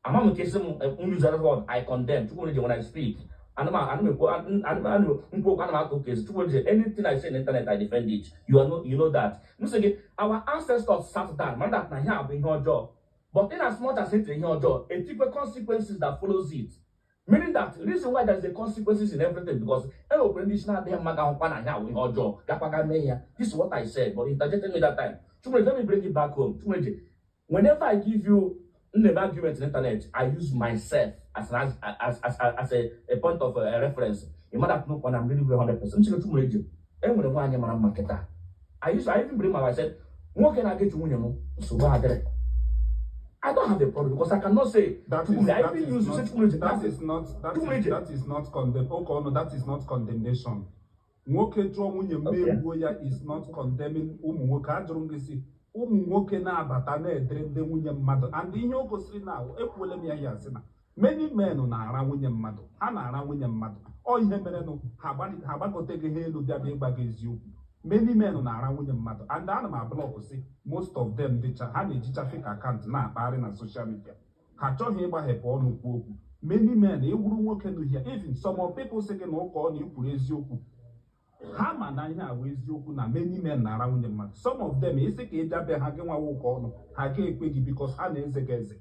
Ama m nke sị m use that word "I condemn." Chukwumerije, when I speak, ana m ekwu, ana m nkwu okwu, ana m atụ ụka ezi. Chukwumerije, anything I say in the internet, I defend it. You are no, you know that. M sị gị our ancestors sat down mana that na ihe a bụ ihe ọjọọ, but in as much as etiri ihe ọjọọ, etikwe consequences that follows it, meaning that reason why there is a consequences in everything, because e nwekwara ndị isi na-adịghị mma ga-ahụkwa na ihe a bụ ihe ọjọọ gakwa ga mee ya. This is what I said, but he interjected me that time. Chukwumerije, let me bring it back home. Chukwumerije, whenever I give you nnebe argument in internet, I use myself as a point of reference. You might have known when I'm really very 100%. Chukwumerije, e nwere nwaanyị mara mma kịta. I even bring my wife, said nwoke na-aga echu nwunye m, nsogbu adịrị. I don't have a problem because I cannot say That is Chukwumerije, I that even is use not Chukwumerije, that is not that is Chukwumerije. That is not condemn. Okay, no, that is not condemnation. Nwoke chụọ nwunye m egbuo ya is not condemning ụmụ nwoke. Ajụrụ m gị sị ụmụ nwoke na-abata na-edere ndị nwunye mmadụ, and ihe o gosiri na ekwuole m ya, ya sị na many men na-ara nwunye mmadụ, ha na-ara nwunye mmadụ. Ọ ihe merenụ ha gbagoteghị ha elu bịa bịa ịgba gị eziokwu. Many men na-ara nwunye mmadụ, and ana m ablock sị most of them dịcha ha na-ejicha fake account na-akpagharị na social media. Ha achọghị ịgbaghepụ ọnụ kwuo okwu. Many men ewuru nwoke n'uhie. Even some of people sị gị na ụka ọ na ikwuru eziokwu, ha ma na ihe a bụ eziokwu na many men na-ara nwunye mmadụ. Some of them isi ka ị bịa be ha gị nwawa ụka ọnụ, ha ga-ekwe gị because ha na-eze gị eze.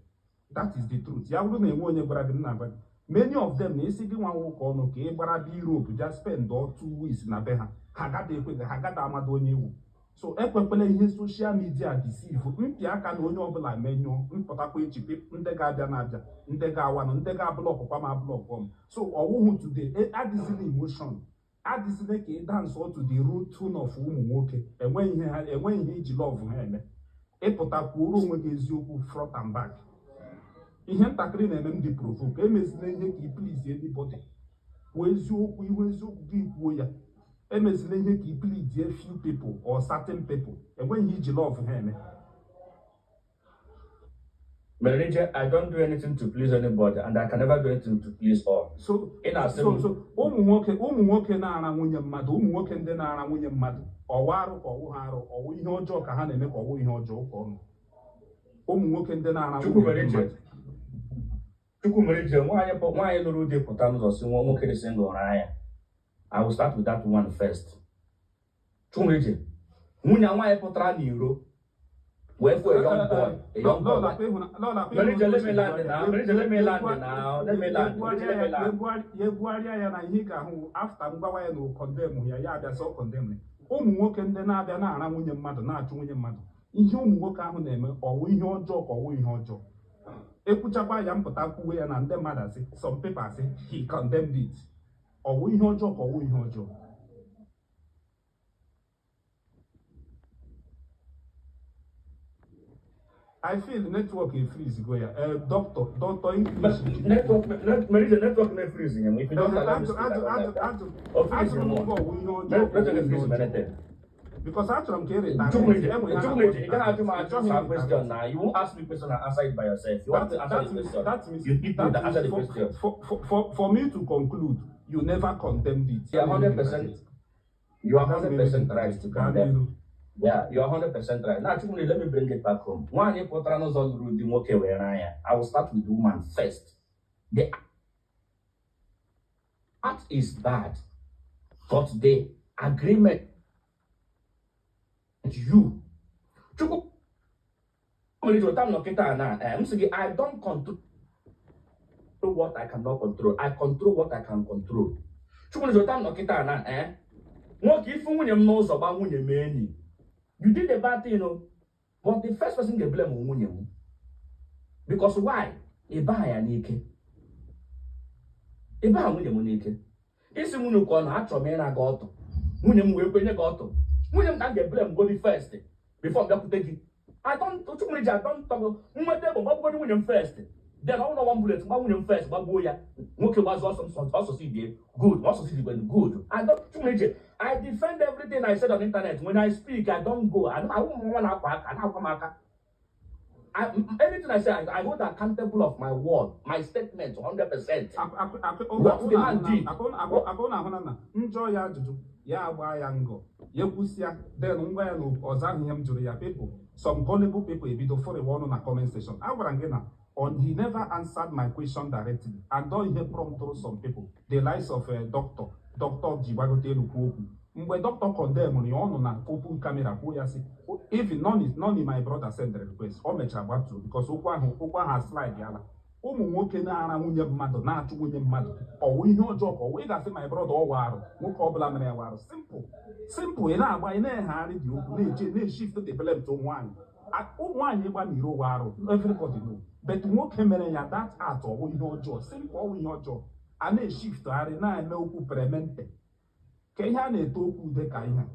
That is the truth. Ya bụrụ na enwe onye gwara gị, nna gwa gị, many of them na-esi gị nwawa ụka ọnụ ka ị gbara bịa Europe bịa spend all 2 weeks na be ha, ha gada ekwe gị, ha gada amado onye iwu. So ekwekwela ihe social media deceive mpị aka na onye ọbụla menyụọ mpụtakwa echi ndị ga-abịa na-abịa, ndị ga-awanụ, ndị ga-ablockụkwa ma blockụ m. So ọwụhụ today adịzila emotion, adịzila ka ị dance to the root tune of ụmụ nwoke. Enweghị ihe ha, enweghị ihe iji love ha eme. Ịpụta kwuoro onwe gị eziokwu front and back. Ihe ntakịrị na-eme m dị provoke. Emezila ihe ka i please anybody. Kwuo eziokwu, ihu eziokwu gị kwuo ya. Emezila ihe ka i please few people or certain people. Enweghị iji love ha eme. Merije, I don't do anything to please anybody, and I can never do anything to please all. So Ị na-asị so m so ụmụ nwoke na-ara nwunye mmadụ, ụmụ nwoke ndị na-ara nwunye mmadụ, ọwa arụ ka ọwụ ha arụ, ọwụ ihe ọjọọ ka ha na-eme ka ọwụ ihe ọjọọ ụka ọnụ. Ụmụ nwoke ndị na-ara Chukwu nwunye mere ndị ije. mmadụ. Chukwu mere ije, nwaanyị lụrụ di pụta n'ụzọ si nwa nwoke dị single raa ya. I will start with that one first. Chukwu mere ije, nwunye nwaanyị pụtara n'iro wee fụ a young boy, a young boy. Merije, let me land now. Merije, let me land now. Let me land. Merije, let me land. Ya ebugharịa ya na ihe ị ga-ahụ after mgbawa ya na condemn ya, ya abịa sọ condemn ya. Ụmụ nwoke ndị na-abịa na-ara nwunye mmadụ, na-achụ nwunye mmadụ, ihe ụmụ nwoke ahụ na-eme, ọwụ ihe ọjọọ ka ọwụ ihe ọjọọ? Ekwuchakwa ya, mpụta kwuwe ya na ndị mmadụ asị, some people asị he condemned it. Ọwụ ihe ọjọọ ka ọwụ ihe ọjọọ? I feel network e freeze go ya. Doctor, doctor English. Network, Merije, network may freeze him. If you don't allow me speak, I don't like that. Oh, freeze Ajụrụ him m more. nke ọwụ ihe ọjọọ ka Network ọwụ may ihe freeze him ọjọọ? anything. Because achọrọ m ka ị Chukwu mere ije, enwe Chukwu mere ije, ị gaghị ajụ m ajụ some question now. You won't ask me question and answer it by yourself. You want to answer the question. That means, You people that that answer the means question. for me to conclude, you never condemned it. You are 100%. You are 100% right to condemn. Yeah, you are 100% right. Now, Chukwudi, let me bring it back home. Nwaanyị pụtara n'ụzọ lụrụ di, nwoke were anya. I will start with the woman first. The act is bad, but the agreement you. Chukwu nwere ike ụta m nọkịta na m sị gị, I don't control what I cannot control. I control what I can control. Chukwu nwere ụta m nọkịta na nwoke ifu nwunye m n'ụzọ gba nwunye m enyi. You did a bad thing, o. But the first person ga-blame nwunye m. Because why? Ị baa ya n'ike. Ị baa nwunye m n'ike. Isi nwunye ka ọ na achọrọ m ịra gị ọtụ. Nwunye m wee kwenye gị ọtụ. Nwunye m ka m ga-blame godi first before m bịakwute gị. I don't, Chukwumerije, I don't talk. Nweta egbe gbagbugodi nwunye m first. Then ọ bụrụ one bullet gba nwunye m first, gbagbuo ya. Nwoke gbazu ọsọ ọsọsọ die good. Ọsọsọ dị good. I don't, Chukwumerije, I defend everything I said on internet. When I speak, I don't go. I don't, I won't want to aka, na-akwa m aka. Anything I say, I hold accountable of my word, my statement, 100%. What the man did. Akụ na ahụ na njọ ya, ajụjụ ya agba ya ngọ, ya ekwusịa, then ngwa ya na ọzọ ahụ ihe m jụrụ ya, people, some gullible people ebido fọrịwa ọnụ na comment section. A gwara m gị na on he never answered my question directly, and don ihe promptụrụ some people, the likes of doctor, doctor ji gbagote elu kwuo okwu. Mgbe doctor condemn ya, ọnụ na open camera kwuo ya sị even none. My brother send the request, o mechara gbatuo because okwu ahụ slide yala. Ụmụ nwoke na-ara nwunye mmadụ, na-achụ nwunye mmadụ, ọwụ ihe ọjọọ ka ọwụ? Ị ga-asị my brother ọwụ arụ. Nwoke ọbụla mere ya arụ. Simple, simple. Ị na-agba, ị na-egharị dị okwu, na-eche na-eshift the blame to ụmụ nwaanyị. Ụmụ nwaanyị ịgba n'iro ụwa arụ, everybody know, but nwoke mere ya, that act, ọwụ ihe ọjọọ? Simple, ọwụ ihe ọjọọ? A na-eshiftgharị na-eme okwu premente ka ihe a na-eto okwu ude ka ihe a.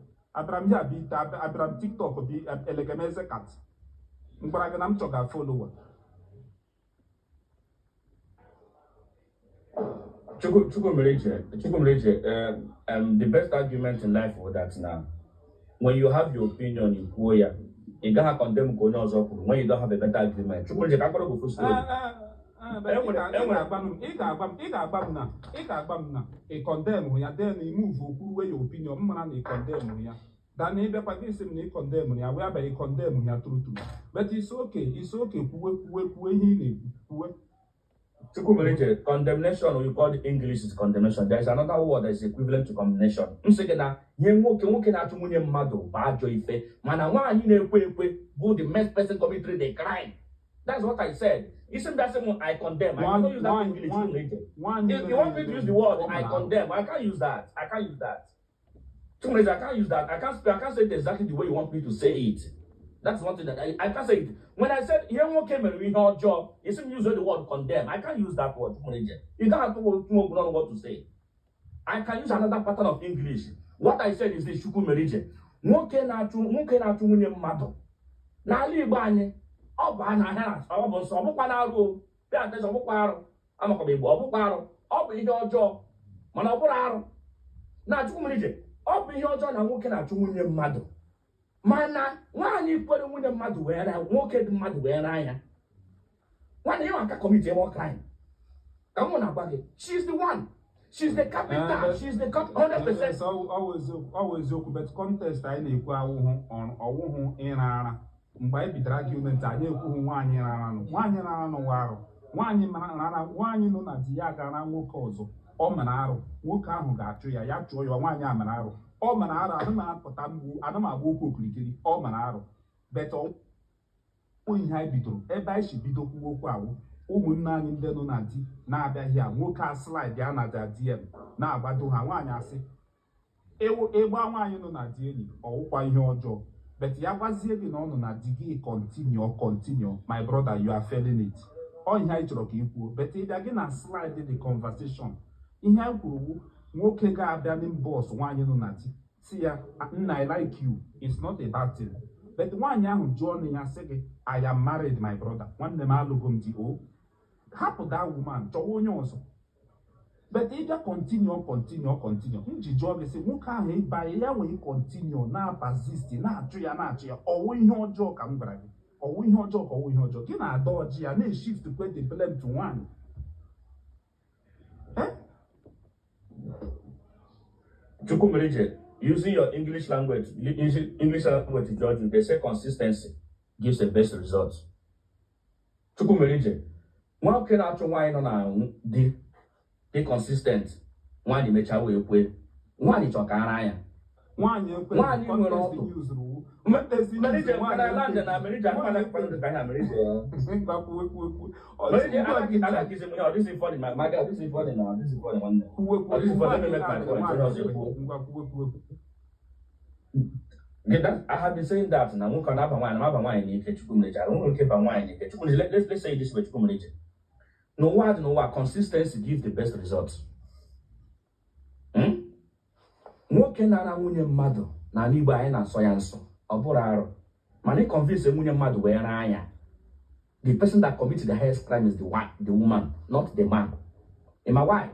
Abịara m ya bụ ite, abịara m TikTok bụ elegemeze kat m gwara gị na m chọga follower. Chukwu, Chukwu the best argument in life for that now. When you have your opinion, you kwuo ya. Ị gaghị condemn ka onye ọzọ kwuru when you don't have a better argument. Chukwu ka akọrọ gị ofu story. Ị ga-agba m na ị ga-agba m na ị condemn ya, then ị move okwuruwe ya opinion m mara na ị condemn ya, dan ịbịakwa gị sị m na ị condemn ya, wee abaghị condemn ya true true. But it's okay, it's okay. Kwuwe, kwuwe, kwuwe ihe ị na-ekwu, kwuwe. Chukwumerije, condemnation we call the English is condemnation. There is another word that is equivalent to condemnation. M sị gị na ihe nwoke na-achụ nwunye mmadụ bụ ajọ ife, mana nwaanyị na-ekwe ekwe bụ the next person committing the crime. That's what I said. Isi m bịa sị m I condemn. I cannot use that English. Chukwumerije. Nwaanyị If you want me to use the word I condemn, I can't use that. I can't use that. Chukwumerije, I can't use that. I can't say it exactly the way you want me to say it. That's one thing that I can't say it. When I said ihe nwoke mere ihe ọjọọ, you see me use the word condemn. I can't use that word. Chukwumerije. You don't have to know what to say. I can use another pattern of English. What I said is this, Chukwumerije. Nwoke na-achụ nwunye mmadụ. N'ala Igbo anyị, ọ bụ anya ahịa na ọ bụ nsọ, ọ bụkwa na-arụ o. Pay attention, ọ bụkwa arụ. Amakwa m Igbo, ọ bụkwa arụ. Ọ bụ ihe ọjọọ, mana ọ bụrụ arụ. Na Chukwumerije, ọ bụ ihe ọjọọ na nwoke na-achụ nwunye mmadụ. Mana nwaanyị kwere nwunye mmadụ wee ra nwoke dị mmadụ wee ra anya. Nwaanyị ịma aka commit more crime. Ka m na-agwa gị, she's the one. She's the capital. She's the 100%. Yes, ọ wụ eziokwu, but context anyị na-ekwu awụhụ ọwụhụ ịra ara. Mgbe anyị bidoro argument, anyị ekwughị nwaanyị rara nụ. Nwaanyị rara nụ wa arụ. Nwaanyị rara, nwaanyị nọ na di ya gara nwoke ọzọ, ọ mere arụ. Nwoke ahụ ga-achụ ya, ya chụọ ya. Nwaanyị a mere arụ, ọ mere arụ. Ana m apụta mgbu, ana m agba okwu okirikiri. Ọ mere arụ, but ọ ihe anyị bidoro, ebe anyị si bido kwuo okwu awụ ụmụnne anyị ndị nọ na di na-abịaghị a, nwoke a slide ya na their DM na-agbado ha. Nwaanyị asị ịgba nwaanyị nọ na di enyi, ọwụkwa ihe ọjọọ, but ya gwazie gị na ọ nọ na di gị, continue, continue, my brother, you are failing it. Ọ ihe anyị chọrọ ka ị kwuo, but ịbịa gị na slide the conversation. Ihe anyị kwuru wu nwoke ga-abịa n'inbox nwaanyị nọ na di, si ya, "Nna, I like you." It's not a bad thing, but nwaanyị ahụ jụọ ọnụ ya sị gị, "I am married, my brother." Nwanne m, alụgo m di o. Hapụ that woman, chọwa onye ọzọ. But ịbịa continue, continue, continue, m ji jụọ gị sị nwoke ahụ ịbanye ya nwee continue na persist na-achụ ya, na-achụ ya, ọwụ ihe ọjọọ ka m gwara gị? Ọwụ ihe ọjọọ ka ọwụ ihe ọjọọ gị na-ada ọjị ya na-eshift kwe the blame to nwaanyị? Eh? Chukwumerije, using your English language, using English language to judge you, they say consistency gives the best result. Chukwumerije, nwoke na-achụ nwaanyị nọ na di dị consistent, nwaanyị mechaa wee kwee. Nwaanyị chọ ka ara ya. Nwaanyị ekwe. Nwaanyị nwere ọtụ. Merije, Nwaanyị mana land na Merije, ahụ na ekwe ka ya Merije. Ngwa, kwuwe, kwuwe, kwuwe. Merije, I like this. Oh, this is funny, my guy, this is funny now. This is funny, nwanne. Kwuwe, kwuwe. Oh, this is funny. Let me make my point. Nwaanyị Onye ọzọ ekwe. ekwu. Ngwa, kwuwe, kwuwe. Okay, that, I have been saying that na nwoke na-aba nwaanyị na-aba nwaanyị n'ike. Chukwumerije, I don't nke ba nwaanyị n'ike. Chukwumerije, let's say it this way, Chukwumerije. N'ụwa dị n'ụwa, consistency gives the best results. Nwoke nara nwunye mmadụ n'ala Igbo, anyị na-asọ ya nsọ, ọ bụrụ arụ, mana ịconvince nwunye mmadụ wee raa anya, the person that commits the highest crime is the one, the woman, not the man. Ịma why?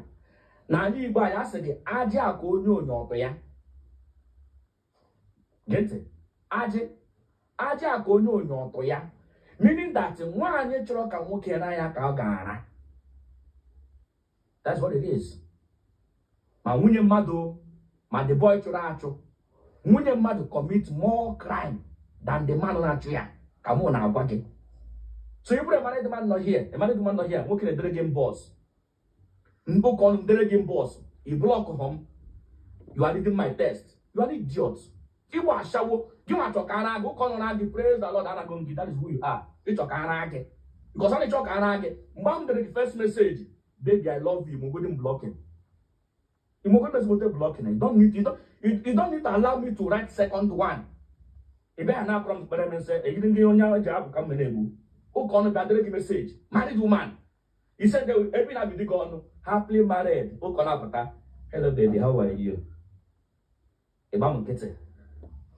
N'ala Igbo anyị asị gị ajị a ka onye onye ọtụ ya. Gee ntị, ajị ajị a ka onye onye ọtụ ya, meaning that nwaanyị chọrọ ka nwoke ra ya ka ọ ga-ara. That's what it is. Ma nwunye mmadụ, ma the boy chụrụ achụ, nwunye mmadụ commit more crime than the man na-achụ ya, ka mụ na-agwa gị. So ị bụrụ a married man nọ here, a married man nọ here, nwoke na-edere gị inbox, mkpụkọ ọnụ dere gị inbox, ị block hom, you are reading my text, you are an idiot. Ịgba ashawo gị nwa chọ ka ara gị ụkọ nọ na gị. Praise the Lord, anago m gị. That is who you are. Ịchọ ka ara gị because ọ na-ịchọ ka ara gị. Mgbe m dere gị first message, "Baby, I love you," mogodi m blocking, imogodi ezigbote blocking. You don't need to allow me to write second one. Ị bịa na akọrọ m kpere m nsị eyiri ndị onye ji abụ ka m na-egbu ụka ọnụ bịa dere gị message. Married woman, he said ebe na-abido gị ọnụ, happily married, ụka na-apụta, "Hello baby, how are you?" Ịgba m nkịtị.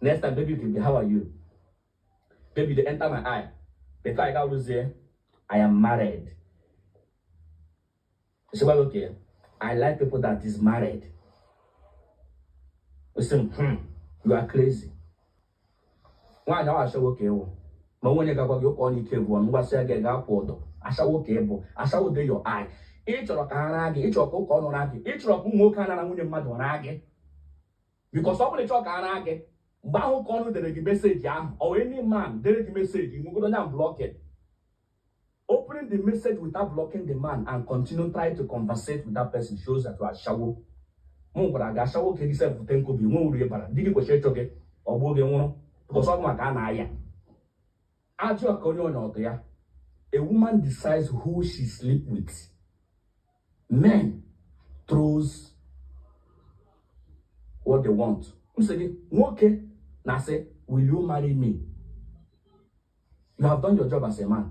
Next time, "Baby, baby, how are you?" Baby dey enter my eye before I ga ruzie, "I am married." Say, "Well, okay, I like people that is married." We say, you are crazy." Nwaanyị ahụ ashawo ka ịwụ ma nwunye gakwa gị ụka ọnụ ike bụ ọnụ ngwasịa gị ga-akwụ ụdọ. Ashawo ka ịbụ, ashawo dey your eye. Ị chọrọ ka ha raa gị, ị chọrọ ka ụka ọnụ raa gị, ị chọrọ ka ụmụ nwoke anara nwunye mmadụ raa gị, because ọ bụrụ ịchọ ka a raa gị, mgbe ahụ ka ọnụ dere gị message ahụ, ọ wee any man dere gị message, nwegodo nya blocking. Opening the message without blocking the man and continue trying to conversate with that person shows that you are ashawo. Mụ gwara gị, ashawo ka gị sef bute nkobi nwe uru ị bara. Di gị kwesịrị ịchọ gị, ọ gbuo gị nwụrụ, because ọ bụ maka a na-aya ajụ ka onye onye ọtụ ya. A woman decides who she sleep with. Men throws what they want. M sị gị, nwoke na-asị, "Will you marry me?" You have done your job as a man.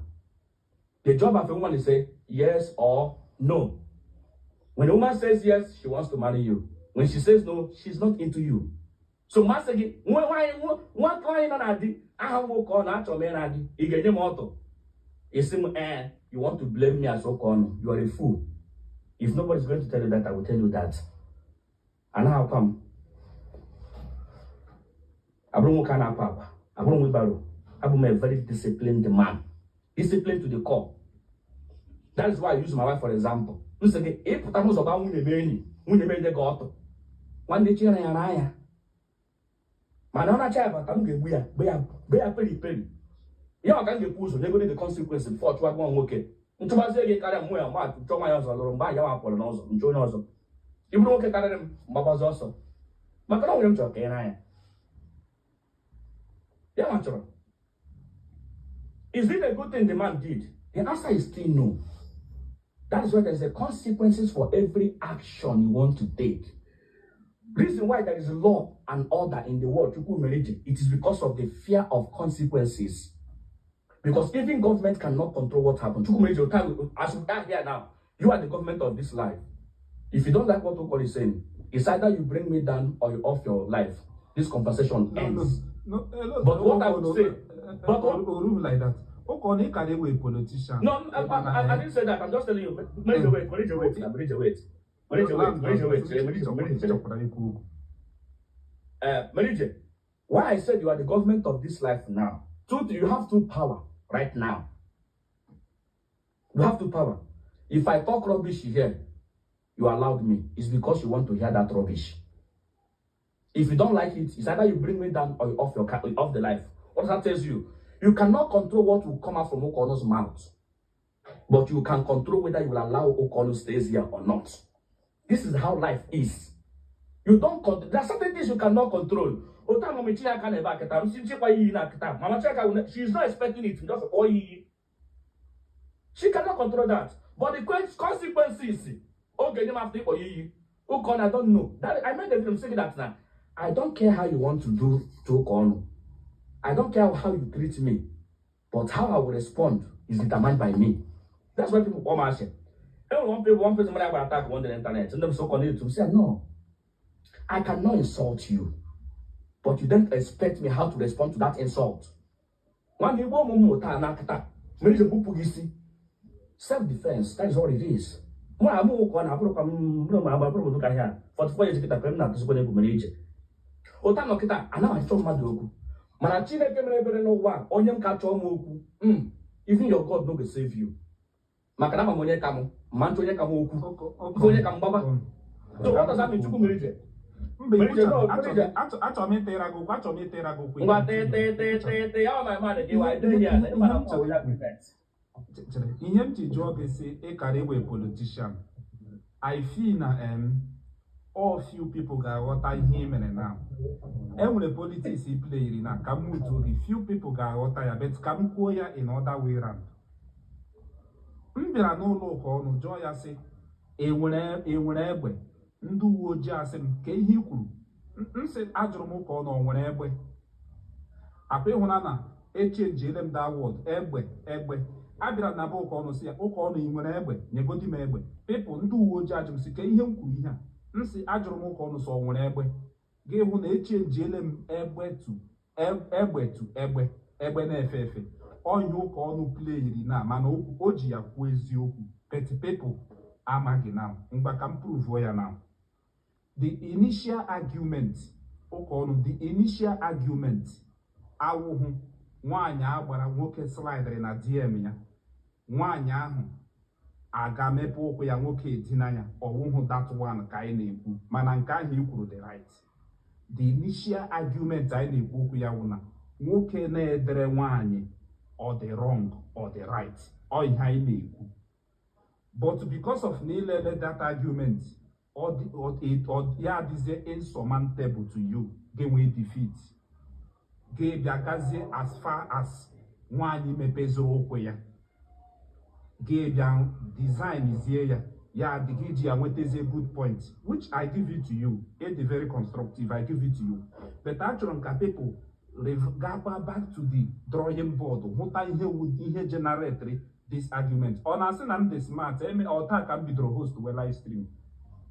The job of a woman is say yes or no. When a woman says yes, she wants to marry you. When she says no, she's not into you. So masị gị, nwa nwaanyị nwa nwaanyị nọ na di aha nwoke ọ na-achọ m ịra gị, ị ga-enye m ọtụ. Isi m ee, you want to blame me as Ụkọnụ, you are a fool. If nobody's going to tell you that, I will tell you that. Anaghị akwa m. Abụrụ nwoke a na-akwa akwa, abụrụ m wheelbarrow. Abụ m a very disciplined man, disciplined to the core. That is why I use my wife for example. M sị gị, ịpụta n'ụzọ gba nwunye m enyi, nwunye m enye gị ọtụ, nwanne, chere ya n'anya, mana ọ na-acha ya bata, m ga-egbu ya, gbe ya, gbe ya peri peri ya. Maka m ga-ekwu ụzọ nyegoro the consequence before chụwa nwa nwoke ntụbazie gị karịa mmụọ ya ma chọọ nwa ya ọzọ lụrụ. Mgbe ahụ ya wapụrụ n'ụzọ nche onye ọzọ, ị bụrụ nwoke karịrị m, mgbabazi ọsọ, maka na ọ nwere m chọrọ ka ị n'anya ya ma chọrọ. Is it a good thing the man did? The answer is still no. That is why there's a consequences for every action you want to take. Reason why there is law and order in the world, Chukwumerije, it is because of the fear of consequences. Because even government cannot control what happens. Chukwumerije, as we are here now, you are the government of this life. If you don't like what Okon is saying, it's either you bring me down or you off your life. This conversation No, ends. No. But what I would say, but what, Oru like that. Ụkọnụ, ị kara ewe politician. No, I didn't say that. I'm just telling you. Merije, wait, Merije, wait, Merije, wait. Merije, wait, Merije, wait, Merije, Merije. Chọkwara ikwu okwu. Merije, why I said you are the government of this life now. Two, you have two power right now. You have two power. If I talk rubbish here, you allowed me. It's because you want to hear that rubbish. If you don't like it, it's either you bring me down or you off your off the life. What does that tell you? You cannot control what will come out from Okono's mouth, but you can control whether you will allow Okono stays here or not. This is how life is. You don't control. There are certain things you cannot control. Ota mama Chinaka na ebe a kịta, m si nchekwa iyi na kịta. Mama Chinaka will she is not expecting it. Just kpọọ iyi. She cannot control that. But the consequences, oge nye m after ịkpọ ya iyi. Ụkọnụ, I don't know. That, I made a film saying that now. I don't care how you want to do to Ụkọnụ. I don't care how you treat me. But how I will respond is determined by me. That's why people call me. Every one people, one person when I attack on the internet, and them so connected to say, "No, I cannot insult you, but you don't expect me how to respond to that insult." Nwanne, Igbo ụmụ mmụta na akịta mere iji gbupụ gị isi. Self defense, that is all it is. Mụ na amụ ụkọ na abụrụkwa m bụrụ m agba bụrụ m dụka ihe a 44 years kịta ka m na-atụzikwa egwu mere ije ụta nọ kịta. Anaghị achọ mmadụ okwu, mana Chineke mere ebere n'ụwa a, onye m ka chọọ m okwu, even your God no go save you, maka na ama m onye ka m ma nchọ onye ka m okwu mfe onye ka m gbaba. So what does that mean, Chukwu mere ije? Mba. Merije, no, achọrọ Merije. Achọrọ m ịtịra gị okwu, achọrọ m ịtịra gị okwu. Ngwa, tee tee tee tee tee ya my man dị wa dey here ịma na mụ ya prevent. Chere, ihe m ji jụọ gị sị ị kara iwe politician, I feel na all few people ga-aghọta ihe ị mere now. E nwere politics ị playiri na ka m mutuo gị, few people ga-aghọta ya, but ka m kwuo ya in other way round. M bịara n'ụlọ ụka ọnụ jụọ ya sị e nwere egbe, ndị uwe ojii asị m ka ihe i kwuru. M sị ajụrụ m ụka ọnụ o nwere egbe akwa ịhụna na echenjiele m that word egbe egbe. Abịara na be ụka ọnụ sị ya, "Ụka ọnụ, ị nwere egbe? Nyegodi m egbe." People, ndị uwe ojii ajụ m sị ka ihe m kwuru ihe a. M sị ajụrụ m ụka ọnụ sọ o nwere egbe. Gị hụ na echenjiele m egbe to egbe to egbe egbe na-efe efe. Ọhịa ụka ọnụ playiri na mana okwu o ji ya kwuo eziokwu, but people amaghị na ngwa ka m prove ya na the initial argument ụka ọnụ, the initial argument awụhụ nwaanyị agbara nwoke slidere na DM ya, nwaanyị ahụ aga mepe ụkwụ ya, nwoke edina ya, ọwụhụ that one ka anyị na-ekwu, mana nke ahụ i kwuru dị right. The initial argument anyị na-ekwu okwu ya wụ na nwoke na-edere nwaanyị, ọ dị wrong, ọ dị right, ọ ihe anyị na-ekwu. But because of na ilele that argument, ya adịzie insurmountable to you, gị nwee defeat, gị bịa gazie as far as nwaanyị mepeziri ụkwụ ya, gị bịa design zie ya, ya adịghị iji ya nwetazie good point, which I give it to you. It is very constructive, I give it to you, but achọrọ m ka people gakwa back to the drawing board, hụta ihe wu ihe generate this argument. Ọ na-asị na m dị smart eme ọ taa ka m bidoro host wee live stream.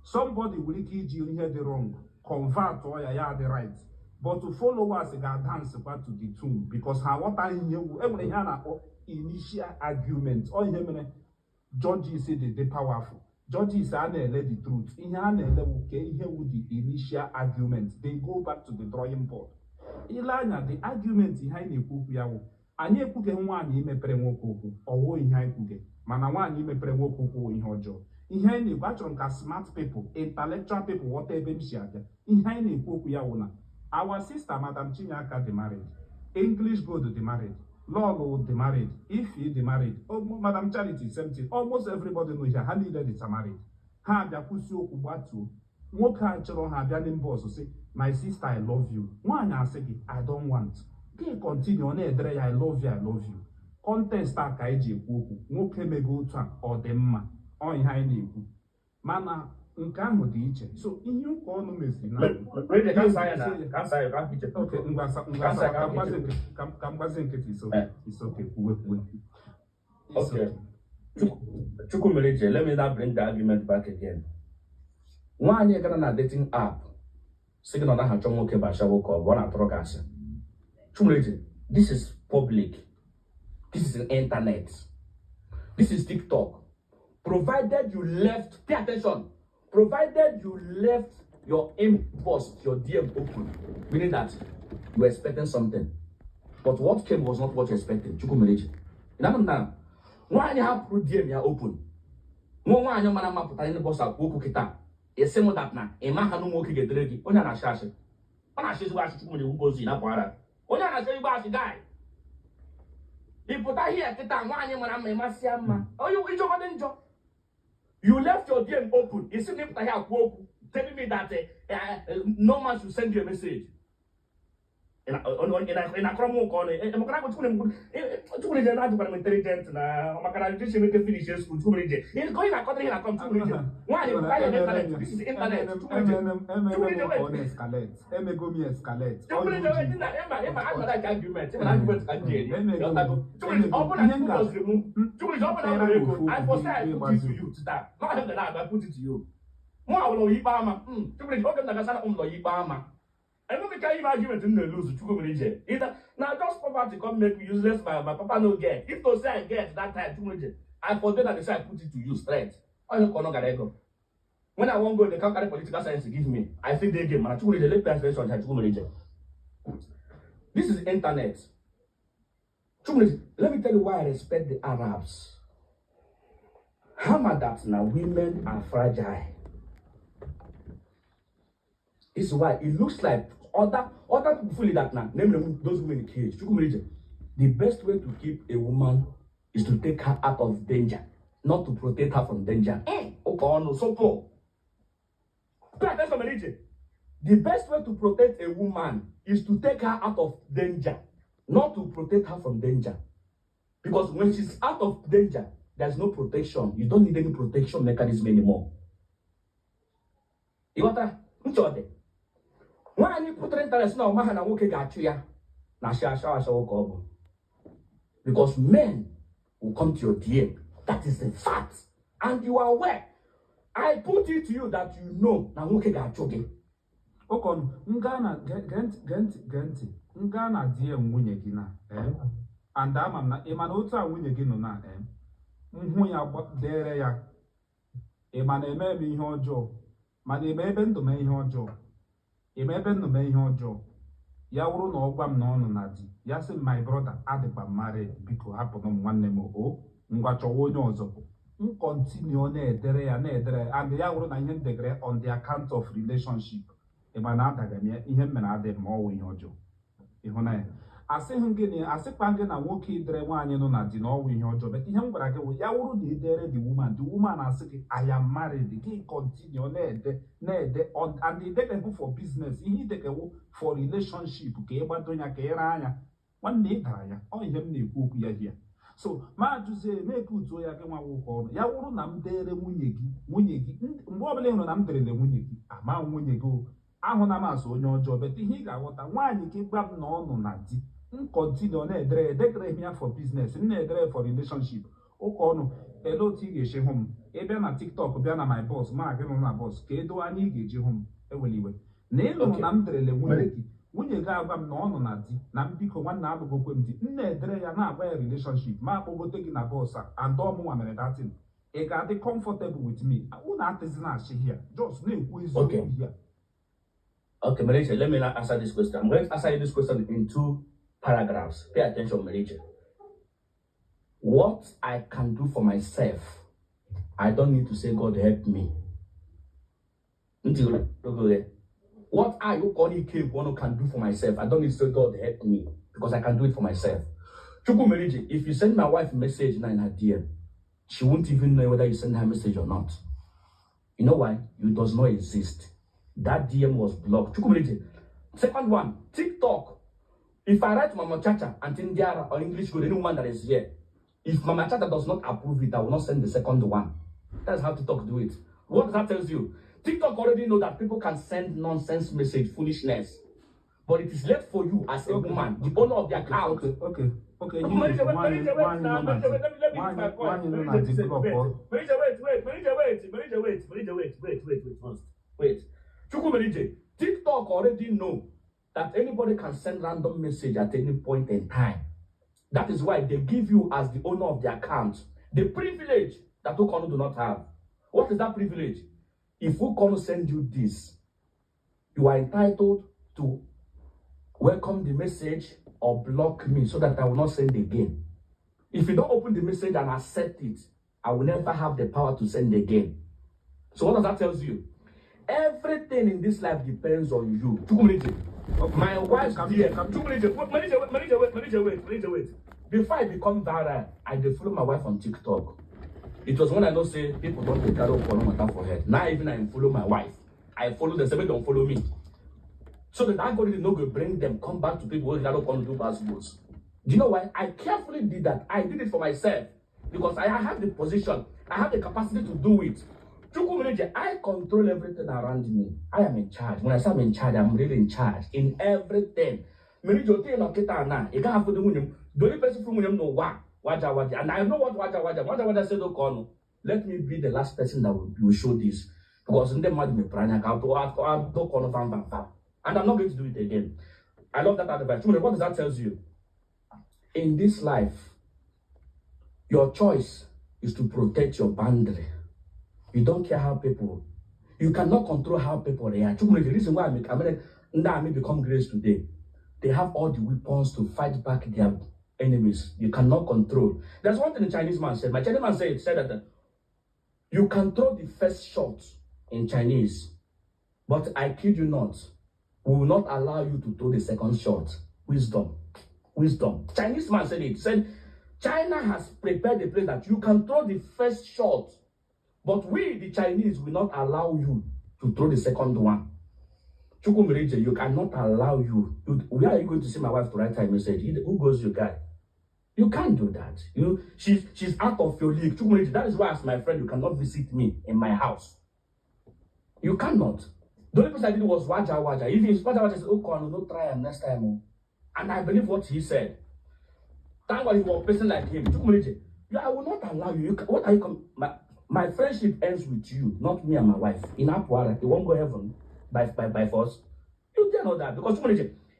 Somebody nwere ike iji ihe dị wrong convert ọ ya, ya dị right. But followers ga-dance kwa to the tune because ha aghọtaghị ihe wu enwere ihe a na-akpọ initial argument. Ọ ihe mere judges dị powerful. Judges a na-ele the truth. Ihe a na-ele wu ka ihe wu the initial argument. They go back to the drawing board. Ile anya the argument, ihe anyị na-ekwu okwu ya wụ, anyị ekwughị nwaanyị imepere nwoke okwu, ọwụ ihe anyị kwuge, mana nwaanyị imepere nwoke okwu wụ ihe ọjọọ. Ihe anyị na-ekwu, achọrọ m ka smart people, intellectual people ghọta ebe m si abịa. Ihe anyị na-ekwu okwu ya wụ na our sister, Madam Chinyeaka, dị married, English Gold dị married, Lọlụ dị married, Ifi dị married, oh, Madam Charity, same thing. Almost everybody nọ here, ha niile dịcha married. Ha abịa kwụsị okwu, gbatuo. Nwoke a chọrọ ha abịa n'mba ọzọ sị, "My sister, I love you." Nwaanyị asị gị, "I don't want." Gị continue, ọ na-edere ya, "I love you, I love you." Context a ka anyị ji ekwu okwu. Nwoke mego otu a, ọ dị mma? Ọ ihe anyị na-ekwu, mana nke ahụ dị iche. So ihe ụka ọnụ meziri na Ready, ka nsa ya na ka nsa ya ka iche. Okay, ngwa ngwa, ka m gbazi nkịtị, ka m gbazi nkịtị. It's okay. It's okay. Kwuwe, kwuwe. It's Okay. Chukwumerije, let me now bring the argument back again. Nwaanyị gara na dating app sị gị na ọ naghị achọ nwoke bụ ashawo ka ọ bụ, ọ na-atụrụ gị asị. Chukwumerije, this is public. This is internet. This is TikTok. Provided you left, pay attention, provided you left your inbox, your DM open, meaning that you were expecting something. But what came was not what you expected. Chukwumerije. You know now. Nwaanyị hapụrụ DM ya open. Nwa nwaanyị mara mma pụtara inbox akwu okwu kịta. Esi m that na ị maha na ụmụ nwoke ga-edere gị. Onye a na-achị achị. Ọ na-achị ezigbo achị. Chukwumerije wugozi napụ ara. Onye a na-achị ezigbo achị, guy. Ị pụta here kịta, nwaanyị mara mma, ịmasị ya mma. Onye ịjọkọdị njọ. You left your DM open. Isi na ịpụta here akwu okwu, telling me that no man should send you a message. Ị na-akọrọ m ụka ọnụ maka na Chukwumerije na-ajụkwara m intelligent na maka na Jesu emeke finish school. Chukwumerije, ka onye na-akọtara ihe na-akọ m. Chukwumerije, nwaanyị pụta ya n'internet. This is internet. Chukwumerije, Emego m ka ọ na-escalate, emego m ya escalate. Chukwumerije, wait, na ịma ịma agara ka argument, ịma na argument ka m ji eri. Chukwumerije, ọ bụrụ na Chukwu gọziri m, Chukwumerije, ọ bụrụ na m nwere ego, I for say I put it to you taa. Not him na I put it to you. Mụ awụlọ ikpe ama. Chukwumerije, oge m na-agasa na ụlọ ikpe ama, enweghị ka ime argument m na-eluzu. Chukwumerije, either na just poverty come make me useless. My papa no get. If to say I get that time, Chukwumerije, I for dey na dey say I put it to you straight. Onye ka ọ gara ego when I wan go, they come carry political science give me, I fit dey game. Mana Chukwumerije, let pay attention. Chukwumerije, this is internet. Chukwumerije, let me tell you why I respect the Arabs. Hammer that na women are fragile. This is why it looks like other people feel that now. Name them, those women in cage. Chukwumerije, the best way to keep a woman is to take her out of danger, not to protect her from danger. Okay, no, so poor. Pay attention, Merije. The best way to protect a woman is to take her out of danger, not to protect her from danger. Because when she's out of danger, there's no protection. You don't need any protection mechanism anymore. You got that? Nchọ dị. Nwaanyị pụtara internet na ọma ha na nwoke ga-achụ ya na asha asha asha ka ọ bụ. Because men will come to your DM. That is the fact. And you are aware. I put it to you that you know na nwoke ga-achụ gị. Ụkọnụ nga na gee ntị, gee ntị, gee ntị. Nga na DM nwunye gị na and ama m na ị ma na otu a nwunye gị nọ na nhụ ya dere ya, ị ma na eme m ihe ọjọọ, mana eme ebe ndụ mee ihe ọjọọ, eme ebe ndụ mee ihe ọjọọ. Ya wụrụ na ọ gwa m na ọ nọ na di ya, sị m, "My brother, adịkwa m married, biko hapụnụ m, nwanne m, o ngwa chọwa onye ọzọ." M continue na-edere ya, na-edere ya, and ya wụrụ na ihe m degere on the account of relationship, ị ma na adaga m ya, ihe m mere adịghị ma ọ wụ ihe ọjọọ. Ịhụnanya, asịghị gị na asịkwa gị na nwoke idere nwaanyị nọ na di na ọwụ ihe ọjọọ, but ihe m gwara gị bụ, ya wụrụ na idere the woman, the woman asị gị, "I am married," gị continue na-ede, na-ede and idekewu for business, ihe idekewu for relationship, ka ị gbado ya, ka ị ree anya, nwanne, ị dara ya. Ọ ihe m na-ekwu okwu ya hia. So ma ajụzie na-eke utuo ya gị nwa nwoke ọnụ, ya wụrụ na m dere nwunye gị, nwunye gị, mgbe ọbụla ị hụrụ na m derele nwunye gị, ama nwunye gị o ahụ na m asụ onye ọjọọ. But ihe ị ga-aghọta, nwaanyị gị gwa m na ọ nọ na di, m continue na-edere, edegere m ya for business, m na-edere for relationship. Ụka ọnụ, ele otu ị ga-esi hụ m? Ị bịa na TikTok, bịa na my box, ma gị nọ na box, ka edo anya ị ga-eji hụ m. Ewela iwe na ị nụrụ na m derele nwunye gị. Nwunye gị agwa m na ọ nọ na di na mbiko nwanne alụgokwe m di, m na-edere ya na-agwa ya relationship ma akpọgote gị na bus a and ọmụnwa mere datin. Ị ga-adị comfortable with me? Unu atịzina achị here, just na-ekwu eziokwu here. Okay, Malaysia, let me now answer this question. I'm going to answer you this question in two paragraphs. Pay attention, Malaysia. What I can do for myself, I don't need to say, "God help me." What I, Ukoni can do for myself, I don't need to say, "God help me," because I can do it for myself. Chukwumerije, if you send my wife a message now in her DM, she won't even know whether you send her message or not. You know why? You does not exist. That DM was blocked. Chukwumerije. Second one, TikTok. If I write Mama Chacha and Tindiara or English good, any woman that is here, if Mama Chacha does not approve it, I will not send the second one. That's how TikTok do it. What does that tells you? TikTok already know that people can send nonsense message, foolishness. But it is left for you as a woman, the owner of the account. Okay. Wait, wait. Chukwumerije, TikTok already know that anybody can send random message at any point in time. That is why they give you as the owner of the account the privilege that Ukonu do not have. What is that privilege? If Ukonu send you this, you are entitled to welcome the message or block me so that I will not send again. If you don't open the message and accept it, I will never have the power to send again. So what does that tell you? Everything in this life depends on you. Okay. My wife's DM. Wait. Before I become viral, I dey follow my wife on TikTok. It was when I know say people don't take care of matter for head. Now even I follow my wife. I follow them, say don't follow me. So that algorithm no go bring them, come back to people who don't do bad words. Do you know why? I carefully did that. I did it for myself. Because I have the position. I have the capacity to do it. I control everything around me. I am in charge. When I say I'm in charge, I'm really in charge. In everything. The only person from know why. Waja Waja. And I know what Waja Waja. Waja Waja said, "Oh, let me be the last person that will show this." Because in the mad me and I'm not going to do it again. I love that advice. What does that tell you? In this life, your choice is to protect your boundary. You don't care how people, you cannot control how people react. The reason why I become grace today, they have all the weapons to fight back their enemies. You cannot control. There's one thing the Chinese man said. My Chinese man said that you can throw the first shot in Chinese, but I kid you not, we will not allow you to throw the second shot. Wisdom. Wisdom. Chinese man said it. Said China has prepared a place that you can throw the first shot, but we, the Chinese, will not allow you to throw the second one. Chukwumerije, you cannot allow you. Where are you going to see my wife to write her a message? Who goes your guy? You can't do that. She's out of your league. Chukwumerije, that is why, as my friend, you cannot visit me in my house. You cannot. The only person I did was Waja Waja. If it's Waja Waja, said, "Oh, no, try him next time." And I believe what he said. Thank God he was a person like him. Chukwumerije, I will not allow you. What are you? My friendship ends with you, not me and my wife. In Apuara, you won't go heaven by force. You didn't know that. Because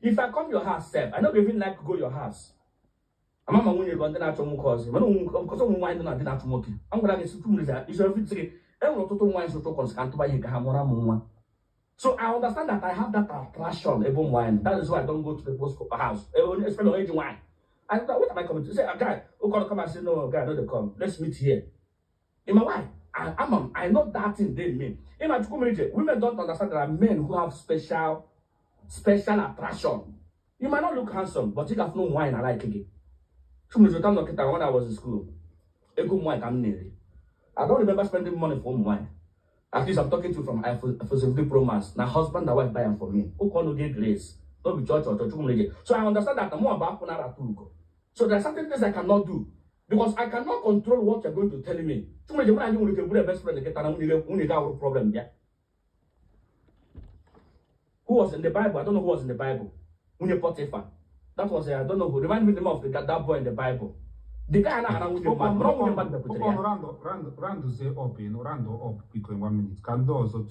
if I come your house, self, I don't even like to go your house. I'm not going to go to cause. I'm going to So I understand that I have that attraction, even wine. That is why I don't go to people's house, especially age wine. I thought, what am I coming to say? A guy who gonna come and say, "No, guy, no, they come. Let's meet here." In my wife, I know that thing they mean. In my community, women don't understand there are men who have special attraction. You might not look handsome, but you have no wine I like again. When I was in school, I don't remember spending money for wine. At least I'm talking to you from iPhone Pro Max. Now, husband and wife buy them for me. Who can't get grace? Don't be church or church. So I understand that I'm more about. So there are certain things I cannot do. Because I cannot control what you're going to tell me. Problem. Who was in the Bible? I don't know who was in the Bible. Potiphar. That was, I don't know who. Remind me the name of that boy in the Bible. The guy round up in 1 minute. Can do also.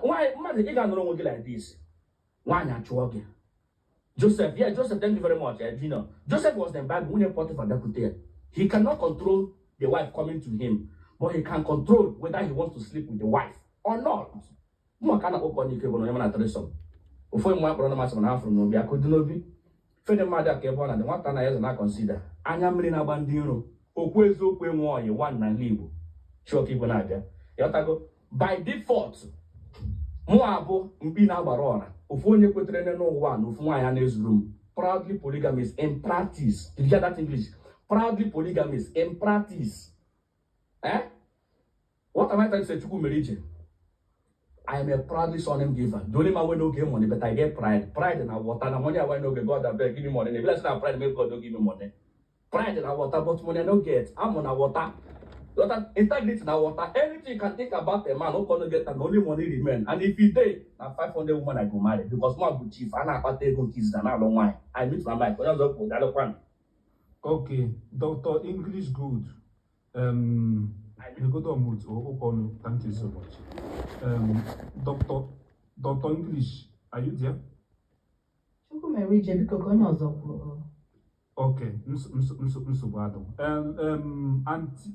Why like this? Nwaanyị achụọ gị. Joseph, yeah, Joseph, thank you very much. Junior. Joseph was the Bible, nwunye Potiphar bịakwute ya. He cannot control the wife coming to him, but he can control whether he wants to sleep with the wife or not. Mụ ka a na-akpọ onye ike bụ na onye mana threesome. Ofu onye mma kpọrọ na masị mana ha fụrụ n'obi akụ dị n'obi. Fede mmadụ a ka ebe ọ na-adị nwata na eze na-consider anya mmiri na-agba ndị iro okwu eziokwu enwe ọyị one n'ala Igbo chioke igwe na-abịa ịghọtago. By default, mụ abụ mkpi na-agbara ọra ofu onye kwetere n'ụwa na ofu nwaanyị a na-ezuru m. Proudly polygamist in practice. Did you get that English? Proudly polygamist in practice. Eh, what am I trying to say? Chukwu mere ije. I am a proudly surname giver. The only man wey no get money, but I get pride. Pride na water. Na money I want no get. God abeg give me money. If I say na pride, make God don't give me money. Pride na water, but money I no get. I'm on a water. Water, integrity na water. Anything you can think about a man who cannot get and only money remain. And if he dey, na 500 woman I go marry because man go chief. I na akpata ego nke izizi na alụ nwaanyị. I meet my mic. Onye ọzọ kwụ daalụkwanụ. Okay, Dr. English Good. Megodo mute Okonu, thank you so much. Dr. English, are you there? Chukwu mere ije, biko ka onye ọzọ kwuo. Okay, nsogbu adụ. Aunty,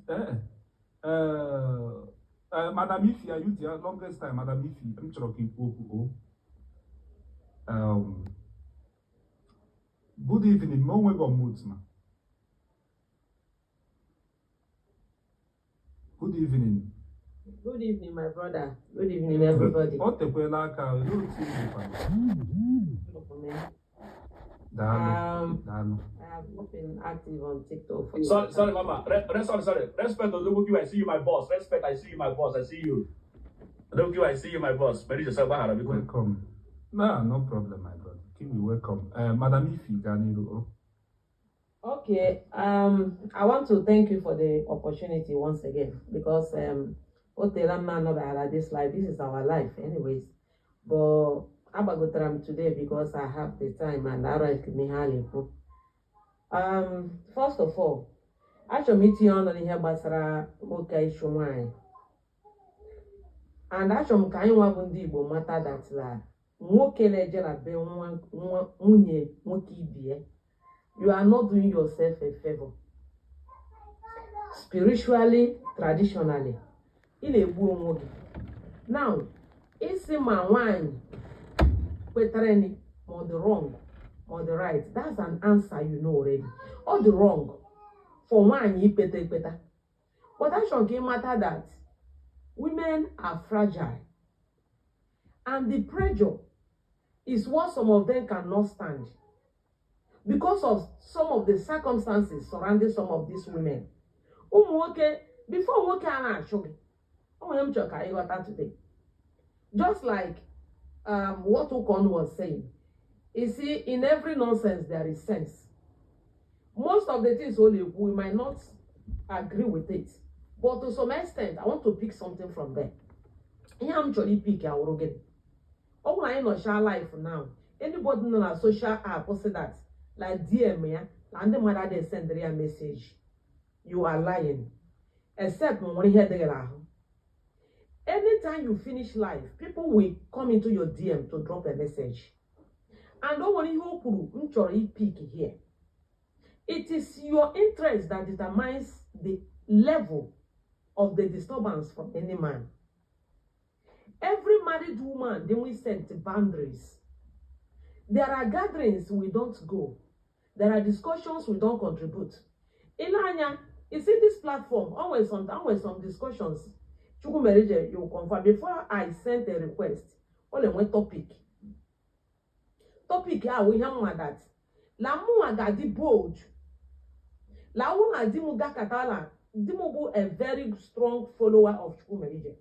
Madam Ifi, are you there? Longest time, Madam Ifi, m chọrọ ka ikwu okwu o. Good evening, ma onwe gị unmute ma. Good evening. Good evening, my brother. Good evening, everybody. O tekwela aka, olee otu ị dịkwa? Daalụ, daalụ. I have not been active on TikTok for Sorry, sorry, mama. Sorry, sorry. Respect, Odogwu, I see you, my boss. Respect, I see you, my boss. I see you. Odogwu, I see you, my boss. Very yourself, Bahara, biko. Welcome. No, no problem, my brother. Keep me welcome. Madam Ifi, gaa n'iru. O. Okay. I want to thank you for the opportunity once again because o teela m na-anọbaghara this life. This is our life, anyways. But agbagotara m today because I have the time and arrange m ihe a na-ekwu. First of all, achọrọ m itinye ọnụ n'ihe gbasara nwoke ịchụ nwaanyị. And achọrọ m ka anyị nwa bụ ndị Igbo mata that na nwoke na-eje na be nwa nwunye nwoke ibie, you are not doing yourself a favor. Spiritually, traditionally, ị na-egbu onwe gị. Now, isi ma nwaanyị kwetara ni ma ọ dị wrong ma ọ dị right, that's an answer you know already. Ọ dị wrong for nwaanyị ikpeta ekpeta. But achọrọ ka ị mata that women are fragile and the pressure is what some of them cannot stand because of some of the circumstances surrounding some of these women. Ụmụ nwoke, before nwoke a na-achụ gị, o nwere m chọrọ ka anyị ghọta today. Just like what Ukon was saying, you see, in every nonsense there is sense. Most of the things ọ na-ekwu, we might not agree with it, but to some extent, I want to pick something from there. Ihe a m chọrọ ipick awụrụ gịnị? Ọ bụrụ anyị nọchaa life now, anybody nọ na social app say that like DM ya na ndị mmadụ adịghị sendịrị ya message, you are lying, except ma nwere ihe dịghị n'ahụ. Anytime you finish live, people will come into your DM to drop a message. And o nwere ihe o kwuru m chọrọ ipick here. It is your interest that determines the level of the disturbance from any man. Every married woman, then we set boundaries. There are gatherings we don't go. There are discussions we don't contribute. Ile anya, you see this platform, always some discussions. Chukwumerije, you will confirm. Before I sent a request, all enwe topic. Topic a wụ ihe mma that la mụnwa ga-adị bold. La wụ na di m gakọta na di m bụ a very strong follower of Chukwumerije.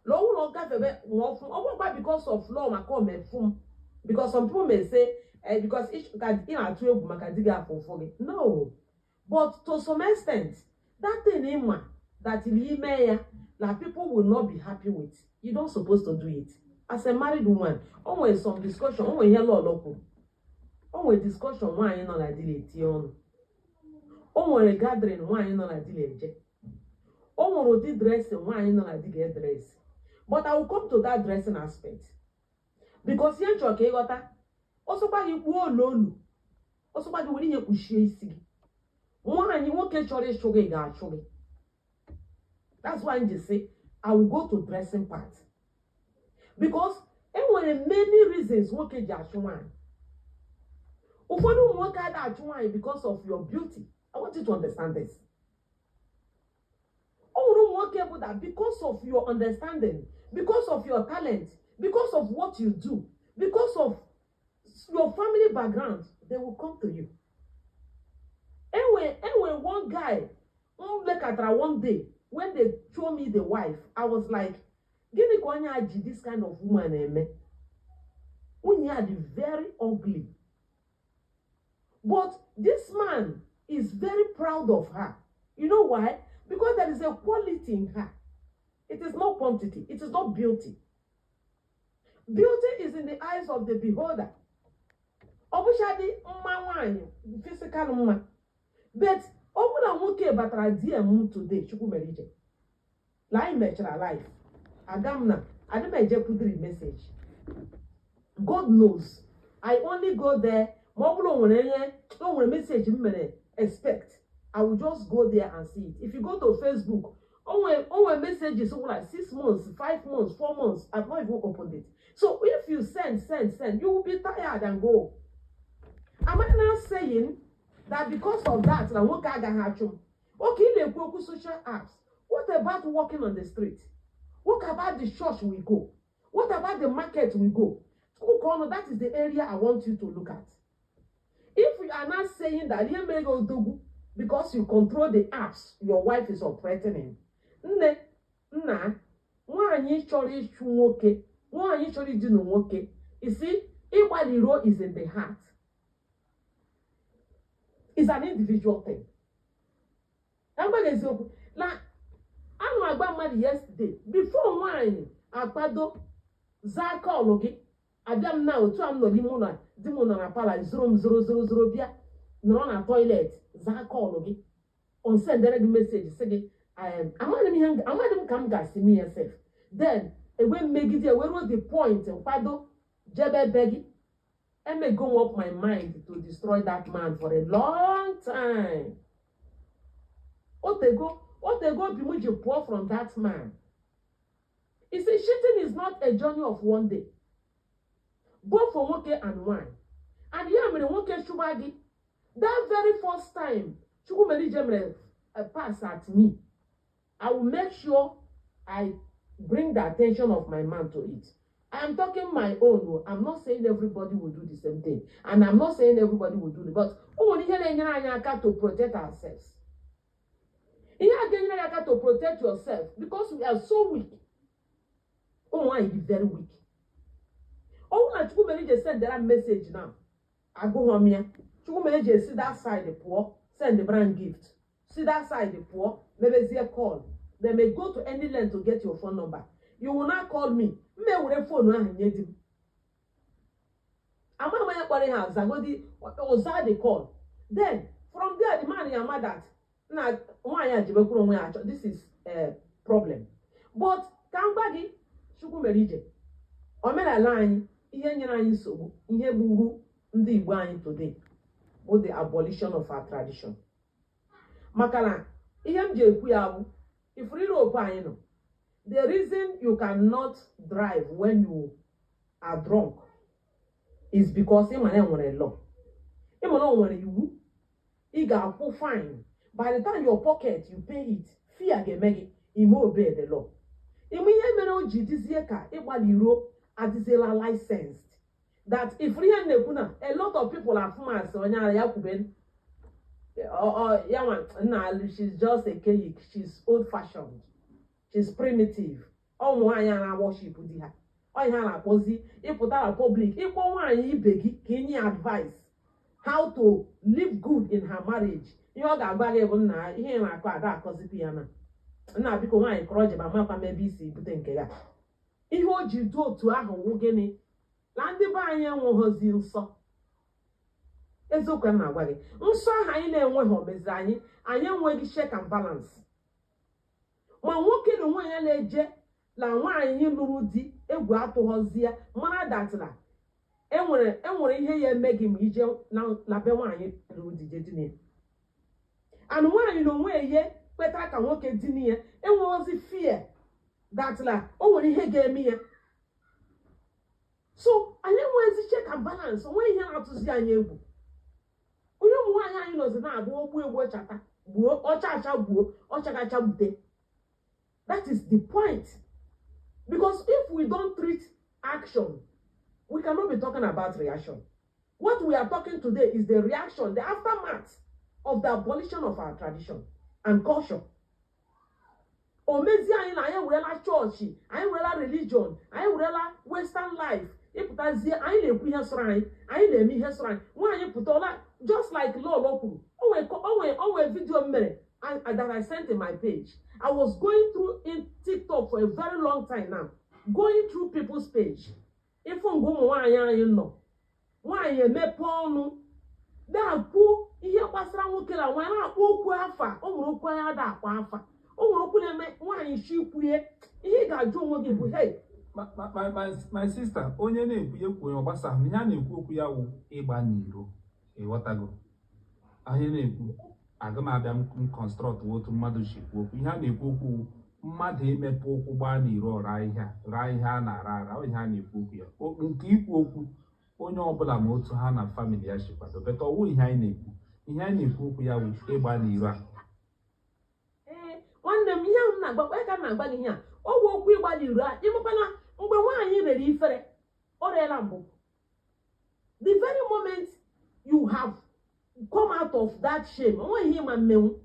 La ọwụ na ọ gafebe nwa ọfụ, ọ bụrụkwa because of law maka omefu m. Because some people may say, because each ka ị na-atụ egwu maka di gị afọ ụfụ gị. No. But to some extent, that thing ịma that ime ya na people will not be happy with, you don't supposed to do it. As a married woman, o nwere some discussion, o nwere ihe lọlọ kwuru. O nwere discussion nwaanyị nọ na di na-etinye ọnụ. O nwere gathering nwaanyị nọ na di na-eje. O nwere ụdị dressing nwaanyị nọ na di ga-edress. But I will come to that dressing aspect. Because ihe m chọrọ ka ịghọta, ọsọkwa gị kpuo olu olu, ọsọkwa gị were ihe kpuchie isi gị, nwaanyị, nwoke chọrọ ịchụ gị ga-achụ gị. That's why m ji sị I will go to dressing part, because enwere many reasons nwoke ji achụ nwaanyị. Ụfọdụ ụmụ nwoke adịghị achụ nwaanyị because of your beauty. I want you to understand this. O nwere ụmụ nwoke bụ that because of your understanding, because of your talent, because of what you do, because of your family background, they will come to you. Enwe one guy m lekọtara one day when they show me the wife, I was like, "Gịnị ka onye a ji this kind of woman eme?" Nwunye ya dị very ugly, but this man is very proud of her. You know why? Because there is a quality in her. It is not quantity, it is not beauty. Beauty is in the eyes of the beholder. Ọ bụchadị mma nwanyị, physical mma, but ọ bụrụ na nwoke batara DM m today, Chukwu mere ije la anyị mechara live, aga m na adị m ejekwudiri message. God knows I only go there ma ọ bụrụ o nwere ihe, o nwere message m mere expect, I will just go there and see it. If you go to Facebook, o nwere messages wụ like 6 months, 5 months, 4 months, I've not even opened it. So if you send, send, send, you will be tired and go. Am I now saying that because of that na nwoke agaghị achụ m? Okay, ị na-ekwu okwu social apps. What about walking on the street? What about the church we go? What about the market we go? Ụka, that is the area I want you to look at. If you are not saying that ihe mere gị odogwu because you control the apps your wife is operating in, nne nna, nwaanyị chọrọ ịchụ nwoke, nwaanyị chọrọ idina nwoke, isi ịgbalịruo is in the heart, is an individual thing. Ka m gwa gị eziokwu na ana m agba mmadụ yesterday, before nwaanyị akwado zaa call gị, abịa m na otu a m nọ n'ime ụlọ, di m nọ na parlour, zoro m zoro zoro zoro bịa nọrọ na toilet zaa call gị, on sendere gị message sị gị, amaghị m ihe amaghị m ka m ga-asị m ya sef. Then egwe mmegide eweruo the point nkwado jebe ebe gị. Emego m up my mind to destroy that man for a long time. Otego, otego obi m ji pụọ from that man. You see, cheating is not a journey of one day, both for nwoke and nwanyị. And ya mere nwoke chụba gị that very first time, Chukwumerije mere a pass at me, I will make sure I bring the attention of my man to it. I am talking my own o. I'm not saying everybody will do the same thing, and I'm not saying everybody will do it, but o nwere ihe na-enyere anyị aka to protect ourselves. Ihe a ga-enyere anyị aka to protect yourself, because we are so weak. Ụmụ nwaanyị dị very weak. Ọ bụrụ na Chukwumerije sendera m message now, agụghọ m ya, Chukwumerije esi that side pụọ send brand gift, si that side pụọ mebezie call. They may go to any length to get your phone number. You will not call me. M ewere phone ahụ nye di m. Amaghị m onye kpọrọ ihe a, zagodi ọza the call. Then from there the man ya ama that na nwaanyị a jibekwuru onwe ya achọ. This is a problem. But ka m gwa gị, Chukwumerije, omenala anyị, ihe nyere anyị nsogbu, ihe gburu ndị Igbo anyị today bụ the abolition of our tradition. Maka na ihe m ji ekwu ya bụ, ifuru Europe anyị nọ, the reason you cannot drive when you are drunk is because ị ma na enwere law, ị ma na o nwere iwu, ị ga-akwụ fine. By the time your pocket you pay it, fear ga-eme gị ime obey the law. Ime ihe mere o ji dizie ka ịgbalị iro adịziela licensed, that if ihe m na-ekwu na a lot of people afụmasị onye ara ya kwube ya nwa nna, she's just archaic, she's old fashioned, she's primitive. Ụmụ nwaanyị a na-worship di ha, ọ ihe a na-akpọzi ịpụta na public ịkpọ nwaanyị ibe gị ka inye advice how to live good in her marriage. Ihe ọ ga-agwa gị bụ, "Nna, ihe ị na-akọ ada akọzikwa ya na nna, biko nwaanyị kọrọ jeba makwa m ebe isi bute nke ya." Ihe o ji dị otu ahụ wụ gịnị? Na ndị be anyị enweghịzi nsọ. Eziokwu m na-agwa gị, nsọ ahụ anyị na-enweghị omezi anyị, anyị enweghị check and balance. Ma nwoke na onwe ya na-eje na nwaanyị lụrụ di Egwu atụghọzi ya, mara that na enwere ihe ya eme gị ma ije na be nwaanyị lụrụ di je dine ya. And nwaanyị na onwe ya kweta ka nwoke dine ya, enweghịzi fear that na o nwere ihe ga-eme ya. So anyị enweghịzi check and balance. Onweghị ihe na-atụzi anyị egwu. Onye ụmụ nwaanyị anyị nọzi na-abụ ogbu egwu ọchata gbuo, ọcha acha gbuo, ọchagacha gbute. That is the point, because if we don't treat action, we cannot be talking about reaction. What we are talking today is the reaction, the aftermath of the abolition of our tradition and culture. O mezie anyị na anyị werela chọọchị, anyị werela religion, anyị werela western life. Ịpụtazie, anyị na-ekwu ihe sọrọ anyị, anyị na-eme ihe sọrọ anyị. Nwaanyị pụta ọla, just like Lolo kwuru, o nwee video m mere that I sent in my page. I was going through in TikTok for a very long time now, going through people's page, ịfụ nga ụmụ nwaanyị anyị nọ, nwaanyị emepe ọnụ na-akwu ihe gbasara nwoke na nwaanyị, na-akpọ okwu afa. O nwere okwu anyị ada akpọ afa, o nwere okwu na-eme nwaanyị chi ikwuye ihe. Ị ga-ajụ onwe gị bụ, hey. My sister, onye na-ekwu ya ekwu, onye ọgbasa ahụ, ihe a na-ekwu okwu ya wụ ịgba n'iro. Ịghọtago? Onye na-ekwu, aga m abịa m construct otu mmadụ si ekwu okwu. Ihe a na-ekwu okwu wụ mmadụ emepe ụkwụ gbaa n'iro, ọra ihe a raa, ihe a na-ara ara, ọ ihe a na-ekwu okwu ya. Nke ikwu okwu onye ọbụla ma otu ha na family ya si kwado beta, ọwụ ihe anyị na-ekwu. Ihe anyị na-ekwu okwu ya wụ ịgba n'iro a. Ee, nwanne m, ihe ahụ m na-agba ya ka m na-agba gị, ihe a ọ bụ okwu ịgba n'iro a. Ịmakwana mgbe nwaanyị rere ifere, ọ reela mbụ. The very moment you have come out of that shame, o nweghị ihe ịma mmenwu.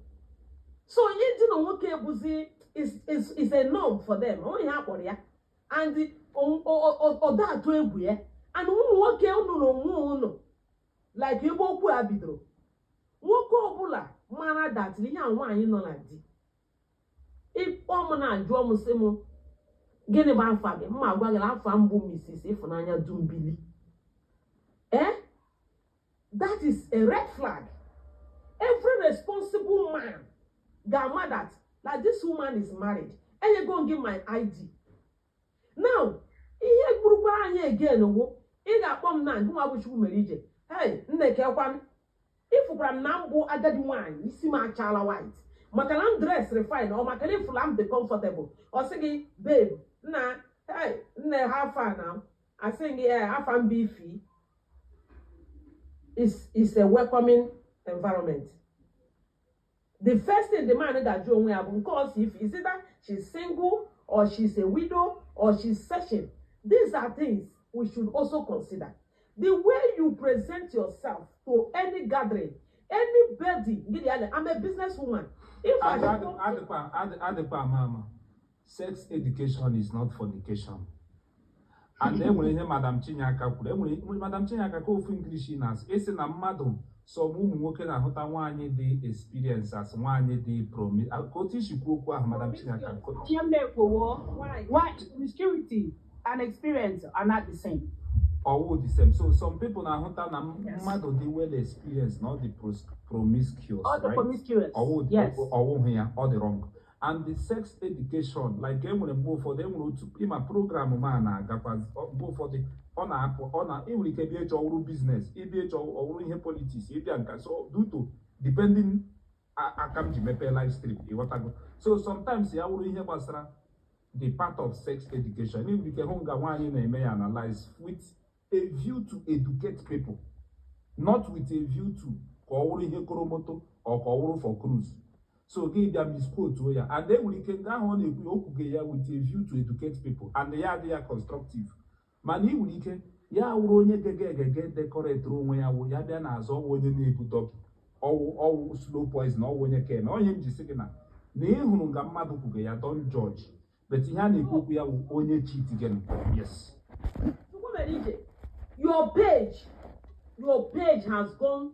So ịdị na nwoke bụzi is a norm for them. O nweghị ihe a kpọrọ ya, and ọ da atụ egwu ya. And ụmụ nwoke, unu na onwe unu, like ebe okwu a bidoro, nwoke ọbụla mara that ihe a nwaanyị nọ na di, ịkpọ m na-ajụọ m, sị m, "Gịnị bụ afa gị?" Mma agwa gị na afa m bụ Mrs. Ịfụnanya Dumbili. Eh, that is a red flag. Every responsible man ga-ama that this woman is married. Enyego m gị my ID. Now, ihe gburukwara anyị again wụ ị ga-akpọ m na ngị nwa bụ Chukwu mere ije. Hey, nnekekwan, ịfụkwara m na mbụ agadi nwaanyị, isi m achala white, maka na m dress refine, ọ maka na ịfụla m dị comfortable. Ọ sị gị, "Babe, nna, hey, nne, ha afa na?" Asị gị, "Ee, afa m bụ Ifi." Is a welcoming environment. The first thing the man ga-ajụ onwe ya bụ nke ọ si Ifi, is either she's single or she's a widow or she's searching. These are things we should also consider. The way you present yourself to any gathering, anybody. Gịnị ya? I'm a businesswoman. If I should go, Adịkwa ama ama, sex education is not fornication. And enwere ihe Madam Chinyeaka kwuru, enwere Madam Chinyeaka ka ofu English na-asụ, ịsị na mmadụ sọ ụmụ nwoke na-ahụta nwaanyị dị experience as nwaanyị dị ka otu isi kwuo okwu ahụ, Madam Chinyeaka. Ihe m na-ekwowo, why promiscuity and experience are not the same. Ọwụ the same. So some people na-ahụta na mmadụ dị well experienced na ọ dị promiscuous, All the right? promiscuous. Ọwụ Yes. ọwụhụ ya, ọ dị wrong. And the sex education, like enwere mgbe ụfọdụ, enwere otu ịma program m a na-agakwa. Mgbe ụfọdụ ọ na-apụ, ọ na ị nwere ike bịa ịchọ ọwụrụ business, ịbịa ịchọ ọwụrụ ihe politics, ịbịa nka. So due to depending aka m ji mepee live stream, ịghọtago? So sometimes ya wụrụ ihe gbasara the part of sex education, ị nwere ike hụ nga nwaanyị na-eme ya analyze with a view to educate people, not with a view to ka ọ wụrụ ihe koromoto or ka ọ wụrụ for cruise. So gị bịa misquote ya, and e nwere ike nga ahụ ọ na-ekwu ya, o kwuge ya with a view to educate people, and ya adị ya constructive. Mana ị nwere ike ya wụrụ onye gege egege decorate onwe ya, wụ ya bịa n'azụ, ọwụ onye na-ebu doggy, ọwụ ọwụ slow poison, ọwụ onye ka eme onye m ji sị gị na ị hụrụ nga mmadụ kwuge ya, don't judge. But ihe a na-ekwu okwu ya wụ onye cheat gị. Yes. Chukwumerije, your page has gone.